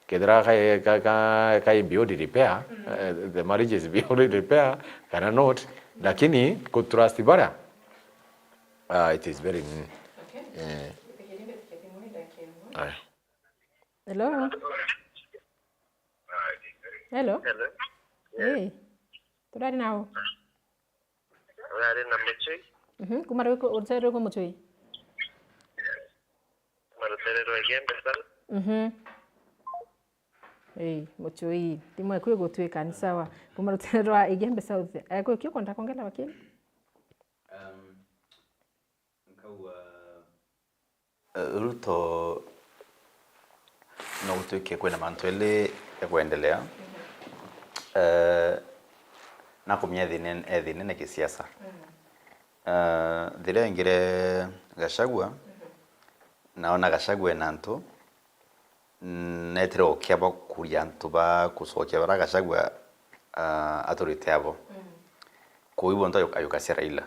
kethira ka, ka, ka, ka beyond repair, eh, the marriage is beyond repair, kana not, lakini ku trust baria, ah, it is very, mm, eh. Aya. Hello? Hello? Hello? Eh. Turari nao? Urari na Mucui. Mhm, kuma rwiko, urutere rwiko Mucui? Kuma rutere rwa Igembe South. Mhm. Ei, Mucui, ti mwe kwi gutwika, ni sawa. Kuma rutere rwa Igembe South. Eh, kwi kio kwenda kwongela wakili? Um, nkauga Eh, Ruto no gutwike kwina mantu eli ekwendelea. Eh, nakumenya ethine, ethine ni kisiasa. Eh, thiria ingire Gachagua, naona Gachagua ena antu, netire gukiaba kuria antu ba kucokia bara Gachagua, ah, aturite abo. Kuu ibo ntu ayuka, ayukasia Raila.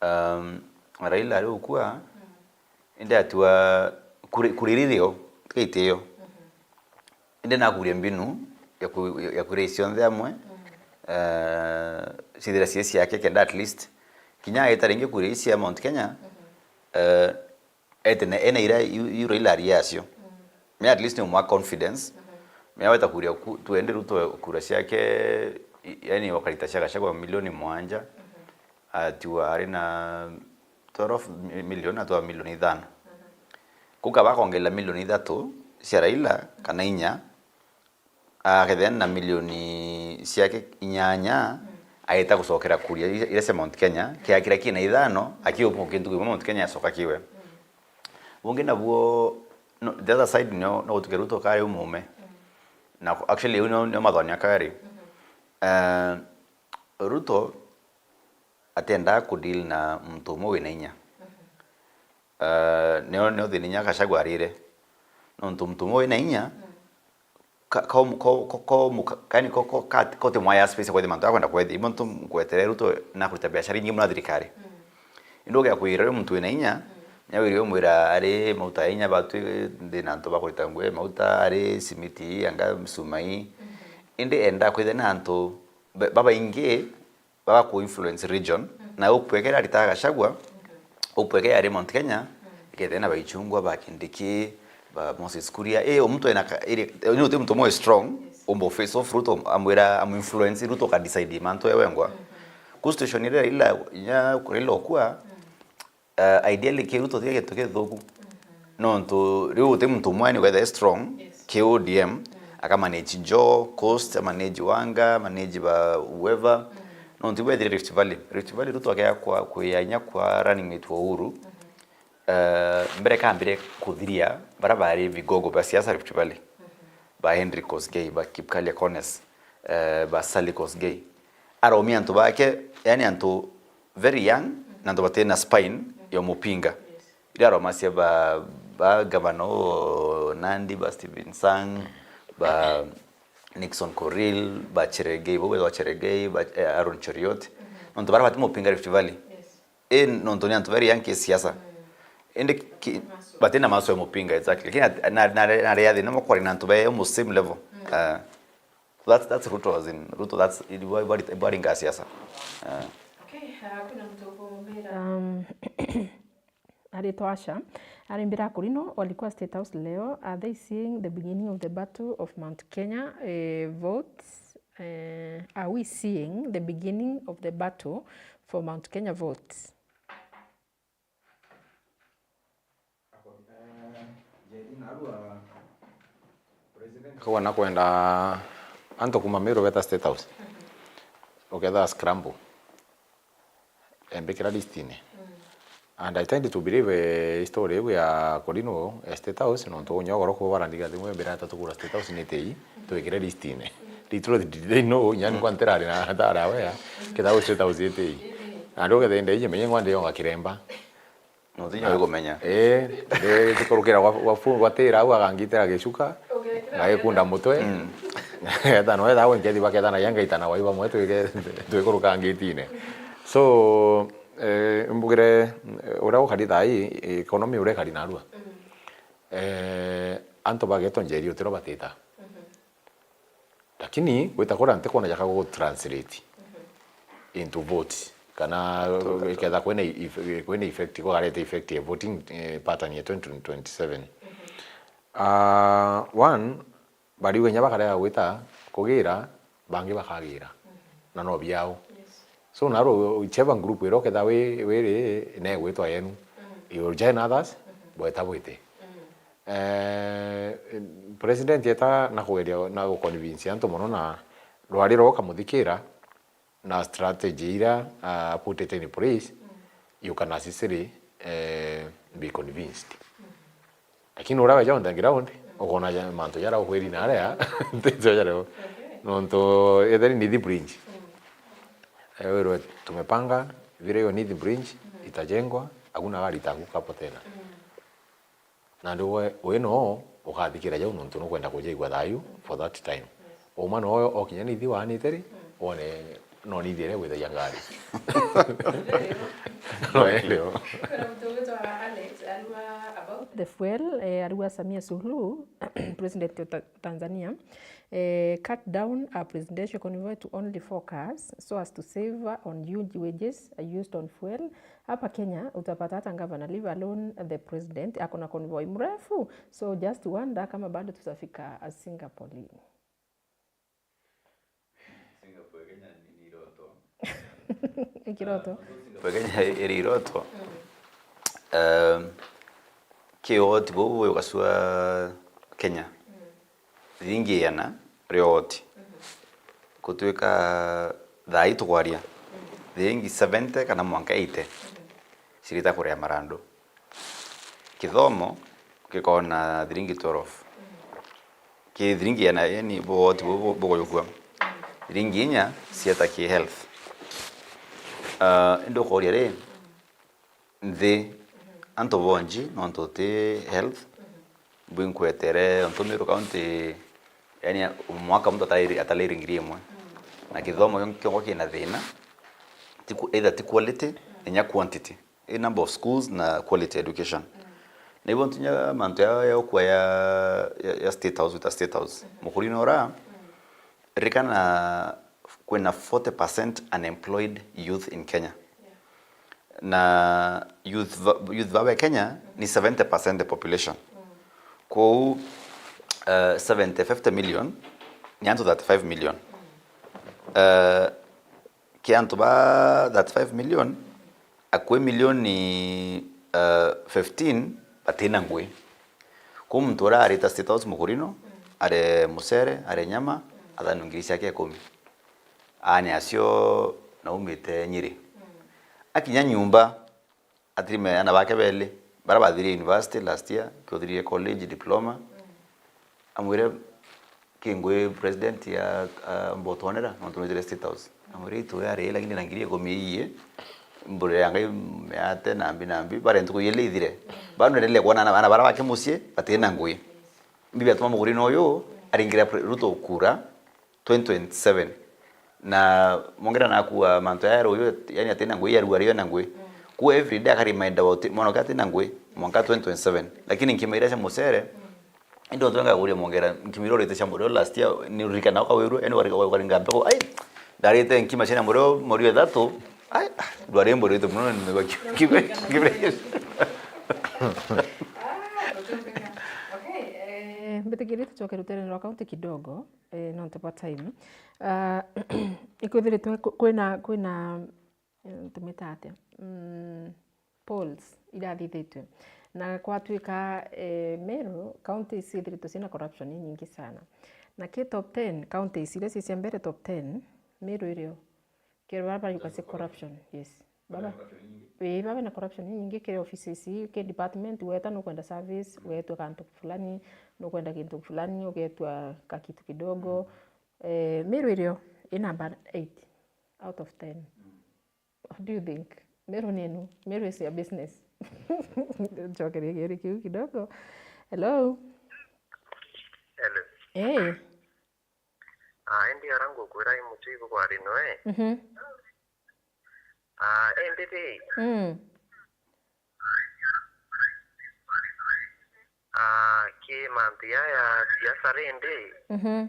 Um, Raila ari gukua, indi atua kuri, kuri ririo, tiga itio. Indi nakuria mbinu ya ku, ya kuria cionthe amwe, eh, cithira cie ciake kenda at least kinya agita ringi kuria ici cia Mount Kenya, eh, ete na, ena ira iu, iu Raila ari yacio. Me at least ni umwa confidence. Me aweta kuria ku, tuende Ruto kura ciake, i, yani wakarita cia Gachagua milioni mwanja. atiwa ari na twelve million, atiwa milioni ithano. Kuu kaba akongerera milioni ithatu cia Raila kana inya, akethira na milioni ciake inyanya, aita gucokera kuria iria cia Mount Kenya, kiakira kina ithano, akiupuka kintu kimwe Mount Kenya acoka kiwe. Bungi nabuo, no, the other side nio, no gutuke Ruto kari umume. Na actually, uyu nio, nio mathonio kari. Eh, Ruto atiendaa ku deal na muntu umwe wina inya. Eh, nio, nio thina inya Gachagua arire. Nontu muntu umwe wina inya, ka, ka, ka, ka, ka, yani, ka, ka, ka, ka utimwaya space ya kwethia mantu akwenda kwethia. Imo ntu ngwetere Ruto na kurita biashara ingi muna thirikari. Indi ugekwira uyu muntu wina inya, nyawiri umwira ari mauta ya inya batwi ndi na antu bakurita nguo ya mauta, ari simiti, anga msumai. Indi enda kwithia na antu ba-, babaingi baba ku influence region, na ukwekera arita Gachagua, ukwekera ari Mount Kenya, ikethira na baichungwa ba Kindiki, ba Moses Kuria. Eh, omuntu ena ka-, iri, ni uti muntu mwe strong, umbo face off Ruto, amwira, amu influence Ruto ka decide mantu ewe ngwa. Ku situation ira ila, nya kurila okwa, eh, ideally ki Ruto tiga gintu kithuku. Nontu riu uti muntu umwe ni whether strong, ki O D M, aka manage Joho, Coast, manage Wanga, manage ba whoever. Nontu ibu ethire Rift Valley. Rift Valley Ruto akea kwa, kwia inya kwa running mate wa Uhuru. Eh, mbere kambire kuthiria bara bari vigogo ba siasa Rift Valley. Ba Henry Kosgei, ba Kipkalia Kones, eh, ba Sally Kosgei. Aromia antu bake, yani antu very young, na antu batina spine ya mupinga. Iria aromacia ba, ba gavana o Nandi, ba Stephen Sang, ba Nixon Koril, ba Cheregei, bo ba Cheregei, ba, eh, Aaron Cheriot. Nontu bara bati mupinga Rift Valley. I nontu ni antu very young ki siasa. Indi ki, batina maso ya mupinga, exactly. Lakini at-, na, na, na riathi, no makwari na antu be almost same level. Eh, that's, that's Ruto, as in, Ruto, that's, ibari, ibari, ibari nga siasa. Eh. Okay, uh, kuna mtu kumira. Um, aritwa Asha, arimbira Akorino walikuwa State House leo. Are they seeing the beginning of the battle of Mount Kenya, eh, votes? Eh, are we seeing the beginning of the battle for Mount Kenya votes? Kau anakwenda antu kuma Meru beta State House. Uketha scramble. Embikira listine. And I tend to believe, eh, story iu ya Korino, eh, State House, nontu unya ugoro kuba barandiga thimu mbira tatu kura State House ni tei, twikire listine. Literally, they know, nyani kwa ntirari na tara wea, kitha State House itei. Na ndio gethe ndei menye ngwa ndionga kiremba. No, tinya wikumenya. Eh, eh, tikurukira gwa, gwa fu-, gwa tira au agangitira gicuka, ngagikunda mutwe. Etha no etha we ngethi bakethanagia ngaitana wai bamwe twike, twikuruka ngitine. So, eh, mbugire, eh, uria ukari thai, economy uria ikari narua. Eh, antu bagetwa njeri utiro batita. Lakini gwita kuria ntikwona jaka gu translate into votes. Kana iketha kwina if-, kwina effect, kugarete effect ya voting, eh, pattern ya twenty twenty-seven. Ah, one, bariuga inya bakarega gwita kugira, bangi bakagira. Na no biao. So, naro whichever group iria uketha wi-, wiri, negwitwa yenu. You will join others, bweta bwite. Eh, president eta na kugeria na guconvince antu mono na rwari rwa ukamuthikira na strategy iria, ah, put it in place, you can assistly, eh, be convinced. Lakini uria weja on the ground, ukona ja-, mantu jaria ukwiri na aria, ntijo jario. Nontu etheri Nithi Bridge. Eh, wirwe tumepanga vile hiyo Nithi Bridge itajengwa, hakuna gari itaanguka hapo tena. Na ndio we, we no ukathikira jau nontu nukwenda kujaigua thayu for that time. Uma no okinya Nithi waanite ri, wone no Nithi iria igwithagia ngari. No, leo. Kuna mtu ugwitwa Alex, arua about the fuel, eh, arua Samia Suluhu, president wa Ta-, Tanzania, eh, cut down a presidential convoy to only four cars so as to save on huge wages used on fuel. Hapa Kenya utapata hata governor, leave alone the president, ako na convoy mrefu. So just wonder kama bado tutafika, uh, Singapore lini. Singapore, Kenya ni, ni ndoto. Ikiroto. Kenya iri iroto. Um, ki ugoti bubu bugacua Kenya, thiringi igana ria ugoti, gutwika thaa ii tukwaria, thiringi seventy kana mwanka eighty cirita kuria marandu. Kithomo gikona thiringi twelve. Ki thiringi igana, yani, bugoti bubu bu-, buguyukua. Thiringi inya cieta ki health. Ah, indi ukoria ri, nthi, antu bonji nontu ti health, bwinkwetere, ontu Meru County, yani, mwaka muntu atari-, ataliri ngiri imwe. Na kithomo kio-, kiongo kina thina, ti ku-, either ti quality, inya quantity. A number of schools na quality education. Na ibo ntunya mantu ya, ya ukua ya, ya, ya State House, wita State House. Mukurino ura, ririkana kwina forty percent unemployed youth in Kenya. Na youth va-, youth bawe Kenya ni seventy percent the population. Kwou, eh, seventy, fifty million ni antu thirty-five million. Eh, ki antu ba thirty-five million, akui milioni, eh, fifteen batina ngui. Kwou muntu uria arita State House mukurino, are mucere, are nyama, athanwe ngiri ciake ikumi. Aani acio naumite Nyeri. Akinya nyumba, atirime ana bake beli, bara bathirie university last year, ki uthirie college, diploma. Amwire, ki ngui president ya, ah, mbotwonera, nontu nwitire State House. Amwire, itu yari, lakini na ngiri ikumi ii, mbure ya Ngai meate nambi nambi, bare ntuku ili ithire. Bado endelee kuona ana, ana bara bake mucii, batina ngui. Mbibi atuma mukurino uyu, aringire pre-, Ruto kura, twenty twenty-seven. Na Mongera nakua mantu ya ruyu, yani atina ngui, ya ruari yo na ngui. Ku every day akari maenda wa uti-, mwana wake atina ngui, mwanka twenty twenty-seven. Lakini nkima iria cia mucere, indi untu ngaguria Mongera, nkima iria urite cia murio last year, ni uririkana ukawirua, yani wari, wari, wari ngambe ko, ai, ndarite nkima cia murio, murio ithatu, ai, ah, ndwari mburite muno, ni ngwa ki-, ki-, ki-, Ah, okay. Eh, mbitikiri tucoke rutere rwa kaunti kidogo. Eh, nontu bwa time. Ah, ikwithiritwe ku-, kwina, kwina, eh, tumita atia? Mm, polls irathithitue. Na kwatuika, eh, Meru counties ithirite ciina corruption inyingi sana. Na ki top ten counties iria ci cia mbere top ten, Meru irio. Kiri bara bari kasi corruption, yes. Baba, ii, baba na corruption inyingi kiri offices, ki department, weta nukwenda service, wetwa kantu fulani, nukwenda kintu fulani, ugetwa ka kitu kidogo. Eh, Meru irio i number eight out of ten. What do you think? Meru nenu, Meru is your business. Njokerie kiuri kiu kidogo. Hello? Hello. Eh. Ah, indi ara ngukwira i mucii bukwarino, eh? Mhm. Ah, indi ri? Mm. Ah, ki mantu ya, ya siasa rindi? Mhm.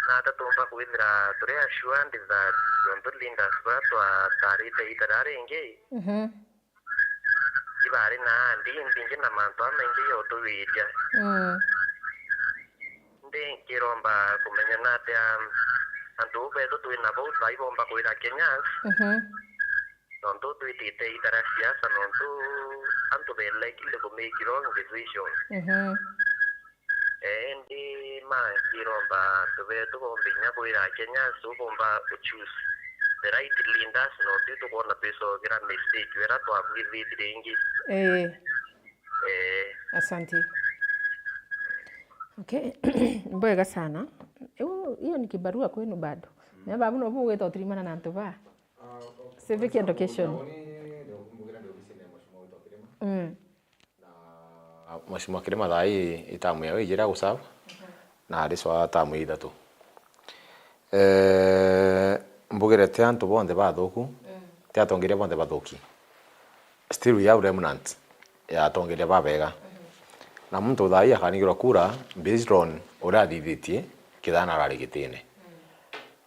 Nata tumba kwithira turi assured that tontu leaders bara twatarite ita ria ringi, mhm, ibari na ndii mbingi na mantu amaingi ya utuwiria. Mm. Ndi nkiromba kumenya natia antu betu twi nabo thaai bomba kwira Kenyans, mhm, nontu twitite ita ria siasa, nontu antu be likely ku make wrong decisions. Mhm. Eh, indi ma nkiromba antu betu bombe inya kwira Kenyans ubomba ku choose the right leaders, nontu itukwona twicogira mistake ira twabwithitie ringi. Ii. Eh. Asante. Okay. Bwega sana. Iu, hiyo ni kibarua kwenu bado. Mm. Na babu no bugwita utirimana na antu ba. Ah, civic education. Mm. Na Mheshimiwa Kirima thaa ii itamu yawe ijiri aguserve, na aricwa tamu ithatu. Eh, mbugire ti antu bonthe bathuku, mm, ti atongeria bonthe bathuki. Still we have remnant ya atongeria babega. Mm-hmm. Na muntu thaa ii akaringirwa kura based on uria athithitie kithana arari gitine.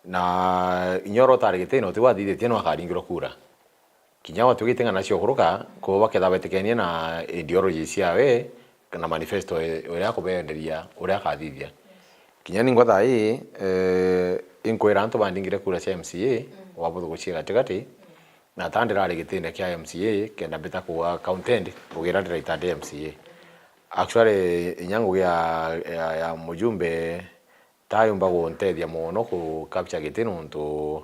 Mm. Na inya uria utari gitine uti wathithitie no akaringirwa kura. Kinya gwatuikite ng'ana cia ukuruka, kwou bakethira betikenie na ideology ciawe, na manifesto e-, uria akubenderia, uria akathithia. Kinya ningwa thaa ii, eh, inkwira antu bandingire kura cia M C A, mm, Wabuthugucie gatigati, na ta ndirari gitine kia M C A, kenda mbita kuga counted, ngugi iria ndiraita ndi M C A. Actually, inya ngugi ya, ya, ya mujumbe ta yumba guntethia mono ku capture giti nontu,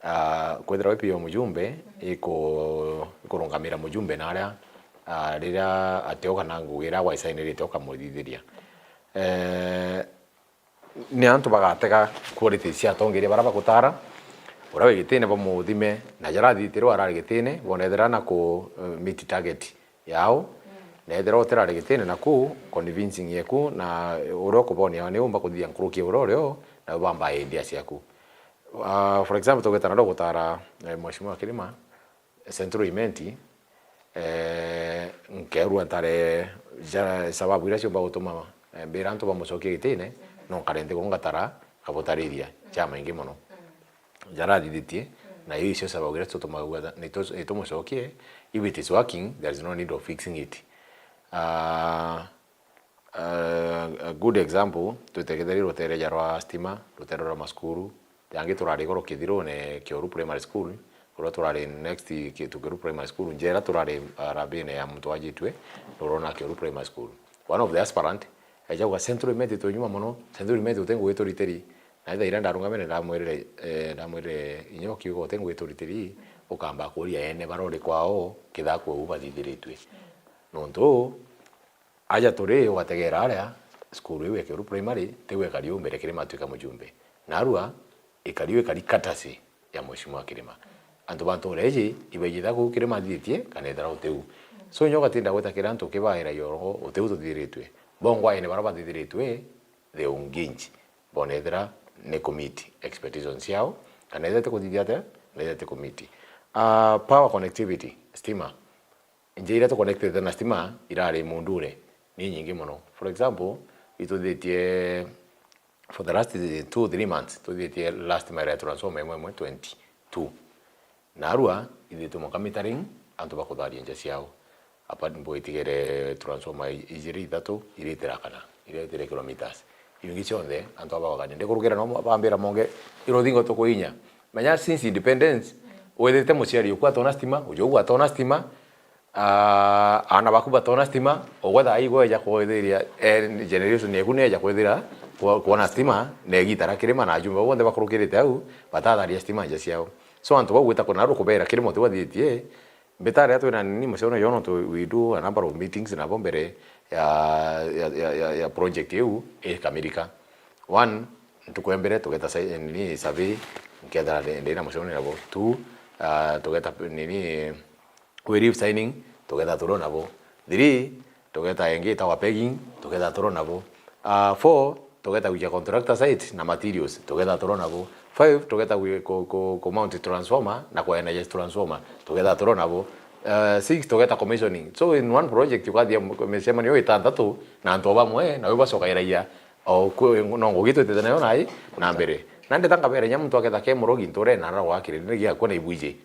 ah, kwithirwa wi P O mujumbe, iku-, ikurungamira mujumbe na aria, ah, riria ateo kana ngugi iria gwaisainirite ukamuthithiria. Eh, ni antu bagatega qualities cia atongeria baria bagutara, uria wi gitine bamuthime, na jaria athitirwe arari gitine, bonethera na ku, eh, meet target yao, na ethira utirari gitine naku, convincing yeku, na uria ukubonia ni umba kuthithia nkuruki ya uria urio, na ubamba idea ciaku. Ah, for example, tugeta naro gutara, eh, Mheshimiwa Kirima, Central Imenti, eh, nkerua ntare ja-, sababu iria ciumba gutuma, eh, mbira antu bamucokie gitine, no nkare nthiguru ngatara, nkabutariria ja maingi mono. Jarathithitie, na iu icio sababu iria tutumaga gwetha, nitu-, nitumucokie, if it is working, there is no need of fixing it. Ah, ah, a good example, twite Githeri rutere ja rwa stima, rutere rwa masukuru, yangi turari igoro Kithirune Kioru Primary School, kuria turari next ki-, to Kioru Primary School, njera turari harambee-ine ya muntu ajitwe, nurona Kioru Primary School. One of the aspirant, eja kuga, "Central Imenti twi nyuma mono, Central Imenti uti ngugi turitiri." Na ithaira ndarungamire ndamwirire, eh, ndamwirire, "Inya ukiuga uti ngugi turitiri, ukamba kuria ene bara uri kwao, kithaa kwou bathithiritue." Nontu aja turi ugategera aria, cukuru iu ya Kioru Primary, tiu ekari u mbere Kirima atwika mujumbe. Narua, ikari u ikari katasi ya Mheshimiwa Kirima. Antu ba ntura iji, ibaijitha kuu Kirima athitie, kana ethira utiu. So, nyo ugatinda gwita kira antu ukibaira yoro, utiu tuthithiritue. Bongwa ene bara bathithiritue, they engage. Bona ethira ni ku meet expectations ciao, kana ethira ti kuthithia atia, na ethira ti ku meet. Ah, power connectivity, stima. Njia iria tu connected na stima irari mundure ni nyingi mono. For example, ituthitie for the last two, three months, tuthitie last mile ya transformer imwe imwe twenty-two. Narua, ithitwe mwanka metering, antu bakutharia nja ciao. Apa mbuitigere transformer i-, ijiri ithatu, iritira kana, iritire kilometers. Iu ingi cionthe, antu aba bagania. Ndikurukira no bambira monge, iruthingo tukuinya. Menya since independence, withite muciari uku atona stima, uju ugu atona stima, ah, aana baku batona stima, ugwe thaa igwe eja kwithiria, eh, generation yeku ni eja kwithira, kwo-, kwona stima, na igita ria kirima na ajumbe bonthe bakurukirite au, batatharia stima nja ciao. So, antu bau gwita kuna rukubeera kirima uti bathitie, mbitari twina nini mucemanio yo nontu we do a number of meetings nabo mbere ya, ya, ya, ya, ya project iu ikamirika. One, ntuku ya mbere tugeta sa-, nini survey, nkethira ndi, ndina mucemanio nabo. Two, ah, tugeta nini, we leave signing, tugeta turo nabo. Three, tugeta ingi itagwa pegging, tugeta turo nabo. Ah, four, tugeta gwija contractor site na materials, tugeta turo nabo. Five, tugeta gwi-, ku, ku, ku mount transformer na ku energize transformer, tugeta turo nabo. Ah, six, tugeta commissioning. So in one project ukathia m-, micemanio itantatu na antu o bamwe, na we bacokairagia o ku-, no ngugi twitite nayo nai na mbere. Na ndeta nkabera inya muntu aketha ke murogi nture na aragwa akirire giakwa na ibwiji.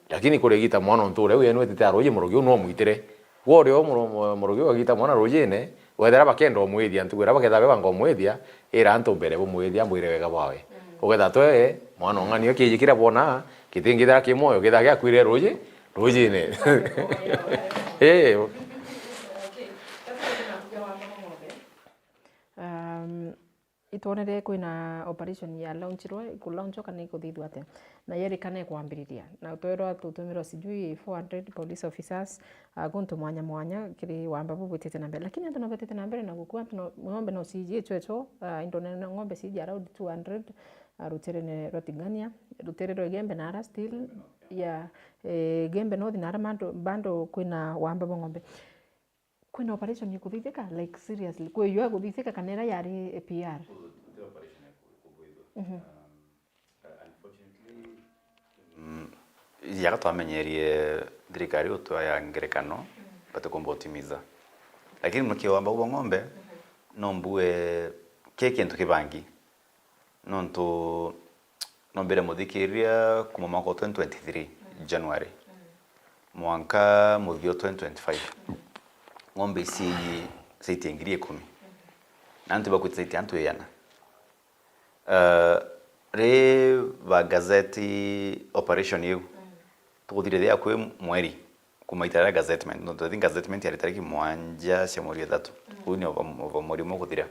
Lakini kuri gita mwana nture uyu enwetete aroji murogi unu omwitire. Gwe uri o muro-, mu-, murugi ugagita mwana rujine, wethira bakenda umwithia, ntuku iria baketha bebanga umwithia, ira antu mbere bumwithia, ambwire wega bwawe. Ugetha twe, mwana ung'ani o kiiji kiria bwona, gitingithira ki mwoyo, githaa giakwire ruji, rujine. Ii. Um, Itwonere kwina operation ya launchirwe, ku launchwa kana ikuthithwa atia? Na yerikana ikwambiriria. Na twerwa tutumirwa sijui four hundred police officers, ah, guntu mwanya mwanya kiri wamba bubwitite na mbere. Lakini antu no betite na mbere na gukua, antu no, ng'ombe no cijicwe cho, ah, indo nene ng'ombe ciji around two hundred, ah, ruterene rwa Tigania, rutere rwa Igembe na ara still, ya, eh, Igembe North na ara bando, bando kwina wamba bwa ng'ombe. Kwina operation ikuthithika, like, seriously? Kwi yo iguthithika kana ira yari P R? Ku-, guti operation iku-, ikubwithwa. Mhm. Um, uh, unfortunately, mm, yaga twamenyerie thirikari utwa ya ngerekano, mm, batikumba utimiza. Lakini mukio wamba bwa ng'ombe, mhm, no mbue ki kintu kibangi. Nontu nombire muthikiria kuma mwaka wa twenty twenty-three, mm, January, mm, mwanka muthia wa twenty twenty-five, mm, ng'ombe ici ciaitie ngiri ikumi. Mm. Na antu bakwite ciaitie antu iana. Eh, ri ba gazeti operation iu, tukuthirithia akui mweri kuma itara ria gazettement, nontu I think gazettement yari tariki mwanja cia mweri wa ithatu. Uu ni ova, ova mweri umwe kuthira.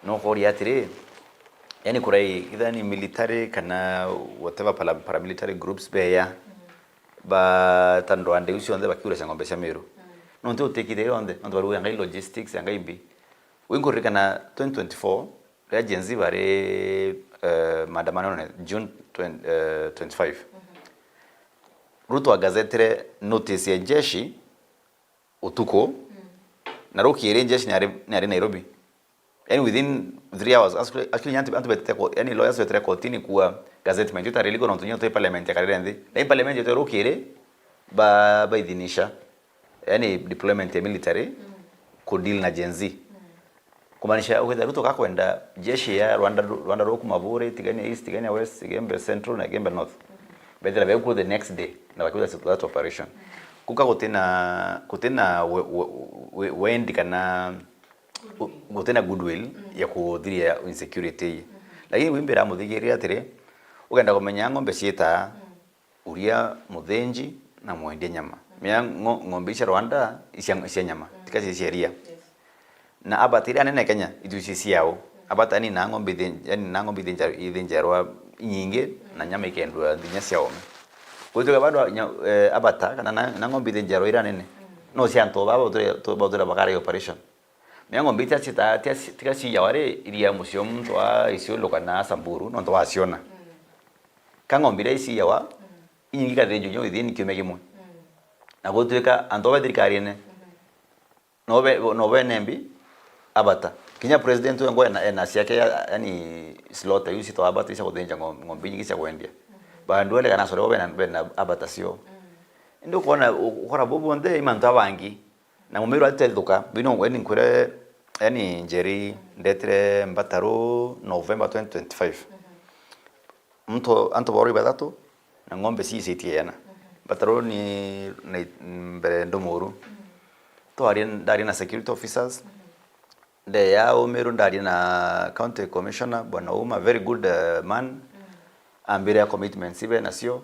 No kuria atiri, yani kurai, either ni military kana whatever para-, paramilitary groups beya, ba ta ndwande iu cionthe bakiuracia ng'ombe cia Meru. Nontu utikithire yonthe, nontu baruga ngai logistics, ngai mbi. Winkuririkana twenty twenty-four, riria Gen Z bari, eh, maandamanone June twenty, eh, twenty-five. Ruto agazetire notice ya jeshi utuku, na rukiri jeshi ni ari, ni ari Nairobi. Yani within three hours, actually, actually, antu, antu betete ko-, yani lawyers betete kotini kuwa gazettement iu itari legal nontu nyo twi parliament ya karere nthi. Na i parliament yetu rukiri, ba, baithinisha, yani deployment ya military ku deal na Gen Z. Kumaanisha, ukethira Ruto gakwenda jeshi ya Rwanda, Rwanda rukuma Buri, Tigania East, Tigania West, Igembe Central na Igembe North. Bethira bekuo the next day, na bakiuga that operation. Kuka gutina, gutina we-, we-, we-, wendi kana gu-, gutina goodwill ya kuthiria insecurity ii. Lakini wimbira muthigirire atiri, ukenda kumenya ng'ombe ciitaa, uria, muthinji na mwendia nyama. Mea ngo-, ng'ombe icia Rwanda icia, icia nyama, tika cia, cia iria. Na abata iria nene Kenya, itu ici ciao. Abata yani na ng'ombe ithin-, yani na ng'ombe ithinja-, ithinjarwa inyingi na nyama ikendwa thinya cia ome. Kwituka bado nya-, eh, abata kana na, na ng'ombe ithinjarwa iria nene. No cia antu baba batura, batura bakara operation. Mea ng'ombe itia cita-, tia-, tiga ciiyawa ri, iria mucii o muntu wa Isiolo kana Samburu, nontu waciona. Ka ng'ombe iria iciiyawa, inyingi ikathinjwa inya within kiumia kimwe. Na gutwika antu ba thirikarine, no be, no bene mbi, abata. Kinya president wengwa ena, ena ciake ya, yani slaughter iu citwa abata icia kuthinja ng'om-, ng'ombe inyingi cia kwendia. Bandu ele kana sore bo bena, bena abata cio. Indi ukona, u-, ukora bo bonthe i mantu abangi. Na mumiru atethuka, bino ngwe ni nkwire, yani Njeri ndetire Mbataru November twenty twenty-five. Muntu, antu bauri bathatu, na ng'ombe ciicitie yana. Mbataru ni, ni mbere ndumuru. Twari, ndari na security officers. Ndeya umiru ndari na county commissioner, Bwana Uma, very good, eh, man. Ambira commitments ibe nacio.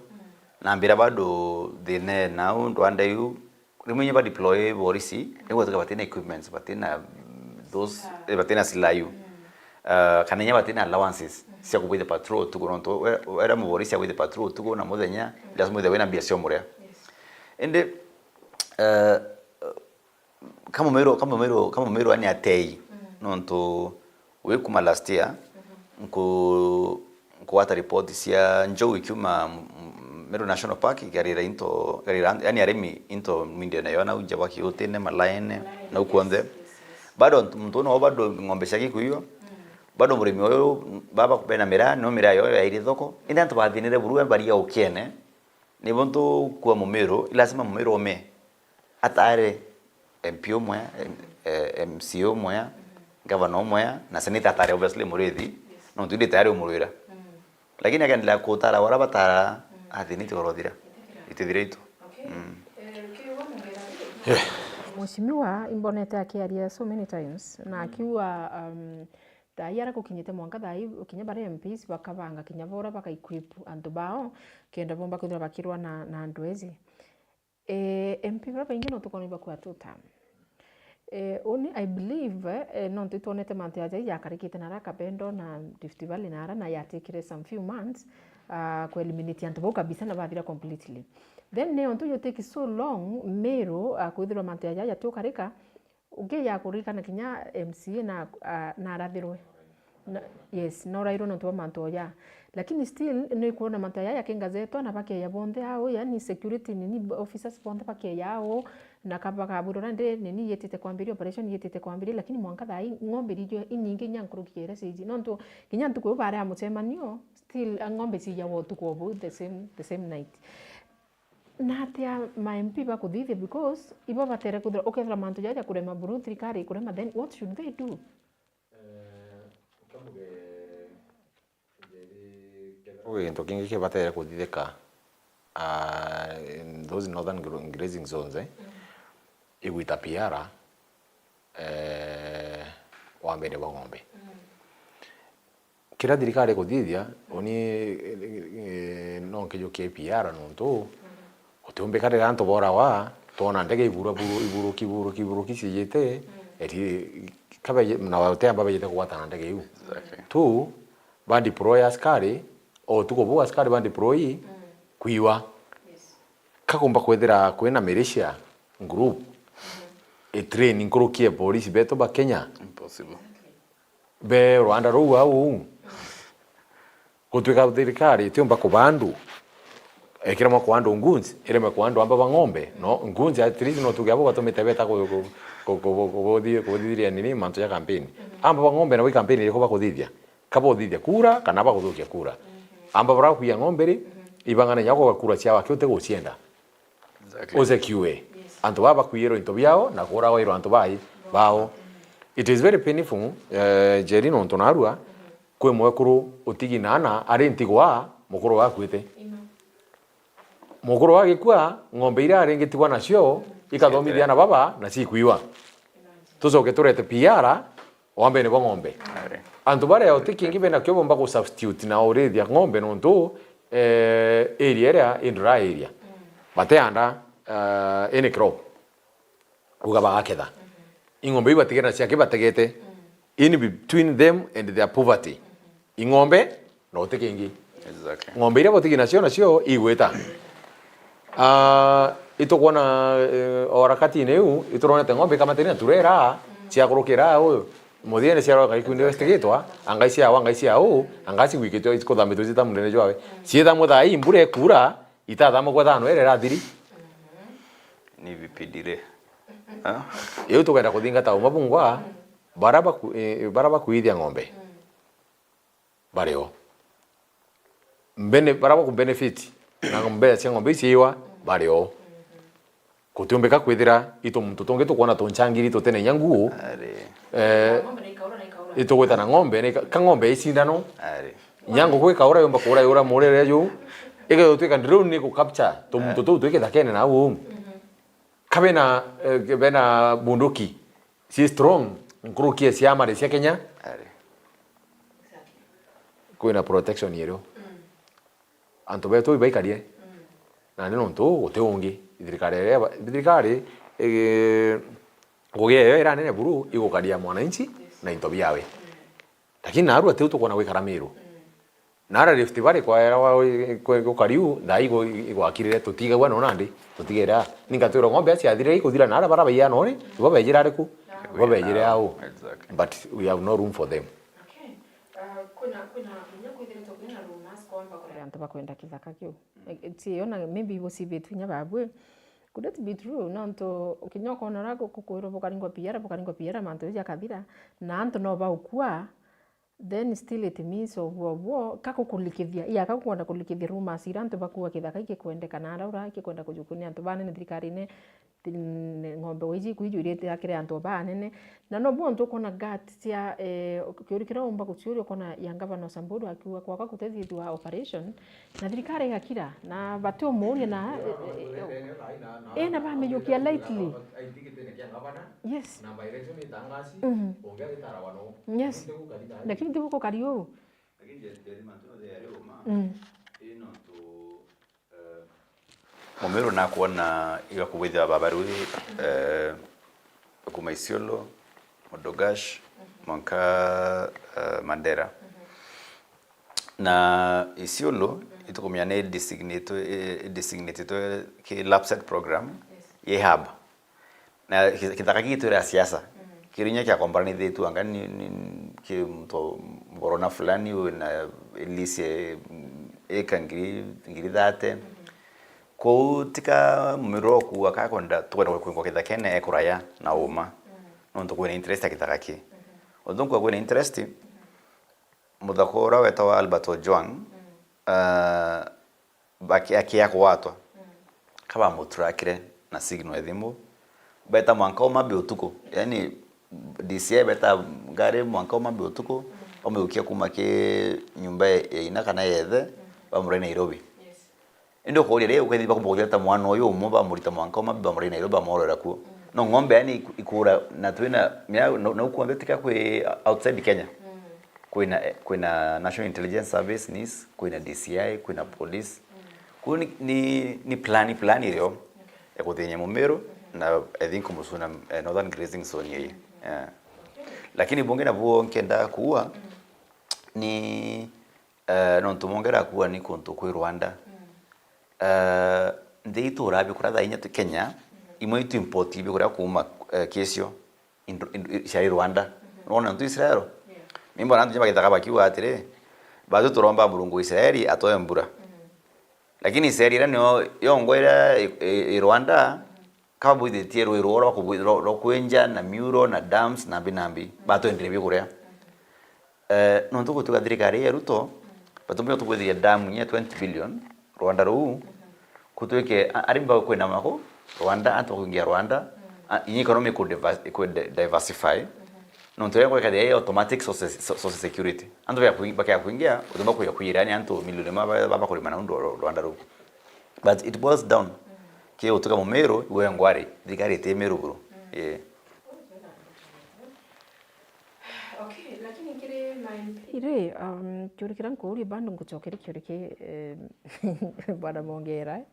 Na ambira bado thina nau ndwande yu. Rimwe inya ba deploy borisi, ni gwetuka batina equipments, batina, mm, those, eh, batina silayu. Uh, kana inya batina allowances cia kubwithia patrol utuku, nontu we-, wera muborisi abwithie patrol utuku na muthenya, lazima withie wina mbia cia umuria. Indi, uh, kamumiro, kamumiro, kamumiro yani atei, nontu wi kuma last year, nku-, nkugwata report cia njou ikiuma m-, m-, Meru National Park, ikarira into, ikarira, yani arimi into mwinde nayo, nau nja bwa Kiutine, Malaene, nau kuonthe. Bado muntu, muntu no bado ng'ombe ciake ikuiywa. Bado murimi uyu, baba bena miraa, no miraa yo yairi thoko. Indi antu bathinire buru bari ya ukiene. Nibo ntukua mumiru, i lazima mumiru ume. Atare M P umwe, M-, eh, M C A umwe, governor umwe, na senator atare obviously Muriithi, nontu indi tayari umurwira. Lakini akaendelea kutara wara batara, athiniti orothira. Itithira itu. Mm. Mheshimiwa, imbonete akiaria so many times, na akiuga, um, thaa ii ara gukinyite mwanka thaa ii, kinya baria M Ps bakabanga kinya bora baka-equip antu bao, kenda bomba kwithirwa bakirwa na, na antu ezi. Eh, M P baria baingi no tukona ibakua two term. Eh, uni, I believe, eh, nontu itwonete mantu jaja jakarikite nara Kabendo na Rift Valley nara, na yatikire some few months, ah, ku eliminate antu bau kabisa na bathira completely. Then ni ontu you take so long, Meru, ah, kwithirwa mantu jaja jatiukarika, ukija kuririkana kinya M C A na, ah, narathirwe. Na, yes, norairwe nontu bwa mantu oya. Lakini still, ni kwona mantu aya yakingazetwa na bakeya bonthe au, yani security nini, officers bonthe bakeya au, na ka-, bakabwirwa nandi nini yitite kwambiria, operation yitite kwambiria, lakini mwanka thaa ii ng'ombe irijwe inyingi inya nkuruki ya iria ciiji. Nontu kinya ntuku iu baari a mucemanio, still, a ng'ombe ciiyagwa utuku o buu, the same, the same night. Na atia ma M P bakuthithia? Because ibo batere kwithirwa, ukethira mantu jaja kurema buru, thirikari ikurema, then what should they do? Eh, nkamuge, Njeri, kethira kwi gintu kingi kibatere kuthithika, ah, in those northern gro-, grazing zones, eh, igwita P R, eh, wambene bwa ng'ombe. Kiria thirikari ikuthithia, uni, eh, no nkijukie P R nontu, gutiumbika riria antu borawa, twona ndege ibura buru-, iburuki, iburuki, iburuki ciijite, eti, kabe-, na utiamba bejite kugwatana ndege iu. Exactly. Tu, ba deploy askari, o utuku buu askari ba deploy, kwiwa. Kakumba kwithira kwina militia group, i train nkuruki ya polisi betu ba Kenya. Impossible. Be rwanda ruu au. Gutwika thirikari itiumba kuba andu, ikiremwa kuba andu goons, iremwe kuba andu amba ba ng'ombe, no, goons at least no tuge abo batumite beta ku-, ku-, ku-, ku-, ku-, kuthi-, kuthithiria nini mantu ja campaign. Amba ba ng'ombe nabo i campaign iriku bakuthithia? Ka bakuthithia kura, kana bakuthukia kura? Amba bara kuia ng'ombe ri, ibang'ane nyako kura ciao aki utigucienda. Exactly. Uze Q A. Antu baba bakwiyirwa into biao na kuragwa irwa antu bai bao. It is very painful, eh, Njeri, nontu narua kwi mwekuru utigi naana ari ntigwa, mukuru wakuite. Mukuru agikua, ng'ombe iria aringitigwa nacio ikathomithia na baba na cikwiwa. Tucoke turete P R, wambene bwa ng'ombe. Ari. Antu baria uti kingi bena kio bomba gu substitute na urithia ng'ombe nontu, eh, area iria i dry area. Bateanda, eh, any crop. Uga bagaketha. Ing'ombe iu batigere na ciake bategete. In between them and their poverty. Ing'ombe, no uti kingi. Exactly. Ng'ombe iria botigi nacio nacio igwita. Ah, itukwona, eh, o harakati-ini iu, ituronete ng'ombe ikamatania turera, ciakurukira uyu. Muthiene ciarwa ngai kundi westigitwa, angai ciawa, angai ciao, angai cigwikitwe ikuthambitwe cita munene jwawe. Ciithamwe thaa ii mbura ikura, itathamwe kwa thano ere irathiri. Ni vipidire. Ha? Iu tukwenda kuthingata uma bungwa, bara baku-, eh, bara bakuithia ng'ombe. Bari o. Mbene-, bara baku benefit na mbeca cia ng'ombe ici iwa, bari o. Gutiumbika kwithira itu muntu tungi tukwona tunchangiri tutene inya nguo. Ari. Eh, itugwita na ng'ombe, ni ka, ka ng'ombe icindano. Ari. Inya nguku ikaura yumba kuura yura murire juu. Igagutwika drone ni ku capture tumuntu tuu twi kithakene na uu. Ka bena, eh, bena bunduki. Ci strong, nkuruki ya ciama cia Kenya. Ari. Kwina protection irio. Antu betu ibaikarie. Na ni nontu guti ungi. Thirikari iria ba-, thirikari, eh, ngugi eyo iranene buru igukaria mwananchi na into biawe. Lakini narua tiu tukwona gwikara Meru. Nara Rift Valley kwaera wa, kwe-, gukari u, thaa igo igwakirire, tutigagua no nandi, tutigere a. Ninga twirwa ng'ombe ciathirire ikuthira nara bara baiya nori, ibo bejire ariku? Ibo bejire au. Exactly. But we have no room for them. Okay. Uh, kwina, kwina, kinya kwithiritwe kwina rumors kwamba kuri antu bakwenda kithaka kiu. Like, ti yo na maybe ibo cibitwe inya babwe. Could it be true? Nontu kinya ukona ura ku-, kukwirwa bukaringwa piara, bukaringwa piara, mantu jau jakathira, na antu no baukua, then still it means obwo obwo, ka gukulikithia, iya, ka gukwenda kulikithia rumors iria antu bakua kithaka igikwendeka na ara ura igikwenda kujukunia antu banene thirikarine, thi-, ne-, ng'ombe wa iji iku ijurite akiri antu banene. Na no bo antu ukona gut cia, eh, kiuri kiria umba guciuria ukona ya Governor Samburu akiuga kwaka kutethithua operation, na thirikari igakira, na batiumuuria na, eh, eh, eh, eh, na bamijukia lightly. Yes. Mhm. Yes. Lakini tigukukari uu. Lakini Njeri, Njeri, mantu monthe yari uma. Mm. Ii nontu, eh, Mumiru nakwona igakuwithia babarui, eh, kuma Isiolo, Modogash, mwanka, eh, Mandera. Na Isiolo, itukumenya ni designate-, eh, designated ki LAPSSET program, ye hub. Na ki-, kithaka giki twira siasa. Kiri inya kia komboranithitue anga ni, ni, ki muntu mborona fulani wina lease ya eka ngiri, ngiri thirty. Kou tika Mumiru okua ka kwenda, tukwenda kwingwa kithakene ekuraya na uma. Nontu kwina interest ya kithaka ki. Although nkwa kwina interest, muthako uria wetagwa Albert Ojwang, ah, baki-, akia kugwatwa, ka bamuturakire na signal ya thimu, beta mwanka umambe utuku, yani D C I beta ngari mwanka umambe utuku, bamiukia kuma ki nyumba ya ina kana ya ithe, bamurai Nairobi. Indi ukuria ri, ukethi bakumba kutheta mwana uyu umwe, bamurita mwanka umambe, bamurai Nairobi, bamworera kuo. No ng'ombe yani iku-, ikura, na twina, mia-, na, na ukuonthe tika kwi outside Kenya. Kwina, kwina National Intelligence Service, NIS, kwina D C I, kwina police. Kuu ni, ni, ni plan, plan irio ya kuthinya Mumiru, na I think kumusuna, eh, Northern Grazing Zone ii. Yeah. Lakini bungi nabuo nkenda kuua ni, eh, nontu mongera kuua ni kuntu kwi Rwanda. Eh, nthi itu urabi kuria thaa inya tu Kenya, imwe itu import ibi kuria kuuma, eh, kisio. Indo, indo, ciari Rwanda. Nona ntu Israel? Mimba na antu bagitaga bakiuga atiri, "Batu turomba Murungu wa Israeli atoe mbura." Lakini Israeli iria niyo yongwa iria i, i, i Rwanda, kaba bwithitie rui ruo rwa kubu-, rwa, rwa kwenja na miuro na dams na mbi na mbi, batwendire bikuria. Eh, nontu gutuga thirikari ya Ruto, batumire tubwithiria dam inya twenty billion, Rwanda ruu, kutwike, a-, arimi bakwinama ku Rwanda, antu bakuingia Rwanda, a, inya economy ku diver-, ku di-, diversify. Nontu ria gwikathia i automatic social, so-, social security. Antu bakea kuingia, utumba kuya kwira, yani antu milioni ma ba, ba, bakurima na undu Rwanda ruu. But it boils down. Ki utuga Mumiru, iwe ngwari, thirikari iti Miru buru. Yeah. Okay, lakini kiri ma M P. Iri, um, kiuri kiria nkuuria bado ngucokeria kiuri ki, eh, Bwana Mongera, eh.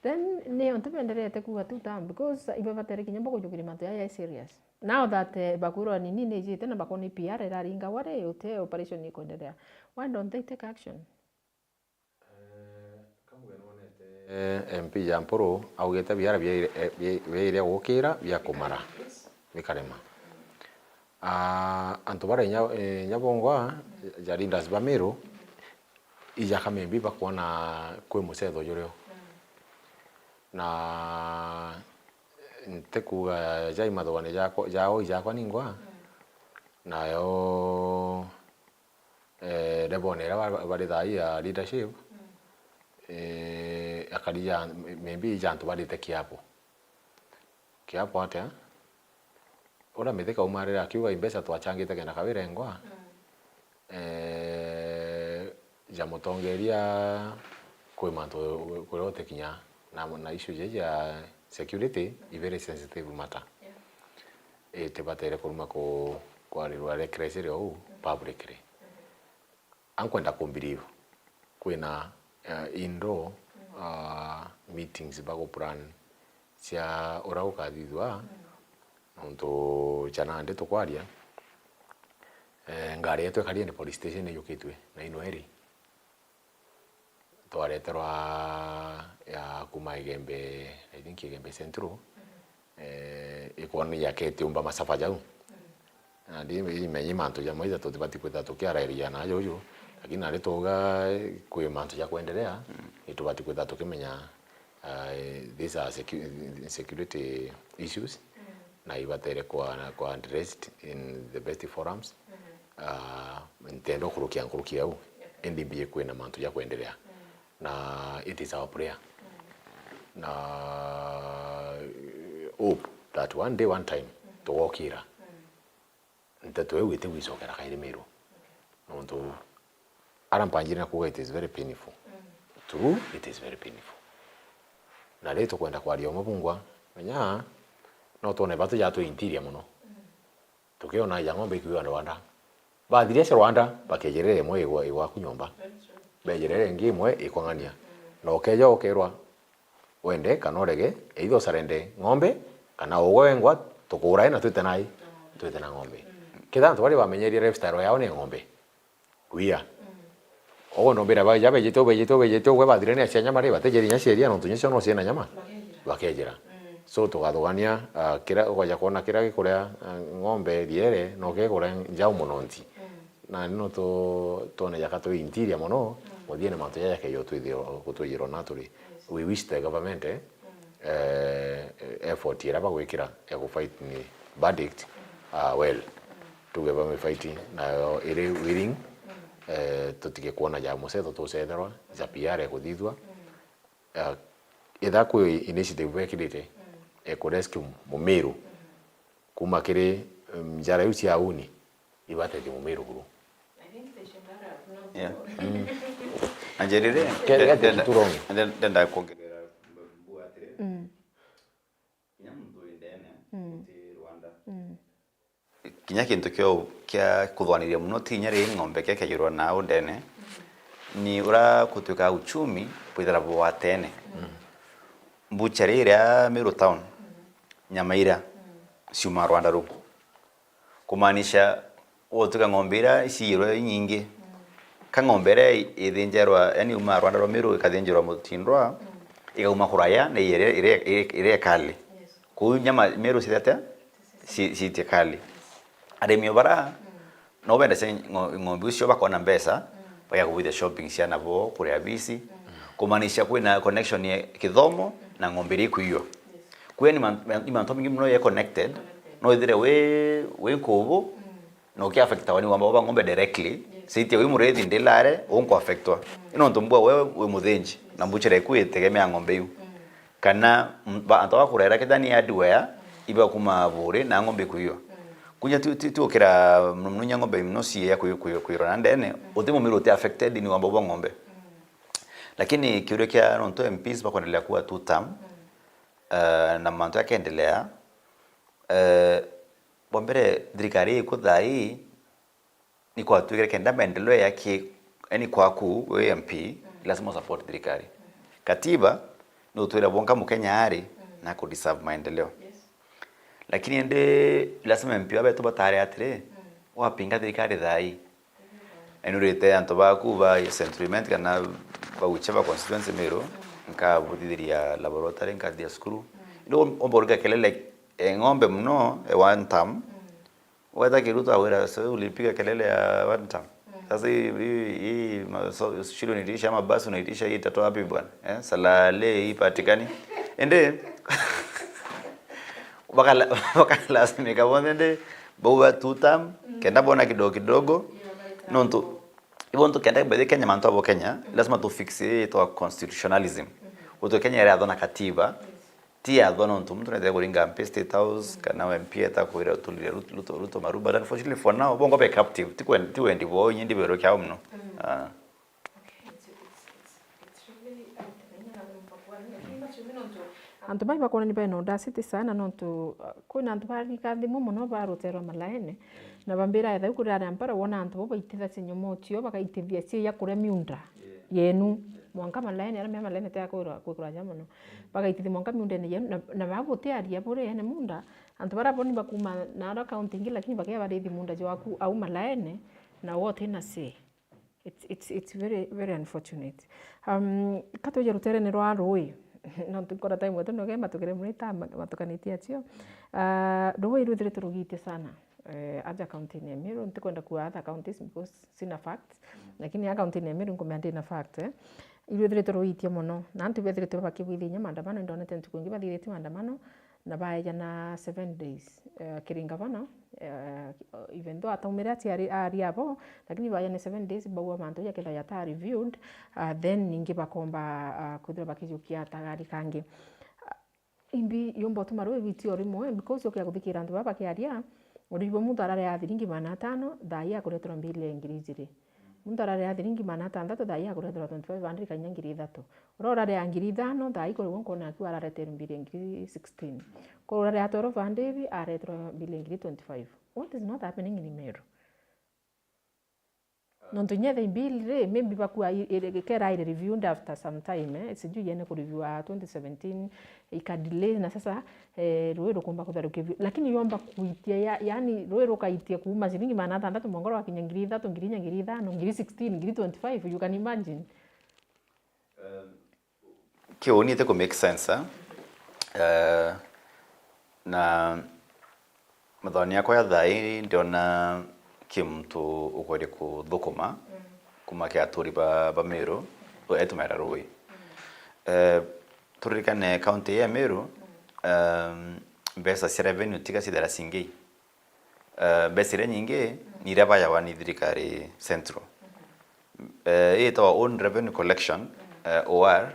Then, ni untu benderete kuuga two term, because ibabatere kinya bakujukiria mantu jaya serious. Now that, eh, bakwirwa nini ni ijite na bakona P R iraringagwa ri, uti operation ikwenderea. Why don't they take action? Eh, M P ya Mpuru augite biara biaire, eh, bia-, biaire gukira bia kumara bikarema. Ah, antu baria inya, eh, inya bongwa ja leaders ba Miru, ijaka maybe bakwona kwi mucetho jurio. Na ntikuga jai mathugani jakwa, jao ijakwa ningwa, nayo eh, level iria ba-, bari thaa ii ya leadership, eh, akari ja, maybe ja antu barite kiapo. Kiapo atia? Uria Mithika aumarire akiuga, imbeca twachangite kenda kabirengwa, eh, ja mutongeria kwi mantu kuria utikinya na, na issue ja, ja security, i very sensitive matter. Itibatere kuruma ku-, kwarirwa recklessly ou publicly. Ankwenda ku believe kwina, eh, indoor, ah, meetings bagu plan cia uria gukathithua, nontu cha nandi tukwaria, eh, ngari yetu ikari ni police station iyukitue na ino eri. Twareterwa ya kuma Igembe, I think Igembe Central, eh, ikwona yakete umba masafa jau. Na ndi imenyi mantu jamwe ja tutibati kwithirwa tukiarairia na juju, lakini nari tuuga, eh, kwi mantu ja kwenderea, itubati kwithirwa tukimenya, ah, eh, these are secu-, security issues, na ibatere kwa, kwa addressed in the best forums. Ah, ntenda kurukia nkuruki au, indi mbiji kwina mantu ja kwenderea. Na it is our prayer. Na, eh, hope that one day, one time, tugokira. Nteto iu itigwicokera kairi Miru. Nontu ara mpanjire na kuuga, it is very painful. True, it is very painful. Na ri tukwenda kwaria umwe bungwa, menya, no twone batu ja twi interior mono. Tukiona ja ng'ombe ikiuga Rwanda. Bathiria cia Rwanda, bakejerere imwe igwa, igwaku nyomba. Bejerere ingi imwe ikwang'ania. Na ukeja ukerwa, wende kana urege, either usurrender ng'ombe, kana ugwe wengwa, tukuurae na twite nai, twite na ng'ombe. Kethira antu baria bamenyerie lifestyle yao ni ng'ombe. Wia. Ogo ndombira baja bejite, bejite, bejite, ugwe bathire ni acia nyama ri, batejeri nya cia iria, nontu nya cio no ciina nyama. Bakejera. So, tugathugania, ah, kira, ukaja kwona kira gikuria, ah, ng'ombe riere, no gikuria njau mono nti. Na no tu-, twone jaka twi interior mono, muthiene mantu jaja keyo twithio, kutwijirwo na turi. We wish the government, eh, eh, effort iria bagwikira ya ku fight ni bad act, ah, well. Tuge bami fight nayo iri willing, eh, tutige kwona ja mucetho tucetherwa, ja P R ekuthithua. Eh, itha kwi initiative bekirite, eh, ku rescue Mumiru kuma kiri, em, njara iu cia uni, ibatethie Mumiru buru. Yeah. Mm. Na njira iria, Ke-, ndenda, ke-, ndenda, turong. Ndenda, ndenda kuongerera mbu atiri. Mm. Kinya muntu wi ndene, mm, uti Rwanda. Mm. Kinya kintu kio kia kuthwaniria muno ti inya ri ng'ombe kia kiagirwa na undene, ni ura kutuika uchumi bwithira bwatene. Mbuchari iria Meru town, nyama iria ciuma Rwanda ruu, kumaanisha gutuika ng'ombe iria iciirwe inyingi, ka ng'ombe iria ithinjerwa, yani, uma Rwanda rwa Meru ikathinjirwa Mutindwa, igauma kuraya na iria, iria, iria, iria ikali. Kuu nyama Meru cithi atia? Ci-, ciitie kali. Arimi o bara, no bendece ng'o-, ng'ombe icio bakona mbeca, bagia kubithia shopping ciana bo, kuria bisi, kumaanisha kwina connection ya kithomo na ng'ombe iria ikuiywa. Kwou ni man-, ni mantu maingi mono ya connected, no ithire wi, wi nkubu, na ukiaffectawa ni wamba uba ng'ombe directly, ciitie wi murithi ndilare, unkuaffectwa. Ino nontu mbua we wi muthinji, na mbuchari iku itegemea ng'ombe iu. Kana, mm, ba-, antu ba kurera kethira ni hardware, iba kuma buri na ng'ombe kuiywa. Kunya ti, ti, ti ukira muno muno inya ng'ombe muno cia kuiywa, kuiywa, kuiywa na ndene, uti mumiru uti affected ni wamba uba ng'ombe. Lakini kiuria kia nontu M Ps bakwendelea kuwa two term, eh, na mantu yakendelea, eh, bwa mbere thirikari iku thaa ii ni kwatuikire kenda maendeleo ya ki, yani kwaku wi M P, lazima usupport thirikari. Katiba ni utwira bwonka Mukenya ari na ku deserve maendeleo. Lakini indi lazima M P wabetu batare atiri, wapinga thirikari thaa ii, yani urite antu baku ba Central Imenti kana ba whichever constituency Meru, nkabuthithiria laboratory, nkathia cukuru. Indi umba uriga kelele e ng'ombe muno e one term, Weta Kiruto awira, "So ulipiga kelele ya one term." Sasa hii, hii, hii ma-, so, shule unaitisha ama basi unaitisha hii itatoa wapi bwana? Eh, salale hii patikani. Ende, wakala-, wakalazimika bonthe nde, bauga two term, kenda bona kidogo kidogo, nontu, ibo ntu kenda bethe Kenya, mantu abo Kenya, lazima tu fix hii itwa constitutionalism. Utu Kenya irathwa na katiba, ti yathwa nontu muntu nethire kuringa mpi State House, kana M P eta kwira uturire Ruto, Ruto, Ruto maru, but unfortunately for now, bongo be captive, ti kwen-, ti wendi bwao, inyi ndiberukia ao muno. Ah. Okay, it's, it's, it's, it's really, um, Antu bai bakwona ni bena audacity sana nontu, uh, kwina antu barika thimu muno ba rutere rwa malaene, na bambira ethau kuri aria mpara wona antu bo baitithacia nyomotio, bagaitithia cia ya kuria miunda yenu. Mwanka malaene, aria mea malaene te akwirwa, kwikuraja muno. Bagaitithia mwanka miundene yenu, na, na bau butiaria buri ene munda, antu baria bo ni bakuma na ara kaunti ingi, lakini bakia barithi munda jwaku au malaene, na we utina say. It's, it's, it's very, very unfortunate. Um, ka twije ruterene rwa rui, nontu nkona time wetu noge matukire murita ma-, matukanitie acio. Ah, rui rwithiritwe rugiitie sana, eh, aja county-ini ya Meru, ntikwenda kuuga other counties because sina facts, lakini a county-ini ya Meru nkumea ndina fact, eh. Irwithiritwe ruiitie mono, na antu bethiritwe bakibwithia inya maandamano, indonete ntuku ingi bathithitie maandamano, na baeja na seven days, eh, kiri ngavana, eh, even though ataumire aciari, aaria abo, lakini baeja na seven days, bauga mantu jakethira jata reviewed, ah, then ningi bakomba, ah, kwithirwa bakijukia atagari kangi. Imbi yumba utuma rui rwitia o rimwe, because ukia kuthikira antu baba bakiaria, urigwe muntu arare ya thiringi magana atano, thaa ii akureterwa mbili ya ngiri ijiri. Muntu arare ya thiringi magana atantatu, thaa ii akureterwa twenty-five hundred kanya ngiri ithatu. Uria urare ya ngiri ithano, thaa ii kurigwa nkona aku arareterwa mbili ya ngiri sixteen. Kuria urare ya twelve hundred, areterwa mbili ya ngiri twenty-five. What is not happening in Meru? Nontu inya the bill ri, maybe bakua i-, iri-, kera iri reviewed after some time, eh, sijui yene kureviewa twenty seventeen, ika delay, na sasa, eh, rui rukumba kutharukia biu. Lakini yomba kuitia, ya-, yani, rui rukaitia kuuma ciringi magana atantatu mwanka rwakinya ngiri ithatu, ngiri inya, ngiri ithano, ngiri sixteen, ngiri twenty-five, you can imagine. Kiu ni iti ku make sense, eh? Eh, na mathoni yakwa ya thaa ii ndiona ki muntu ukwende kuthukuma kuma ki aturi ba, ba Meru, etumaira rui. Eh, turirikane county ya Meru, em, mbeca cia revenue tiga cithera cingi. Eh, mbeca iria nyingi ni iria bayawa ni thirikari central. Eh, ii itawa Own Revenue Collection, eh, O R,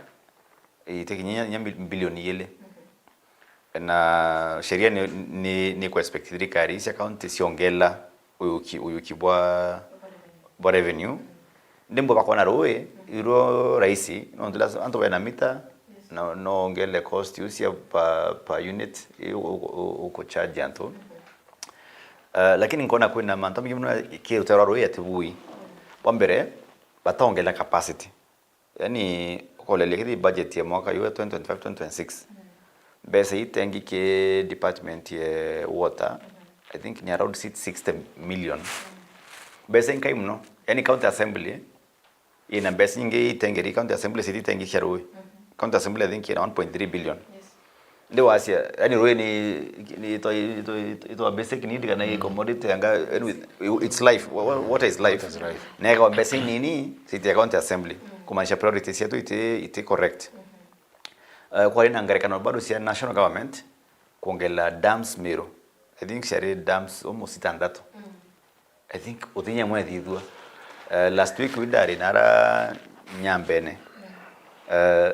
itikinyia inya mbi-, mbilioni igiri. Na sheria ni, ni, ni ku expect thirikari cia county ciongela uyuki, uyuki bwa, bwa revenue. Ndi mbo bakona rui, iruo rahisi, nontu lazima antu bena mita, no, no ongele cost iu cia per, per unit, iu u-, u-, u-, uku charge antu. Eh, lakini nkona kwina mantu maingi mono ki rutaro rwa rui atibui. Bwa mbere, bataongera capacity. Yani, ukoleria kithi budget ya mwaka yu twenty twenty-five, twenty twenty-six, mbeca itengi ki department ya water, I think ni around sixty million. Mbeca inkai mono. Yani, county assembly ina mbeca nyingi itengeri, county assembly city itengi cia rui. County assembly, I think, ina one point three billion. Yes. Ndi wacia, yani, rui ni, ni itwa, itwa, itwa basic need kana i commodity anga, anyway, it's life. Wha-, wha-, what is life? What is life? Nega mbeca nini, city ya county assembly. Kumaanisha priorities cietu iti, iti correct. Eh, kwari na ngerekano bado cia national government kuongerera dams Meru. I think ciari dams almost itandatu. I think uthinya mwe thithua. Eh, last week wi ndari nara Nyambene. Eh,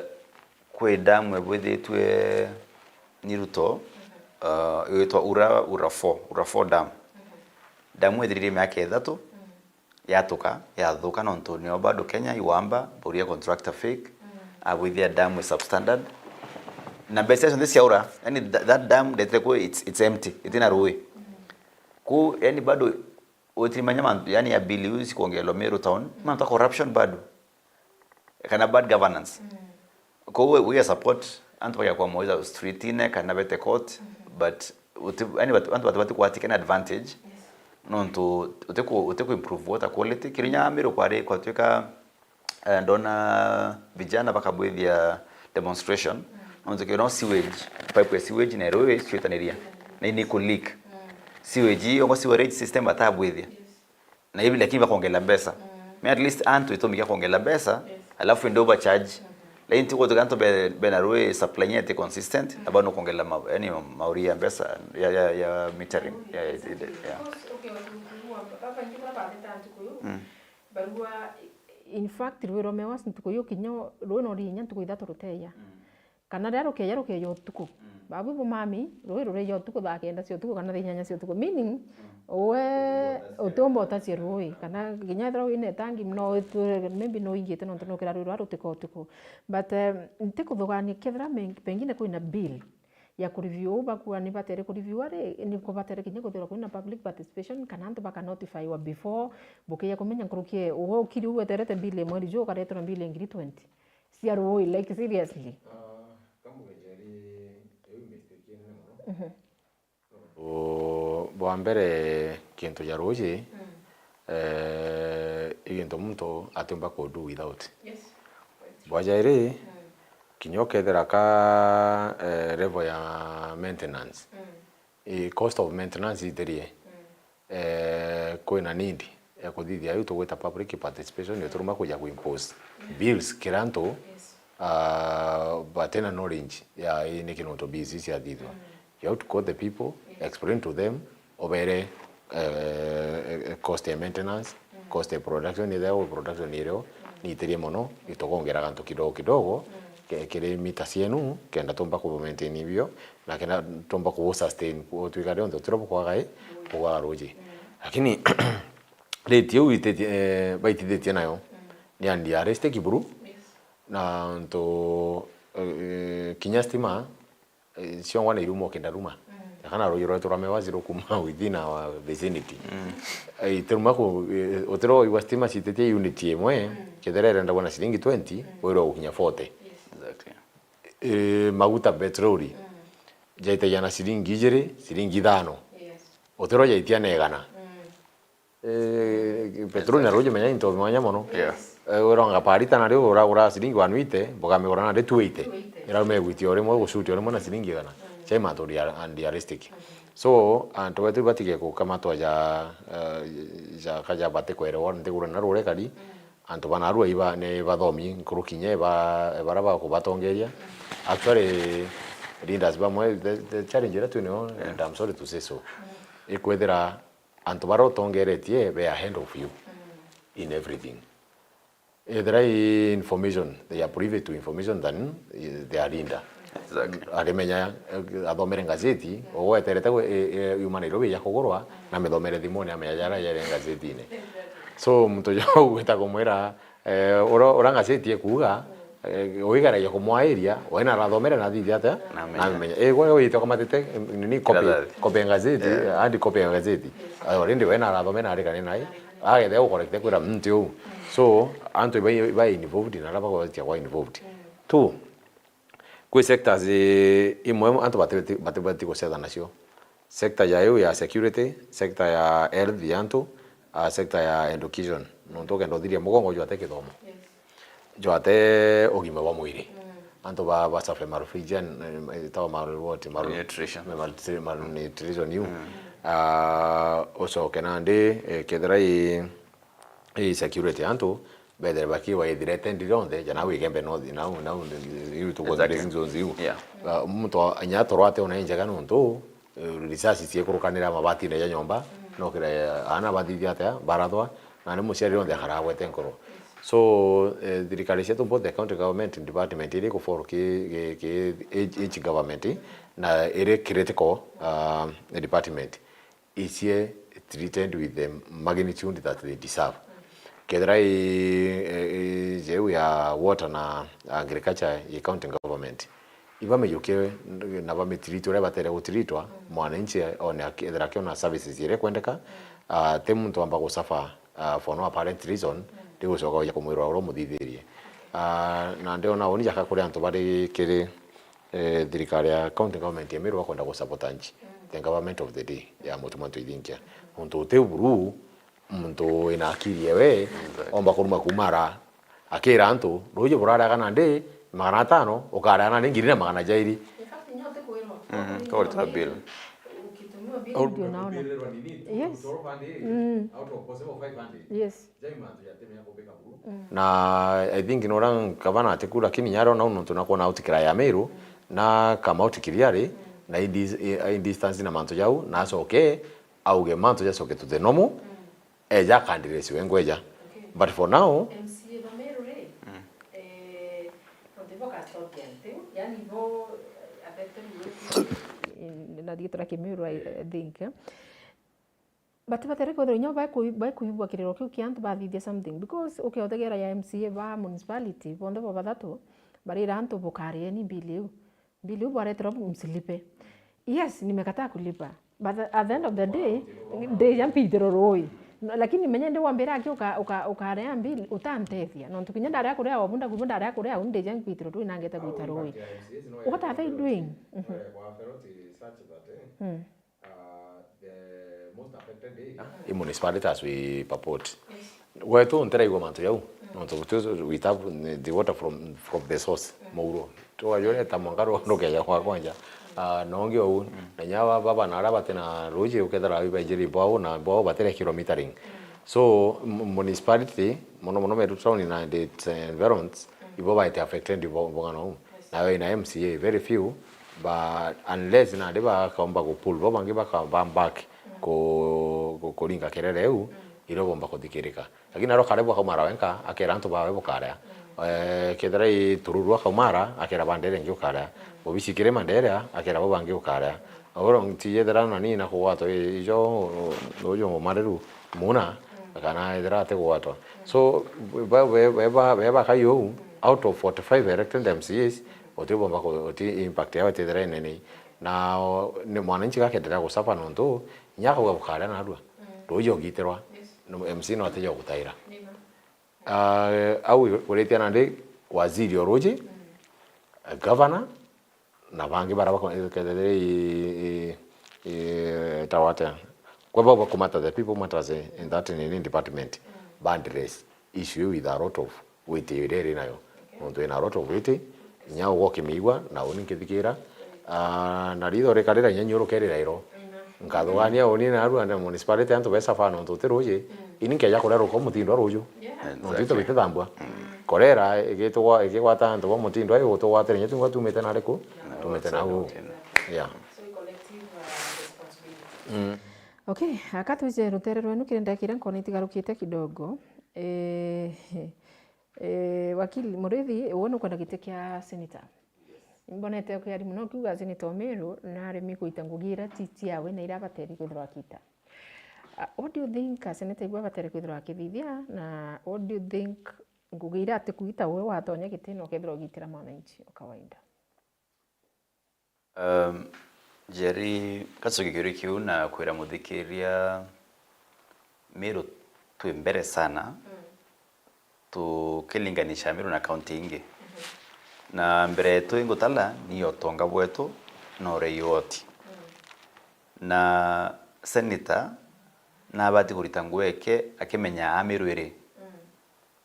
kwi dam ebwithitue ni Ruto, eh, igwitwa Ura, Ura four, Ura four dam. Dam ithirire miaka ithatu, yatuka, yathuka nontu nio bado Kenya iwamba, boria contractor fake, abwithia dam i substandard. Na mbeca cionthe ciaura, yani tha-, that dam ndetire ku it's, it's empty, itina rui. Ku, yani bado utirimanya mantu, yani ya bill iu cikuongererwa Meru town, mantu a corruption bado. Kana bad governance. Koguo we, we support antu bagia kwa moja street-ine kana bete court, but uti, yani batu, antu batu bati kwatikana advantage. Nontu utiku, utiku improve water quality. Kirinya Meru kwari kwatuika, eh, ndona vijana bakabwithia demonstration. Nontu kiri no sewage, pipe ya sewage na rui ciitaniria. Na ini ku leak. Sewage iyo, ngo sewerage system batabwithia. Na hivi lakini bakongerera mbeca. Me at least antu itumi kia kongerera mbeca, alafu indi overcharge. Lakini ti gutwika antu be, bena rui supply iti consistent, na bado nukongerera ma, yani mauri ya mbeca ya, ya, ya metering. Ya, ya, ya. Because, okay, watu mkuu wa, baba ingi baba atheta ntuku yu. Barua, in fact, rui rwa Mewas ntuku yu kinya rui no rinya ntuku ithatu ruteya. Kana riria rukeeja rukeeja utuku. Babu bo mami, rui rureeja utuku thaa kenda cia utuku kana thaa inyanya cia utuku. Meaning, we utiumba utacia rui. Kana kinya ethirwa wina itangi, no witwe, maybe no wingite nontu nukira rui ruria rutika utuku. But, eh, ntikuthugaania kethira me-, pengine kwina bill ya kureview, uu bakua ni batere kureview ari, ni kubatere kinya kuthirwa kwina public participation, kana antu baka notifyiwa before, bukeeja kumenya nkuruki e, we ukiri u weterete bill ya mweri juu, ukareterwa bill ya ngiri twenty. Cia rui, like, seriously. Ah, kamugeja ri, iu mistake inene mono. Mhm. Nontu bwa mbere, kintu ja ruuji, eh, i gintu muntu atiumba ku do without. Yes. Bwa jairi, kinya ukethira ka, eh, level ya maintenance, i cost of maintenance ithirie, eh, kwina need ya kuthithia iu tugwita public participation, yo turuma kuja ku impose bills kiri antu, ah, batena knowledge ya ii niki nontu bills ici ciathithua. You have to call the people, explain to them, ubere, eh, cost ya maintenance, cost ya production, ithia production irio, niitirie mono, itugongera gantu kidogo kidogo, ke-, kiri mita cienu, kenda tumba ku maintain bio, na kenda tumba ku sustain, ku twikare onthe utiro bukwaga i, bukwaga ruuji. Lakini rate iu ititie, eh, baitithitie nayo, ni unrealistic buru, na ntu, eh, kinya stima, eh, ciongwa ni iruma ukinda ruma. Kana ruuji rwetu rwa Mewas rukuma within our vicinity. Eh, itiruma ku, eh, utiro igwa stima cititie unit imwe, kethira irendagwa na ciringi twenty, wirwa gukinya forty. Exactly. Eh, maguta petroli, jaitagia na ciringi ijiri, ciringi ithano. Utiro jaitia na igana. Eh, petroli na ruuji menya into mwanya mono. Yeah. Eh, uronga parita nario uragura ciringi one eighty, mboga migura nari two eighty. Two eighty. Irauma igwitia o rimwe, gucutia o rimwe na ciringi igana. Chai mantu unrealistic. So, antu betu batige kukamatwa ja, eh, ja kaja bate kwerewa nthiguru na rurekari. Antu banarua iba, ni bathomi nkuruki inya iba, bara bakubatongeria. Actually, leaders bamwe, the, the challenge iria twinayo, and I'm sorry to say so, ikwithira antu baria utongeretie be ahead of you in everything. Ethira i information, they are privy to information than, eh, their leader. Exactly. Arimenya, eh, athomere ngazeti, ugweterete gwe-, eh, eh, yuma Nairobi ya kugurwa, na mithomere thimuni, amenya jara jari ngazetine. So, muntu jau gwita kumwira, eh, ura, ura ngazeti ikuuga, Eh, wigeragia kumwairia, we na arathomere na athithia atia? Namenya. Namenya. Eh, gwe wite ukamatite, eh, nini, copy, Gazeti. Copy ya gazeti, Eh. Andi copy ya gazeti. Eh, already we na arathomere na arikane naye. Agethe gukorekte kwira mtu uu. So, antu iba, iba involved na araba gwetia kwa involved. Two, kwi sectors, eh, imwe antu bati-, bati-, batibati gucetha nacio. Sector ya iu ya security, sector ya health ya antu, ah, sector ya education. Nontu ukenda uthiria mugongo jwate kithomo. Yes. Jwate ugima bwa mwiri. Mm. Antu ba, ba suffer malnutrition, eh, itawa mal-, what, mal-, Malnutrition. Malnutri-, malnutrition iu. Mm. Ah, ucoke nandi, eh, kethira i, i security antu, bethere bakiwa ithirete ndi rionthe, ja nau Igembe North, nau, nau, iu tuko Exactly. Blessing Zones iu. Yeah. Ah, muntu a-, inya atorwa ate ona injega nontu, eh, risasi ciekurukanira mabatine ja nyomba, Mm. no kira, eh, aana bathithia atia, barathwa, na ni muciari rionthe akaragwete nkoro. So, eh, thirikari cietu both the county government department iri ku follow ki, ki, ki, each, each government, na iri critical, ah, department. Icie treated with the magnitude that they deserve. Kethira i, i, i, jeu ya water na agriculture i county government, ibamiyukie na bamitreat uria batere gutreatwa, mwananchi one aki-, ethira akiona services iria ikwendeka, ah, ti muntu amba gusuffer, ah, for no apparent reason, rigucoka uja kumwirwa uria umuthithirie. Ah, na ndiona uni jaka kuri antu bari kiri eh, thirikari ya county government ya Meru bakwenda gu sabotage the government of the day ya Mutuma Ntoithinkia. Nontu uti buru, muntu wina akiri ewe, Exactly. omba kuruma kumara, akira antu, ruuji burareaga nandi magana atano, ukareana ni ngiri na magana jairi. In fact, inya utikwirwa. Mhm, call it a bill. Ukitumiwa bill. Ndio naona. Yes. Mm. Yes. Na I think nora ngavana atiku, lakini nyarona nontu nakwona out cry ya Meru, na come out clearly, na i dis-, i, i distance na mantu jau, na acoke, auge mantu jacoke to the normal, eja akandire siwe ngweja. But for now, M C A ba Meru ri, eh, nontu ibo gaciokia ntiu, yani ibo, eh, affected with na thietera Kimiru, I, I think, eh. But batere kwithirwa inya baikui-, baikuigua kiriro kiu kia antu bathithia something, because ukeotegera ya M C A ba municipality, bonthe bo bathatu, barira antu, "Bukarieni mbili iu." Mbili iu bwareterwa msilipe. Yes, nimekataa kulipa. But at the end of the day, ndija mpitiro rui. No, lakini menye ndi wambira aki uka-, uka-, ukarea mbili, utantethia. Nontu kinya ndaria kuria wabu, ndakubu ndaria kuria au, ndija mpitiro rui, nangeta gwita rui. What are they doing? Mhm. Hmm. I municipalities we purport. Gwetu ntiraigua mantu jau. Nontu tu-, we tap the water from, from the source, mouuro. Twajureta mwanka rwa rukeja kwa kwanja. Ah, nongi ou. Na nya ba-, baba na ara batina ruji ukethira baijiri bwao na bwao batire kilometering. So, m-, municipality, mono mono Meru town na its environs, ibo baite affected bo-, bongano. Nawe ina M C A, very few, but unless nandi bakaomba ku pull, bo bangi bakaomba back ku-, ku-, kuringa kerere iu, irio bomba kuthikirika. Lakini naro kare bwakaumara wenka, akera antu bawe bukarea. Eh, kethira i Tururu akaumara, akera bandere ngi ukarea. Obisi kiri Mandera, akera bo bangi ukarea. Oro ntiyethera nani na kugwatwa i-, ijo, uju mumariru muna, kana ethira atigwatwa. So, be, be, be, be, be bakai uu, out of forty-five elected M C As, uti bomba ku-, uti impact yao itithira inene. Na o, ni mwananchi gakenderea gusuffer nontu, inya akauga bukaria narua. Ruuji ugitirwa, no M C no atija gugutaira. Ah, au kuritia nandi waziri o ruuji, governor, na bangi bara bako-, i-, i-, i-, i-, tawa atia? Kwa bau bakumata, the people matters in that nini department, ba address issue with a lot of weight iria iri nayo. Nontu ina a lot of weight, inya ugokimiigua, na uni nkithikira. Ah, na ritho rikarira inya nyurukerira iro. Nkathugania uni na arua na municipality antu be suffer nontu uti ruuji, ini nkeja kuria ruko mutindo ruuju. Nontu into bitithambua. Korera igitugwa-, igigwata antu ba mutindo ayo, igutugwatira inya twingwa tumite na riku? Tumite na uu. Yeah. Okay, aka twije rutere rwenu kiri ndakira nkona itigarukite kidogo. Eh, eh, wakili Murithi, we nukwenda giti kia senator? Mbonete ukiari muno ukiuga senator o Meru naremi gwita ngugi iria ti ciawe na iria abateri kwithirwa akita. Uh, what do you think, uh, senator igwe abatere kwithirwa akithithia, na what do you think ngugi iria ati kuita we watonya gitino ukethira ugitira mwananchi o kawaida. Um, Njeri, ngacokia kiuria kiu na kwira muthikiria, Meru twi mbere sana tukilinganisha Meru na kaunti ingi. Na mbere yetu ingutala ni utonga bwetu na urei woti. Na senator nabati kurita ngugi yake akimenya a Meru iri.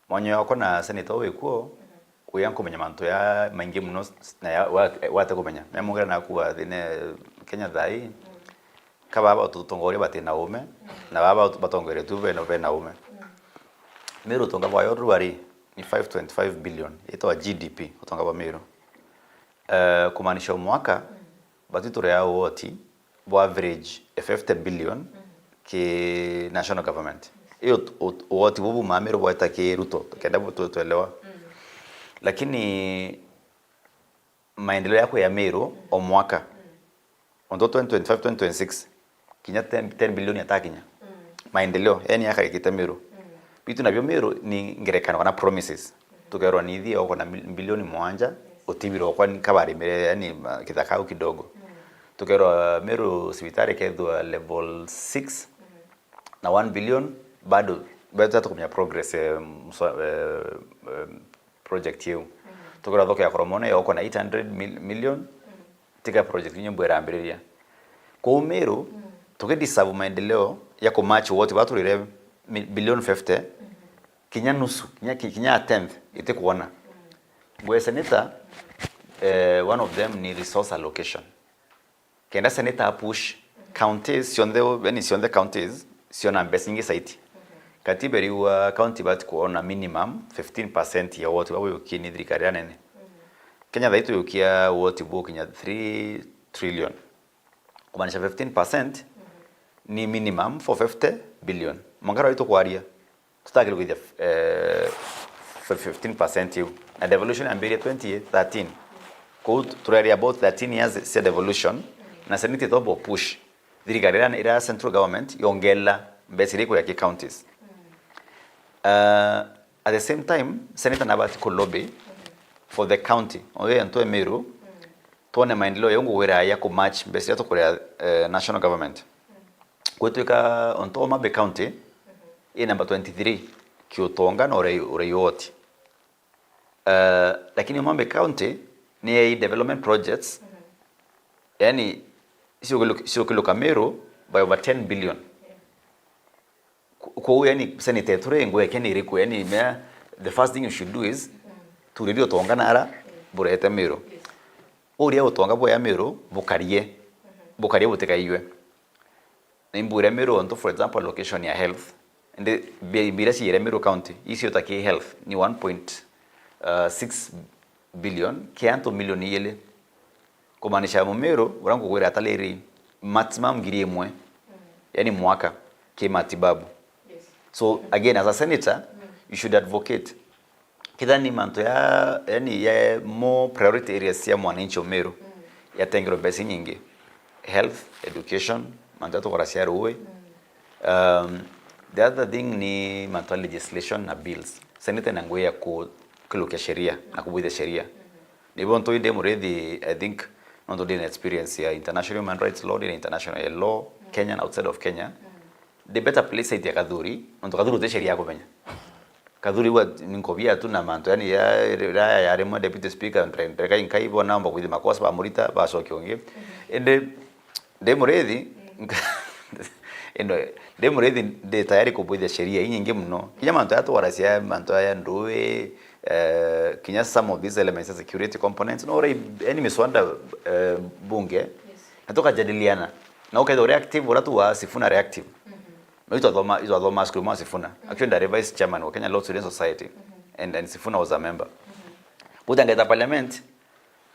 Mwanya wakwa na senator uu wikuo, uya nkumenya mantu ya maingi muno na ya wa- wate kumenya. Mea mugera naku wa thine Kenya thaa ii, ka baba batutongoria bati na ume, na baba batu- batongoria tu bena bena ume. Meru utonga bwayo rua ri ni five twenty-five billion, itwa G D P, utonga bwa Meru. Eh, kumaanisha o mwaka, batu turea uoti bwa average ya fifty billion ki national government. Iyo ut- ut- uoti bubu ma Meru bweta ki Ruto, kenda bu- tu- tuelewa. Lakini maendeleo yako ya Meru o mwaka, onto twenty twenty-five, twenty twenty-six, kinya ten, ten billion atakinya. Maendeleo, yani yakarikite Meru. Bitu nabio Meru ni ngerekano kana promises. Tukerwa ni ithie oko na mil- bilioni mwanja, utibirwa kwa ni kabarimire, yani ma- kithaka au kidogo. Tukerwa Meru cibitari kethwa level six na one billion, bado bado tatukumenya progress, eh, mswa- eh, eh, project iu. Tukerwa thoko ya Koromone yoko na eight hundred mil- million, tiga project inye mbwe irambiriria. Kwou Meru, tukideserve maendeleo ya kumatch woti baturire mi- billion fifty, kinya nusu, kinya, ki- kinya a tenth, itikwona. Ngwe senator, eh, one of them ni resource allocation. Kenda senator apush counties cionthe, yani cionthe counties, ciona mbeca nyingi saiti. Katiba iriuga county bati kuona minimum fifteen percent ya woti bwa buyukie ni thirikari ya nene. Kenya thai tuyukia woti bukinya three trillion. Kumaanisha fifteen percent ni minimum for fifty billion. Mwanka rwai tukwaria, tutakiri kwithia, eh, fifteen percent iu. Na devolution yambirie twenty thirteen. Kou tureria about thirteen years cia devolution, na senate itobo push thirikari iria, iria central government yongela mbeca iria ikuya ki counties. Uh, at the same time, senator nabati ku lobby for the county, oyo ya Ntwe Meru, twone maendeleo yau ngugwira ya ku match mbeca iria tukuria, eh, national government. Gwitwika onto Homa Bay County i number twenty-three kiutonga na urei, urei woti. Uh, lakini Homa Bay County ni yai development projects, yani ciukiluka, ciukiluka Meru by over ten billion. Ku- Kwou yani senator etu ri, ngugi yake ni iriku? Yani mea, the first thing you should do is turirie utonga nara burete Meru. Uria utonga bwa Meru bukarie, bukarie butikaiwe. Na imbwire Meru onto, for example, location ya health. Indi mbi- mbira ciire Meru County, icio ta ki health ni one point six billion ki antu milioni igiri. Kumaanisha Mumiru, uria ngugwira ataliri maximum ngiri imwe, yani mwaka, ki matibabu. So again, as a senator, you should advocate. Kethira ni mantu ya, yani, ya more priority areas cia mwananchi Umiru, yatengerwe mbeca nyingi. Health, education, mantu ya thogora cia ruui. Um, the other thing ni mantu ya legislation na bills. Senate ina ngugi ya ku-, kukilukia sheria na kubwithia sheria. Nibo ntui ndi murithi, I think, nontu ndi na experience ya international human rights law, ndi na international law, Kenya na outside of Kenya. Ndi better placed ya Kathuri, nontu Kathuri uti sheria ya kumenya. Kathuri wa ni nkobia tu na mantu, yani, ya, ya, ya, ya rimwe deputy speaker, ndre-, ndreka inkai bona amba kwithi makosa bamurita, bacokia ungi. Indi ndi murithi, ino, ndi murithi ndi tayari kubwithia sheria inyingi muno. Kinya mantu aya twaracia, mantu aya ndui, eh, kinya some of these elements of security components, no, rai, yani miswanda, eh, bunge, na tukajadiliana. Na ukaithira uri active, ura tu wa Sifuna ari active. No itwathoma, itwathoma cukuru mwa Sifuna. Actually, ndari vice chairman wa Kenya Law Students Society and, and Sifuna was a member. Buta ngeta parliament,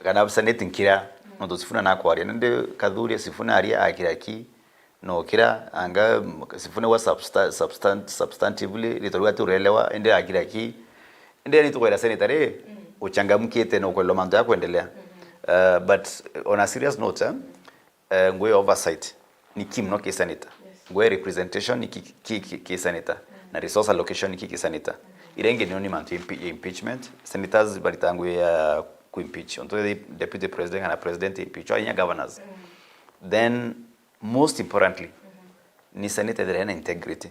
kana senate nkira, nontu Sifuna nakwaria. Nindi Kathuri Sifuna aria akira ki, no kira, anga Sifuna wa substa-, substan-, substantively, rito riu ati urelewa, indi akira ki. Indi ni tukwira senator ri, uchangamkite na ukwelewa mantu ya kuendelea. Uh, but on a serious note, eh, eh, ngugi ya oversight ni key muno ki senator. Yes. Ngugi ya representation ni ki, ki, ki, ki senator. Na resource allocation ni ki, ki senator. Iria ingi nio ni mantu ya impe-, ya impeachment. Senators baritaga ngugi ya ku impeach. Ontu the deputy president kana president impeach, inya governors. Then, most importantly, ni senator ethira ena integrity.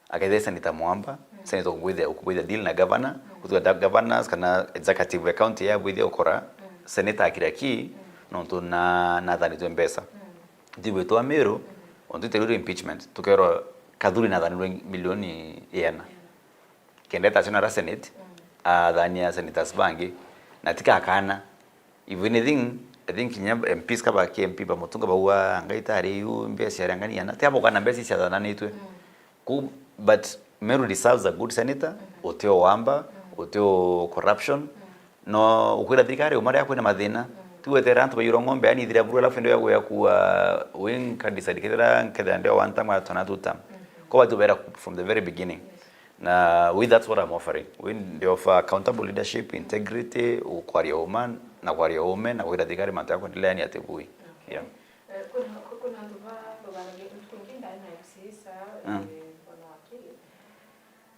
Akethira senator mwamba, senator ukubwithia, ukubwithia deal na governor, gutuga da-, governors kana executive ya county ya bwithia ukora, senator akira ki, nontu na, nathanitwe mbeca. Ntibwitwa Meru, ontu iteru impeachment, tukerwa Kathuri nathanirwe milioni iana. Kenda etacio nara Senate, athania senators bangi, na tikakana. If anything, I think kinya M Ps kaba ki M P ba Mutunga bauga, "Ngai tari yu, mbia ciarengania na." Tiabo kana mbia ici ciathananitwe. Ku, but Meru deserves a good senator, utio wamba, utio corruption. No ukwira thirikari uma riria kwina mathina, tu wetera antu baiyurwa ng'ombe, yani ithira buru, alafu ndio ya kuya kuwa wing ka decide kethira, kethira ndio one term or two term. Ko batu bera from the very beginning. Na with that's what I'm offering. We ndio offer accountable leadership, integrity, kwaria uma, na kwaria ume, na kwira thirikari mantu ya kuendelea ni ati bui. Yeah. Eh, kuna, ku-, kuna antu ba, ba, ba, kungi ndai na M C A sa, eh, bwana wakili.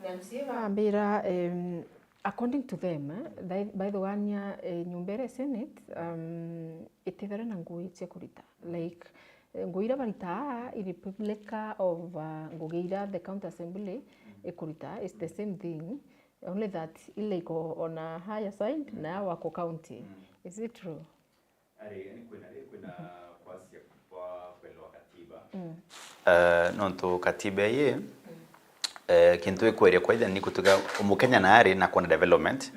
Na M C A bambira, em, according to them, eh, they, by the one year, eh, nyumba ira Senate, um, itithira na ngui cia kurita. Like, eh, ngui ira baritaa i replica of, uh, ngugi ira the county assembly ikurita, it's the same thing, only that ile iko on a higher side na ya wako county. Is it true? Ari, yani kwina ri, kwina kwasia kwa kwelewa katiba. Eh, nontu katiba ii, eh, kintu ikweria kwaitha ni kutuga umukenya na ari na kwona development.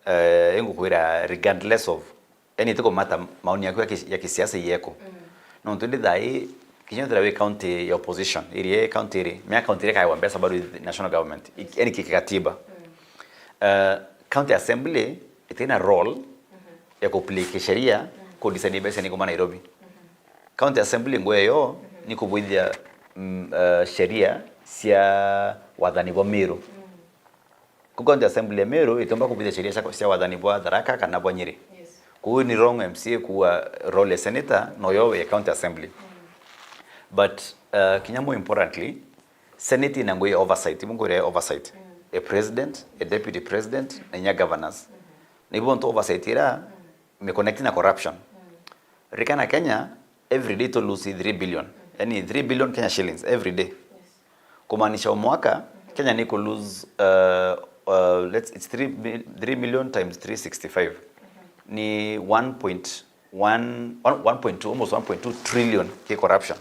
Eh, ingukwira regardless of yani, itikumata maoni yaku ya ki-, ya kisiasa iyeko. Nontu ndi thai, kinya ethira wi county ya opposition, iria county iri, mea county iri kaewa mbeca bado with national government. I-, yani ki-, kikatiba. Eh, county assembly itina role ya kuplay kisheria, ku decide mbeca ni kuma Nairobi. County assembly nguo yo ni kubwithia, mm, eh, sheria cia wathani bwa Meru. Ku county assembly ya Meru itiumba kubwithia sheria cia, cia wathani bwa Tharaka kana bwa Nyeri. Yes. Kuu ni wrong M C A kuwa role ya senator, no yo ya county assembly. But, uh, kinya more importantly, senate ina ngugi ya oversight, ibu ngugi ya oversight. A president, a deputy president, na inya governors. Na ibo ntu oversight ira, me connect na corruption. Rikana Kenya, every day to lose three billion. Yani three billion Kenya shillings every day. Kumaanisha o mwaka, Kenya ni ku lose, uh, uh, let's, it's three mi-, three million times three sixty-five. Ni one point one, one, one point two, almost one point two trillion ki corruption.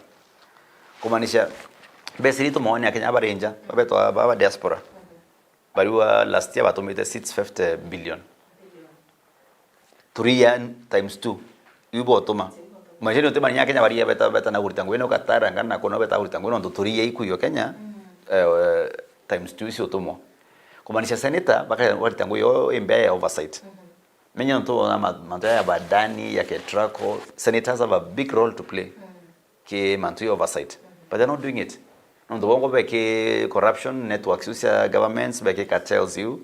Kumaanisha, mbeca iria itumawa ni Akenya bari nja, babetwa baba diaspora. Bariwa last year batumite six fifty billion. Three year times two. Iu botuma. Maisha ni utimanya Kenya baria beta, beta na kurita ngugi na ukatara ngana na kuna beta kurita ngugi nontu three year ikuyo Kenya, eh, times two icio utumwa. Kumaanisha senator baka-, bakarita ngugi yo imbea ya oversight. Menya nontu ona ma-, mantu ya Badani, ya Ketraco, senators have a big role to play. Ki mantu ya oversight. But they're not doing it. Nontu bongo beki corruption networks iu cia governments, beki cartels iu,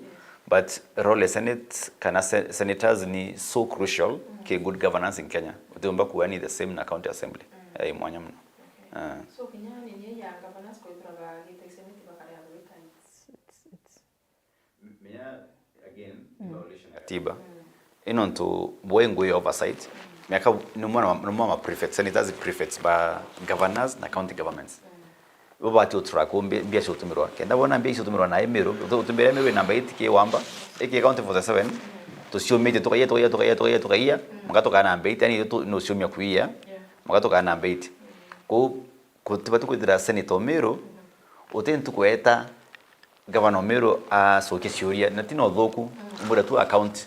but role ya Senate kana se-, senators ni so crucial ki good governance in Kenya. Utiumba kuwa ni the same na county assembly. Eh, mwanya muno. Eh. So, kinya ni ya governance kwithiraga gita senate bakarea gwika it's, it's, it's Menya, again, violation ya katiba. Ino ntu bwe ngugi ya oversight, miaka ni mwana wa, ni mwana wa prefects, senators prefects ba governors na county governments. Bo bati utura ku mbi-, mbia ciutumirwa. Kenda bona mbia ciutumirwa na Meru, utu-, utumbira Meru namba eight ki wamba, iki county forty-seven, tuciumite tukaiya, tukaiya, tukaiya, tukaiya, tukaiya, maka tukana namba eight, yani tu, no ciumia kuiya, maka tukana namba eight. Ku, kutibati kwithira senator Meru, uti ntu kweta Gavana Omeru acokia ciuria, na ti na uthuku, mbura tu account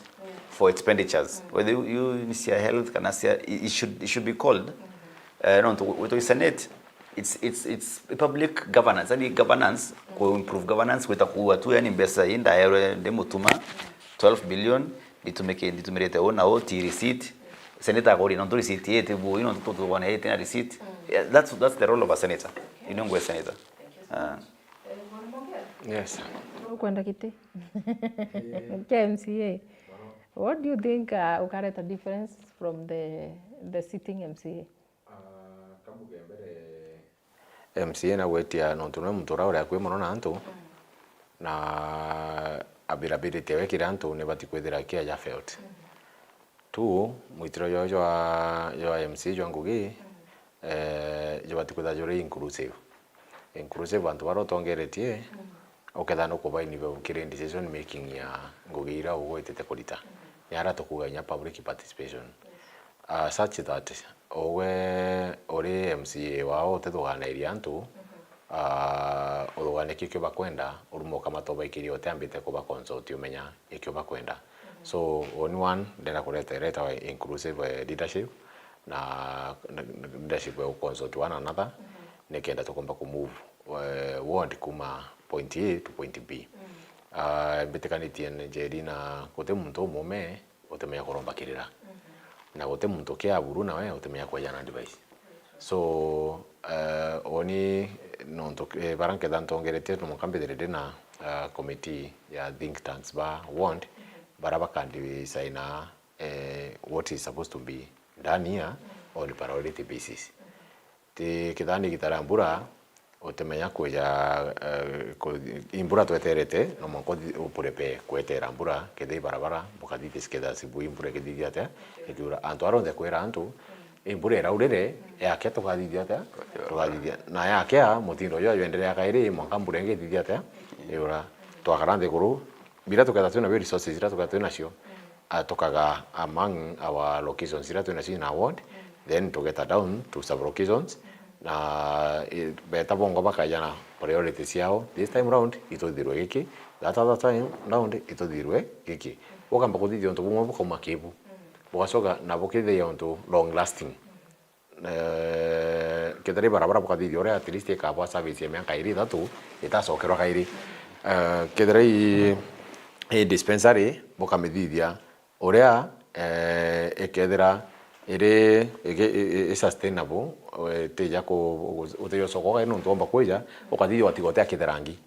for expenditures. Whether you, you ni cia health kana cia, it should, it should be called. Eh, nontu gwitwa Senate, it's, it's, it's public governance, yani governance, ku improve governance, gwita kuuga tu, yani mbeca ii ndaerwe ndi Mutuma, twelve billion, nditumike-, nditumirite uu na uu, ti receipt. Senator akoria, nontu receipt ii ti bui, nontu tutuone ii tina receipt. Yeah, that's, that's the role of a senator. Ino ngwe senator. Ah. Yes. Ukwenda giti kia M C A. What do you think, uh, ukareta difference from the, the sitting M C A? Ah, kambuge mbere, M C A na gwetia nontu nwe muntu uria uri akui muno na antu, na availability yawe kiri antu nibati kwithira kiaja felt. Two, mwitiro jwao jwa, jwa M C A jwa ngugi, eh, jubati kwithira juri inclusive. Inclusive antu baria utongeretie, ukethira nukubainvolve kiri decision making ya ngugi iria ugwitite kurita. Ni aria tukuuga inya public participation. Ah, such that ugwe uri M C A wao utithuganairie antu, ah, uthuganie kio kio bakwenda, urume ukamata ubaikirie utiambite kuba consult umenya ikio bakwenda. So, uuni one, ndenda kureta, iretawa inclusive, eh, leadership, na, na, na leadership ya consult one another, nikenda tukomba ku move, eh, ward kuma point A to point B. Ah, mbitikanitie ni Njeri na guti muntu umume utimenya kurombakirira. Na guti muntu kia buru nawe utimenya kwejana advice. So, eh, uuni nontu, eh, bara nketha ntongeretie no mwanka mbithire ndi na, eh, committee ya think tanks ba ward, bara bakandisaina, eh, what is supposed to be done here on priority basis. Ti kethira ni igita ria mbura, utimenya kwija, eh, ku-, i mbura tweterete, no mwanka uthi-, uprepare kwetera mbura, kethira i barabara, bukathithia kethira sibu i mbura ikithithia atia, ikiura. Antu aria onthe kwira antu, i mbura iraurire, yakia tukathithia atia? Tukathithia. Na yakia, mutindo uju ajwenderea kairi, mwanka mbura ingi ithithia atia? Iura. Twakara nthiguru, biria tuketha twina bio resources iria tuketha twinacio, ah, tukaga among our locations iria twinacio in a ward, then tugeta down to sub locations, na, eh, beta bongo bakaja na priorities ciao. This time round, ituthirwe giki, that other time round, ituthirwe giki. Ukamba kuthithia untu bumwe bukauma kibu, bugacoka na bukithia untu long lasting. Eh, kethira i barabara bukathithia uria at least ikabwa service ya miaka iri ithatu itacokerwa kairi. Eh, kethira i, i dispensary bukamithithia uria, eh, ikethira iri, iki-, i, i, i sustainable, eh, itija ku-, utija ucoka kairi nontu womba kwija, ukathithia watiga utia kitherangi.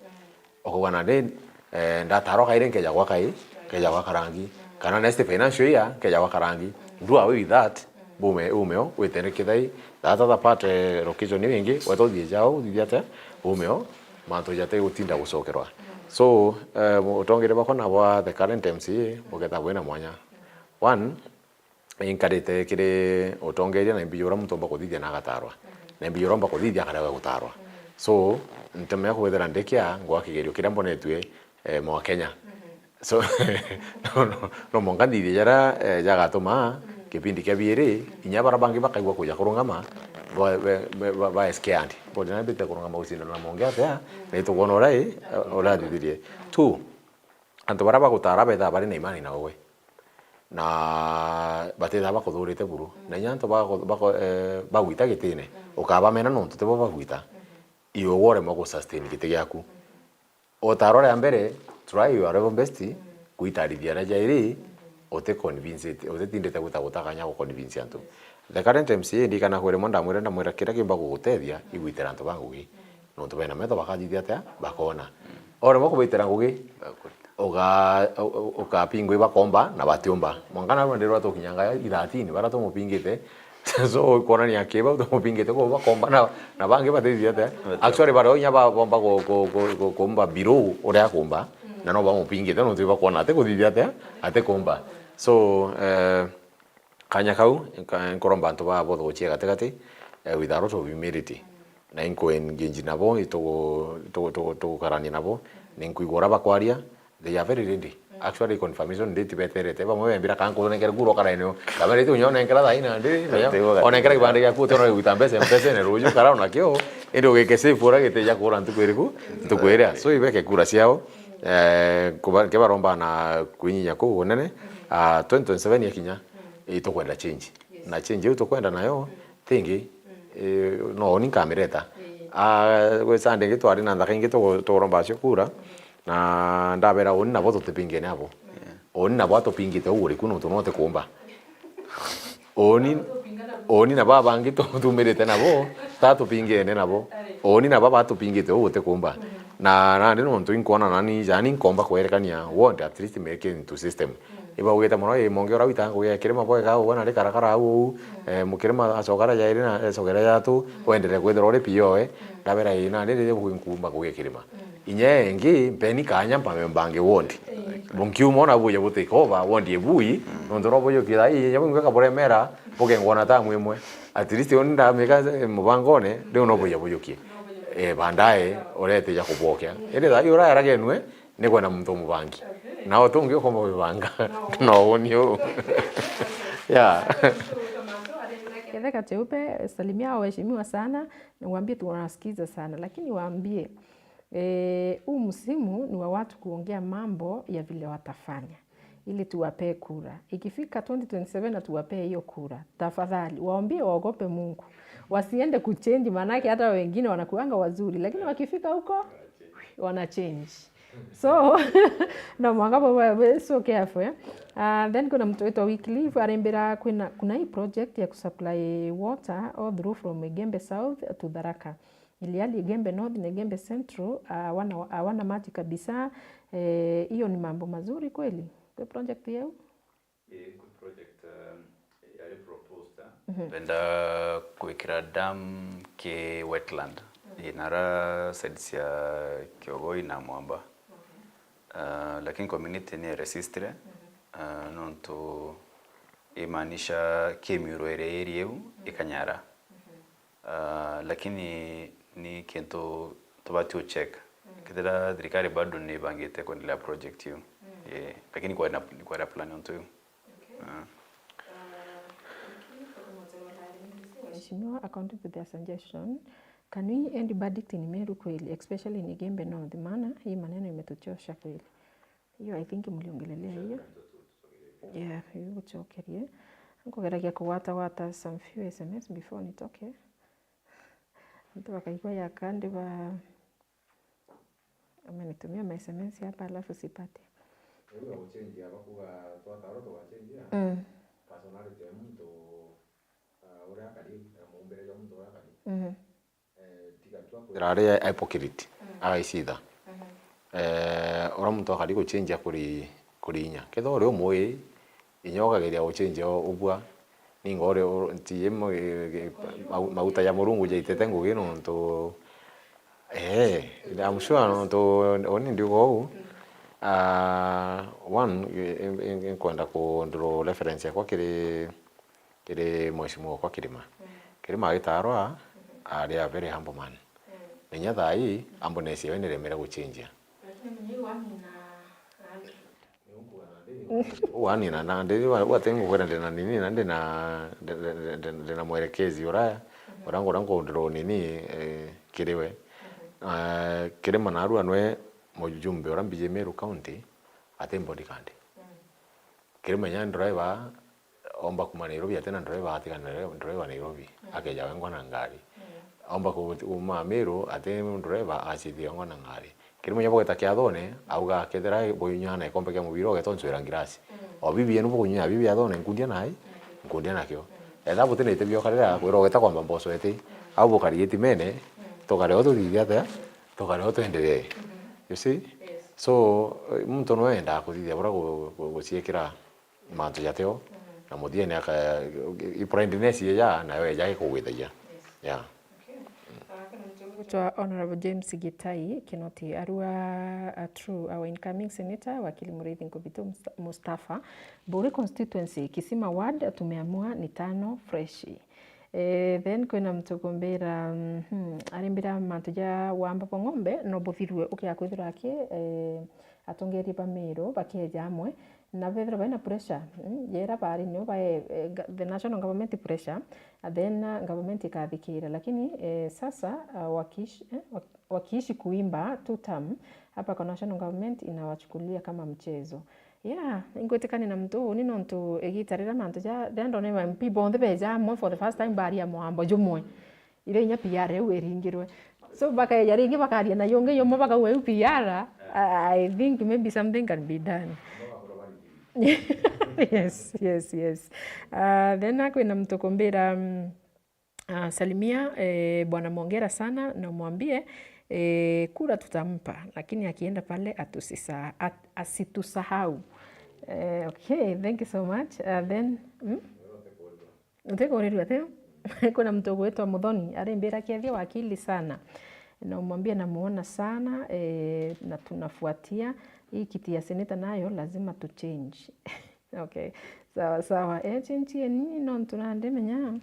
Ukauga nandi, eh, ndatarwa kairi nkeja gwaka i, nkeja gwaka rangi. Kana next financial year, nkeja gwaka rangi. Do away with that, bume, umeo, witene kithai. That other part, eh, location iu ingi, weta uthie jao, uthithia atia, umeo, mantu jate gutinda gucokerwa. So, eh, utongeria bwakwa na bwa the current M C A, buketha bwina mwanya. One, inkarite kiri utongeria na imbiji uria muntu omba kuthithia na agatarwa. Na imbiji uria omba kuthithia akarega gutarwa. So, ntemea kwithira ndikia ngwa kigerio kiria mbonetue, eh, mwa Kenya. So, no, no, no mwanka nthithie jaria, eh, jagatuma kipindi kia biiri, inya baria bangi bakaigua kuja kurungama, ba, ba, ba, ba, ba scared. Boja na mbite kurungama gucindana na mongi atia, na itukwona uria i, uria athithirie. Two, antu baria bagutara bethaa bari na imani na ugwe. Na batithaa bakuthurite buru. Na inya antu baku-, baku-, eh, bagwita gitine, ukabamena nontu tibo bagwita. Iwe ugwe uremwa gu sustain giti giaku. Utaro ria mbere, try your level best, gwitarithia aria jairi, uti convince, utitindite gwita gutakanya gu convince antu. The current M C A ndikana kwire mwe ndamwira, ndamwira kiria kimba gugutethia, igwitira antu ba ngugi. Nontu bena metho bakathithia atia? Bakona. Oremwa kubaitira ngugi, uga-, u-, u-, ukapingwa ibakomba na batiumba. Mwanka narua ndirwa tukinyanga i thirteen, bara tumupingite. So, kwonania kiba tumupingite, kwa bakomba na, na bangi batithithia atia? Actually, bario inya ba-, bomba ku-, ku-, ku-, ku-, kumba below uria akumba, na no bamupingite, nontu ibakwona ati kuthithia atia? Ati kumba. So, eh, kanya kau, nka-, nkuromba antu baa bothe guchia gatigati, eh, with a lot of humility. Na inkuengage nabo, itugu-, tugu-, tugu-, tugukarania nabo, ninkwigua uria bakwaria, they are very ready. Actually, confirmation date beterete, bamwe bembira, "Ka nkunenkere kura ukaraene o." Kamera itu nyo nenkera thaina, ndi, onenkera kibande giaku, uti ona gwita mbeca, mbeca ene ruju, kara ona kio, indi ugike safe uria gitija kura ntuku iriku, ntuku iria. So, ibeke kura ciao, eh, kuba-, kibaromba na kwinyinya kuu gunene, ah, twenty twenty-seven yakinya, itukwenda change. Na change iu tukwenda nayo, tingi, eh, no uni nkamireta. Ah, gwi Sunday ingi twari na nthaka ingi tugu-, tuguromba cio kura, na ndabera uni nabo tutipingene abo. Uni nabo atupingite uguriku nontu no tikumba. Uni, uni nabo abangi tu-, tumirite nabo, tatupingene nabo. Uni nabo batupingite ugu tikumba. Na nandi nontu inkwona nani, jani nkomba kwerekania what at least make it into system. Ibaugite mono, ii, mongi uria wita ngugi ya kirima bwega, ugwe nari karakara au uu, eh, mukirima acoka aria jairi na acokera jatu, wendere kwithirwa uri P O e, ndabera, ii, nandi riria nkumba ngugi ya kirima. Inya ingi mpeni kanya mpame mbange ward. Bunkiuma ona buja butake over ward ebui, nontu no bujukie thaa ii inya bwingwe kaburemera bukengwa na tamu imwe. At least uni ndamika mubangone, riu no buja bujukie. Eh, baadaye uretija kubokia. Indi thaa ii urayaragenwe ni kwenda muntu umubangi. Na utungi ukoma ubibanga. No uni u. Yeah. Ketheka Cheupe, salimia waheshimiwa sana, na waambie tunawasikiza sana, lakini waambie Eh, huu msimu ni wa watu kuongea mambo ya vile watafanya ili tuwapee kura. Ikifika twenty twenty-seven na tuwapee hiyo kura, tafadhali waambie waogope Mungu, wasiende kuchange, maanake hata wengine wanakuanga wazuri, lakini wakifika huko wana change. So no mwanga bo be so careful, eh? Uh, then kuna mtu wetu Wycliffe arembera kuna, kuna hii project ya kusupply water all through from Igembe South to Tharaka. Iliali Igembe North na Igembe Central, ah, hawana, hawana maji kabisa. Eh, hiyo ni mambo mazuri kweli? Kwi project yeu? Ii, kwi project, um, yari proposed, ah. Mhm. Twenda kwikira dam ki wetland. Mhm. Ii, nara side cia Kiogoi na Mwamba. Okay. Ah, lakini community ni resistire, mhm, ah, nontu imaanisha kimiuro iria iri iu, mhm, ikanyara. Mhm. Ah, lakini ni kintu tubati ucheck. Mm. Kethira thirikari bado ni ibangite kuendelea project iu. Mm. Eh, lakini kwina, kwina plan onto iu. Okay. Ah. Mheshimiwa, according to their suggestion, can we end verdict in Meru kweli, especially in Igembe North? Maana hii maneno imetuchosha kweli. Hiyo, I think mliongelelea hiyo. Yeah, hiyo gucokerie. Nkugeragia kugwata gwata some few S M S before nitoke. Antu bakaigua ya kandi ba, amenitumia ma S M S hapa alafu sipate. Riu ya guchenjia bakuga twataro tugachenjia, mm, personality ya muntu, ah, uria akari, na muumbire jwa muntu uria akari. Mhm. Eh, tiga tu akwira ari hypocrite, mm, agaicitha. Mhm. Eh, uria muntu akari guchenjia kuri, kuri inya. Kethira uri umui, inya ukageria guchenjia ubua, ninga uri, uri, nti, mau-, maguta ja Murungu jaitite ngugi nontu, eh, I'm sure nontu uni ndiuga uu. Ah, one, i-, i-, i-, inkwenda ku draw reference yakwa kiri, kiri mheshimiwa wakwa Kirima. Mm. Kirima agitarwa, mm, ari a very humble man. Mm. Na inya thaa ii, humbleness yawe niremere guchenjia. Lakini mwenyewe wamina, Wani na, na ndi, wa, wa tengu kwira ndina nini, na ndina, ndi, ndi, ndi, ndina mwerekezi uraya, mhm, uria nguria nkundira unini, eh, kiri we. Mhm. Eh, Kirima narua nwe mujumbe uria mbiji Meru County, ati bodyguard. Mm. Kirima inya driver, omba kuma Nairobi, ati na driver, atigana na driver Nairobi, mm, akeja wengwa na ngari. Mm. Omba ku-, kuma Meru, ati driver, acithia wengwa na ngari. Kirima inya bweta kiathone, auga, kethira buinywa na ikombe kia mubira, ugetonchwira ngirasi. Mm. O bibi yenu bukunywa bibi yathone, nkundia nai, mm, nkundia nakio. Mm. Etha buti na ite biokarira, kwira ugeta kwamba mboso eti, mm, au bukari gitimene, mm, tukare o tuthithia atia, tukare o twenderee. Mm-hmm. You see? Yes. So, eh, muntu no endaa kuthithia bura gu-, gu-, guciikira mantu jateo, mm, na muthiene aka-, i blindness ija, nayo eja ikugwithagia. Yes. Yeah. Okay. Ah, kuna mtu gutwa Honorable James Gitai Kinoti, arua a true, our incoming senator, wakili Muriithi Nkubitu Musta-, Mustafa. Buri constituency, Kisima ward, tumeamua ni tano fresh. Eh, then kwina mtu kumbira, mhm, arimbira mantu ja wamba bwa ng'ombe, no buthirwe ukia kwithirwa aki, eh, atongeria ba Meru bakieja amwe, na bethirwa baina pressure, mm, yera bari nio bae, eh, ga-, the national government pressure, and then, uh, government ikathikira. Lakini, eh, sasa, uh, wakiishi, eh, wak-, wakiishi kuimba two term, hapa kwa national government inawachukulia kama mchezo. Yeah, ingwitikania na muntu uu ni nontu igita riria mantu ja, riria ndona M P bonthe beja amwe for the first time baria mwambo jumwe. Iria inya P R iu iringirwe. So, bakaeja ringi bakaria na yungi yumwe bakauga iu P R, I, I think maybe something can be done. Yes, yes, yes. Ah, then kwina muntu kumbira, mm, ah, salimia, eh, Bwana Mongera sana na umwambie, eh, kura tutampa, lakini akienda pale atusisa-, at-, asitusahau. Eh, okay, thank you so much. Ah, then, mm? Utikuurirua atiu? Kwina muntu ugwitwa Muthoni, arimbira, kethia wakili sana. Na umwambie namuona sana, eh, na tunafuatia. Hii kiti ya seneta nayo lazima tu change. Okay. Sawa sawa. Eh, change yeni nontu nandi menya.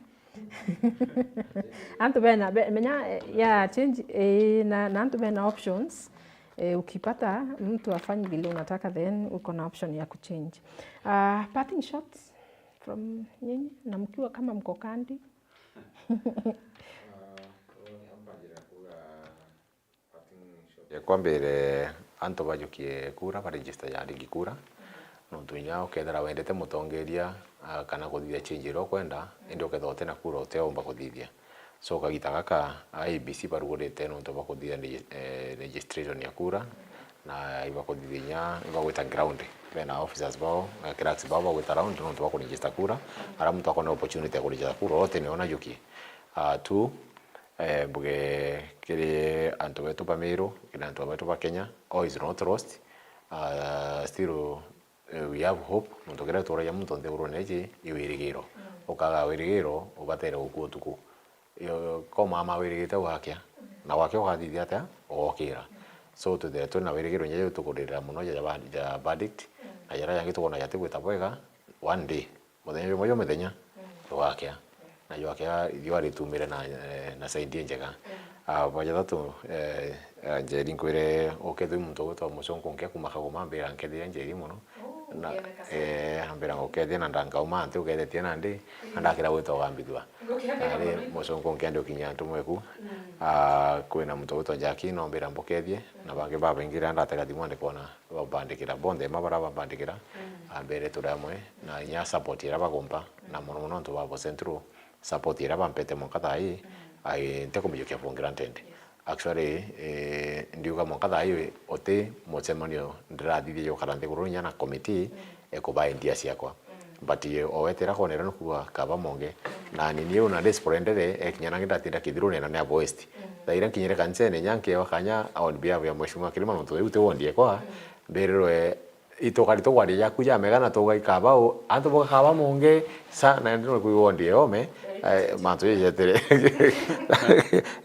Antu bena, be-, menya, eh, yeah, change, eh, na, na antu bena options. Eh, ukipata mtu afanyi vile unataka, then uko na option ya kuchange. Ah, parting shots from nyinyi, na mkiwa kama mko kandi. Ya kwambire, antu bajukie kura, ba register ya ringi kura. Nontu inya ukethira wendete mutongeria, ah, kana kuthithia change iria ukwenda, indi ukethira utina kura utiumba kuthithia. So kagita gaka, I E B C barugurite nontu bwa kuthithia regi-, eh, registration ya kura, na ibakuthithia inya, ibagwita ground. Bena officers bao, na clerks bao bagwita round nontu bwa kuregister kura, aria muntu akona opportunity ya kuregister kura, ote niona jukie. Ah, tu, eh, mbuge kiri antu betu ba Meru, kiri antu betu ba Kenya, all is not lost. Ah, still, eh, we have hope, nontu kiria gituragia muntu nthigurune iji i wirigiro. Ukaga wirigiro, ubatere gukua utuku. Yo, ko mama wirigite gwakia, na gwakia ugathithia atia? Ugokira. So, twithire twina wirigiro inya juu tukuririra mono ja, ja, ja verdict, na jaria jangi tukwona jatigwita bwega, one day. Muthenya jumwe jwa mithenya, jugakia. Na jugakia, riua ritumire na, eh, na side injega. Ah, bwa jathatu, eh, eh, Njeri nkwire, ukethirwa muntu ugwitwa Mucunku nkia kuma Kagoma, ambira nkethire Njeri mono. Na, eh, ambira ngukethia na ndangauma nti ukethetie nandi, na ndakira gwitwa ugambithua. Nari Mucunku nkia ndi ukinyia antu mweku. Ah, kwina muntu ugwitwa Jackie, no mbira mbukethie, na bangi babaingi riria ndatega thimu ndikona babandikira. Bonthe ma bara babandikira, ambere turi amwe, na inya support iria bagumpa, na mono mono antu ba Abo Central, support iria bampete mwanka thaa ii, ai, ntikumijukia for granted. Actually, eh, ndiuga mwanka thaa ii uti mucemanio ndirathithia jukara nthiguru inya na committee, eh, kuba ideas ciakwa. But, eh, owetera konera nukuga kaba monge, na nini u na Desperendere, eh, kinya nangi ndatinda Kithirune na ni Abo West. Thaa iria nkinyire kanisene, inya nkewa kanya on behalf ya Mheshimiwa Kirima, nontu iu ti ward ekwa, mbirirwe itukari tugwari jaku ja mega na tugaikaba u, antu bugakaba mungi sa, na ndi no kwi wondi yome, eh, mantu jejetire.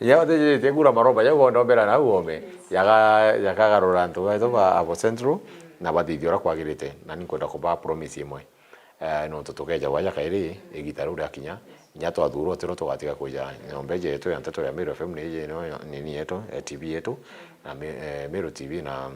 Nyao tijite kura maromba jau wondombera na uome. Yaga, yakagarura antu betu ba Abo Central, na bathithia uria kwagirite. Na ni nkwenda kuba promise imwe. Eh, nontu tukeja waja kairi, igita riu riakinya, inya twathurwa tiro tugatiga kuja nyomba iji yetu ya nteto ya Meru F M ni iji no nini yetu, eh, T V yetu, na Mi-, eh, Meru T V na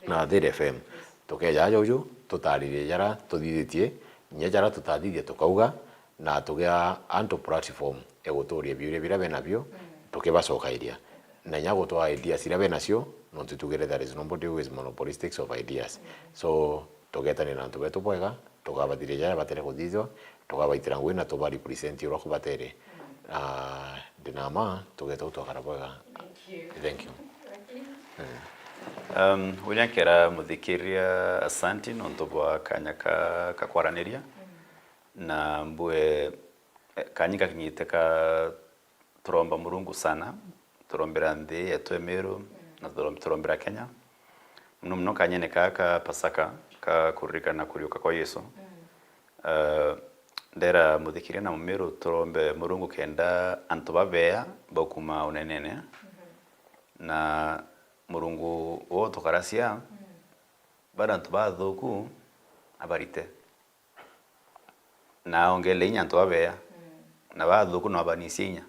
na Thiri F M. Tukeja aja uju, tutaririe jara tuthithitie, inya jara tutathithia tukauga, na tugia antu platform ya guturia biuria biria benabio, tukibacokairia. Na inya gutwaa ideas iria benacio, nontu tugire there is nobody who is monopolistic of ideas. So, tugetanira na antu betu bwega, tukabathiria jaria batere kuthithua, tukabaitira ngugi na tuba represent uria kubatere. Ah, ndina ma, tugeta utwakara bwega. Thank you. Thank you. Eh. Um, uria nkera muthikiria asanti nontu bwa kanya ka, ka kwaraniria. Na mbue, eh, kanya gakinyite ka turomba Murungu sana, turombera nthi yetu ya Meru, na turom-, turombera Kenya. Muno muno kanyene kaa ka Pasaka, ka kuririkana kuriuka kwa Yesu. Eh, ndera muthikiria na Mumiru turombe Murungu kenda antu babea baukuma unenene. Na Murungu uu tukaracia, bari antu bathuku abarite. Na ongele inya antu babea. Na bathuku no abanisye inya.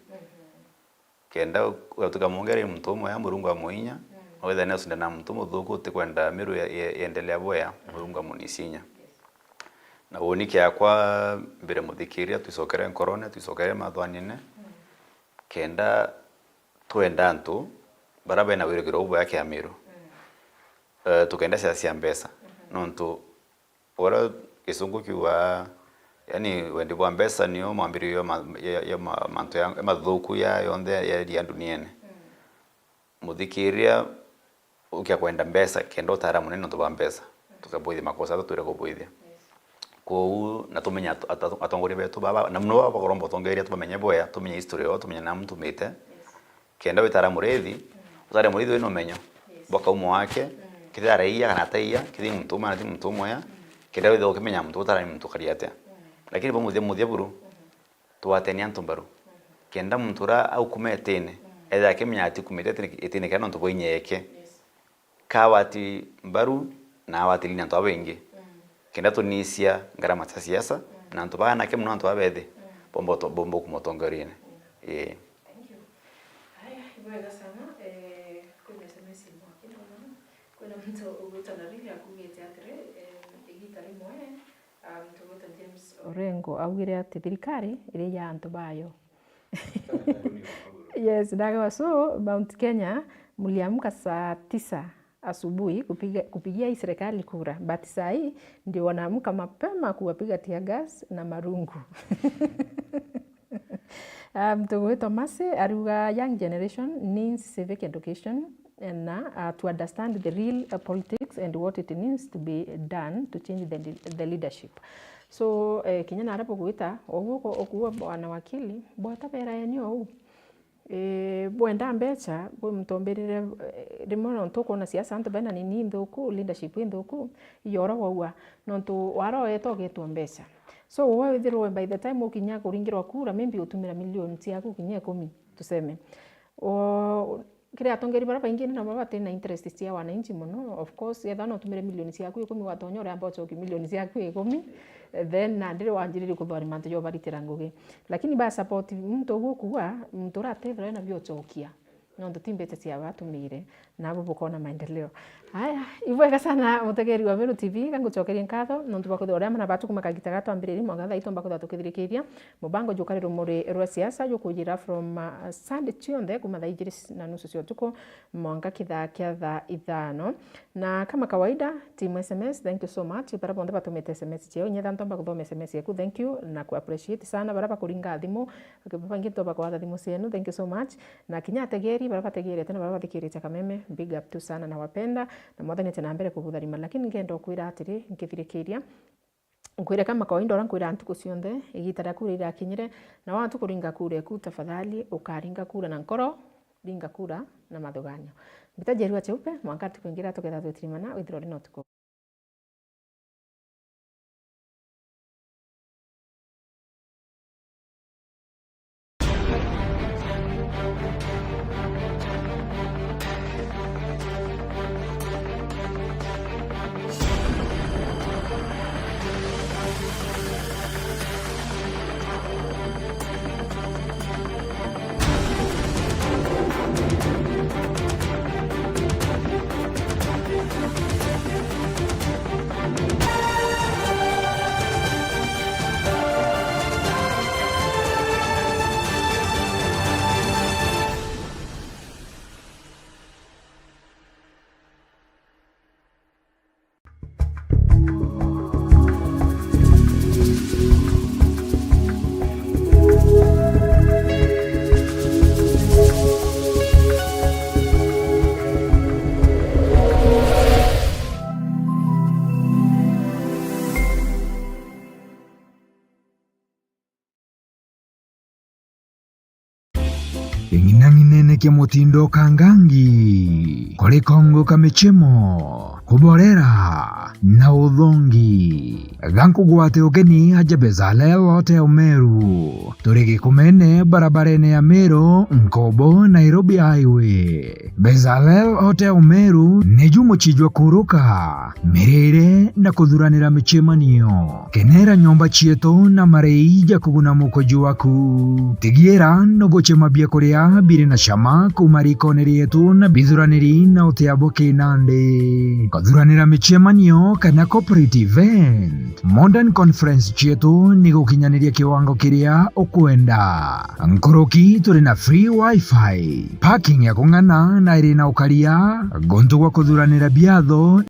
Kenda u-, utikamwongere muntu umwe ya Murungu amuinya, na withira ni acinda na muntu muthuku utikwenda Miru ye-, ye-, yendelea bwea, Murungu amunisia inya. Na woni kiakwa mbire muthikiria, twicokere nkorone, twicokere mathwanine, kenda twenda antu bara bena wirigiro bubwea kia Miru. Eh, tukenda siasa cia mbeca. Nontu uria Gisungu kiugaa, yani, wendi bwa mbeca nio mwambiririo ma-, ya, ya ma-, mantu ya, mathuku ya yonthe ya iria nduniene. Muthikiria ukia kwenda mbeca, kenda utara munene nontu bwa mbeca, tukabwithia makosa atutwire kubwithia. Kwou, na tumenye at-, at-, atongoria betu baba, na muno baba bakoromba utongeria, tubamenye bwea, tumenye history yao, tumenye na muntu umite. Kenda witara murithi, utare murithi wina umenyo bwa kaumo wake, kethira araiya kana ataiya, kethira muntu umwe kana ti muntu umwe ya, kenda withira ukimenya muntu utara ni muntu ukari atia. Lakini bamuthia muthia buru, twateni antu mbaru. Kenda muntu uria aukumetene, Ethira akimenya atikumite itine-, itine kia nontu bwa inya yake. Yes. Kawati mbaru na awatiri ni antu babaingi. Mm. Kenda tunisia ngarama cia siasa, mm, na antu baa anake mono antu babethi, mm, bomba uto-, bomba kuma utongoriene. Mm. Ii. Thank you. Haya, ibwega sana. Eh, kwina S M S imwe akina mwana. Kwina muntu ugwitwa Narili akugite atiri, eh, igita rimwe, ah, muntu ugwitwa James Orengo augire ati thirikari iri ya antu bayo. Yes, ndagewa. So, Mount Kenya, mliamka saa tisa asubuhi kupiga, kupigia hii serikali kura. But saa hii ndio wanaamka mapema kuwapiga tear gas na marungu. Ah, muntu ugwitwa Mercy ariuga, young generation needs civic education na, ah, to understand the real, ah, politics and what it needs to be done to change the, the leadership. So, eh, kinya naria bugwita, uguo uku-, ukuuga bwana wakili, bwata beraeni ou. Eh, bwenda mbeca, bwi muntu ombirire, eh, rimwe nontu ukwona siasa antu bena nini inthuku, leadership inthuku, iyo ura waua, nontu wara uete ugetwa mbeca. So, we withirwe by the time ukinya kuringirwa kura, maybe utumira milioni ciaku kinya ikumi, tuseme. O, kiri atongeri baria baingi ni nabo bati na interest cia wananchi mono. Of course, ethira no utumire milioni ciaku ikumi, watonya uria amba ucokie milioni ciaku ikumi, then nandi ri wanjiririe kuthwari mantu ja ubaritira ngugi. Lakini ba support muntu uguo kuuga, muntu uria atethirwa ena bia ucokia, nontu ti mbeca cia batumire, nabo bukona maendeleo. Haya, ibwega sana mutegeri wa Meru T V, gangucokerie nkatho nontu bwa kwithirwa uria mana batukuma kagita gatwambiririe mwanka thaa itu mbakwithirwa tukithirikiria mubango jukari rumuri rwa siasa jukujira from, uh, Sunday cionthe kuma thaa ijiri na nusu cia utuku mwanka kithaa kia thaa ithano. Na kama kawaida, team S M S, thank you so much. Bara bonthe batumite S M S ciao, inya thaa ntomba kuthoma S M S yaku, thank you na ku appreciate sana. Bara bakuringa thimu, baingi ntomba kwatha thimu cienu, thank you so much. Na kinya ategeri, bara bategerete na bara bathikirite Kameme, big up tu sana, nawapenda, na Mwathani ati na mbere kubutharima. Lakini ngenda ukwira atiri, nkithirikiria, nkwire kama kawaida uria nkwira ntuku cionthe, igita riaku rirakinyire, na watu kuringa kura eku, tafadhali ukaringa kura na nkoro, ringa kura na mathuganio. Mbita Jerua Cheupe, mwanka ntuku ingi iria tuketha twitirimana, withirwa uri na utuku. Ing'inang'inene kia mutindo kangangi, kuri kongo ka michemo, kuborera na uthongi. Gankugwate ugeni aja Bezalel Hotel Meru. Turi Gikumene, barabarene ya Meru, Nkobo, Nairobi Highway. Bezalel Hotel Meru niju mucii jwa kuruka, mirire na kuthuranira micemanio. Kenera nyomba cietu na marei ja kuguna mukoji waku. Tigiira nugucema biakuria biri na cama kuuma rikone rietu na bithuraniri na utia bwa kinandi. Kuthuranira micemanio kana corporate event, modern conference cietu ni gukinyaniria kiwango kiria ukwenda. Nkuruki turi na free wifi, parking ya kung'ana na iri na ukaria, guntu gwa kuthuranira biatho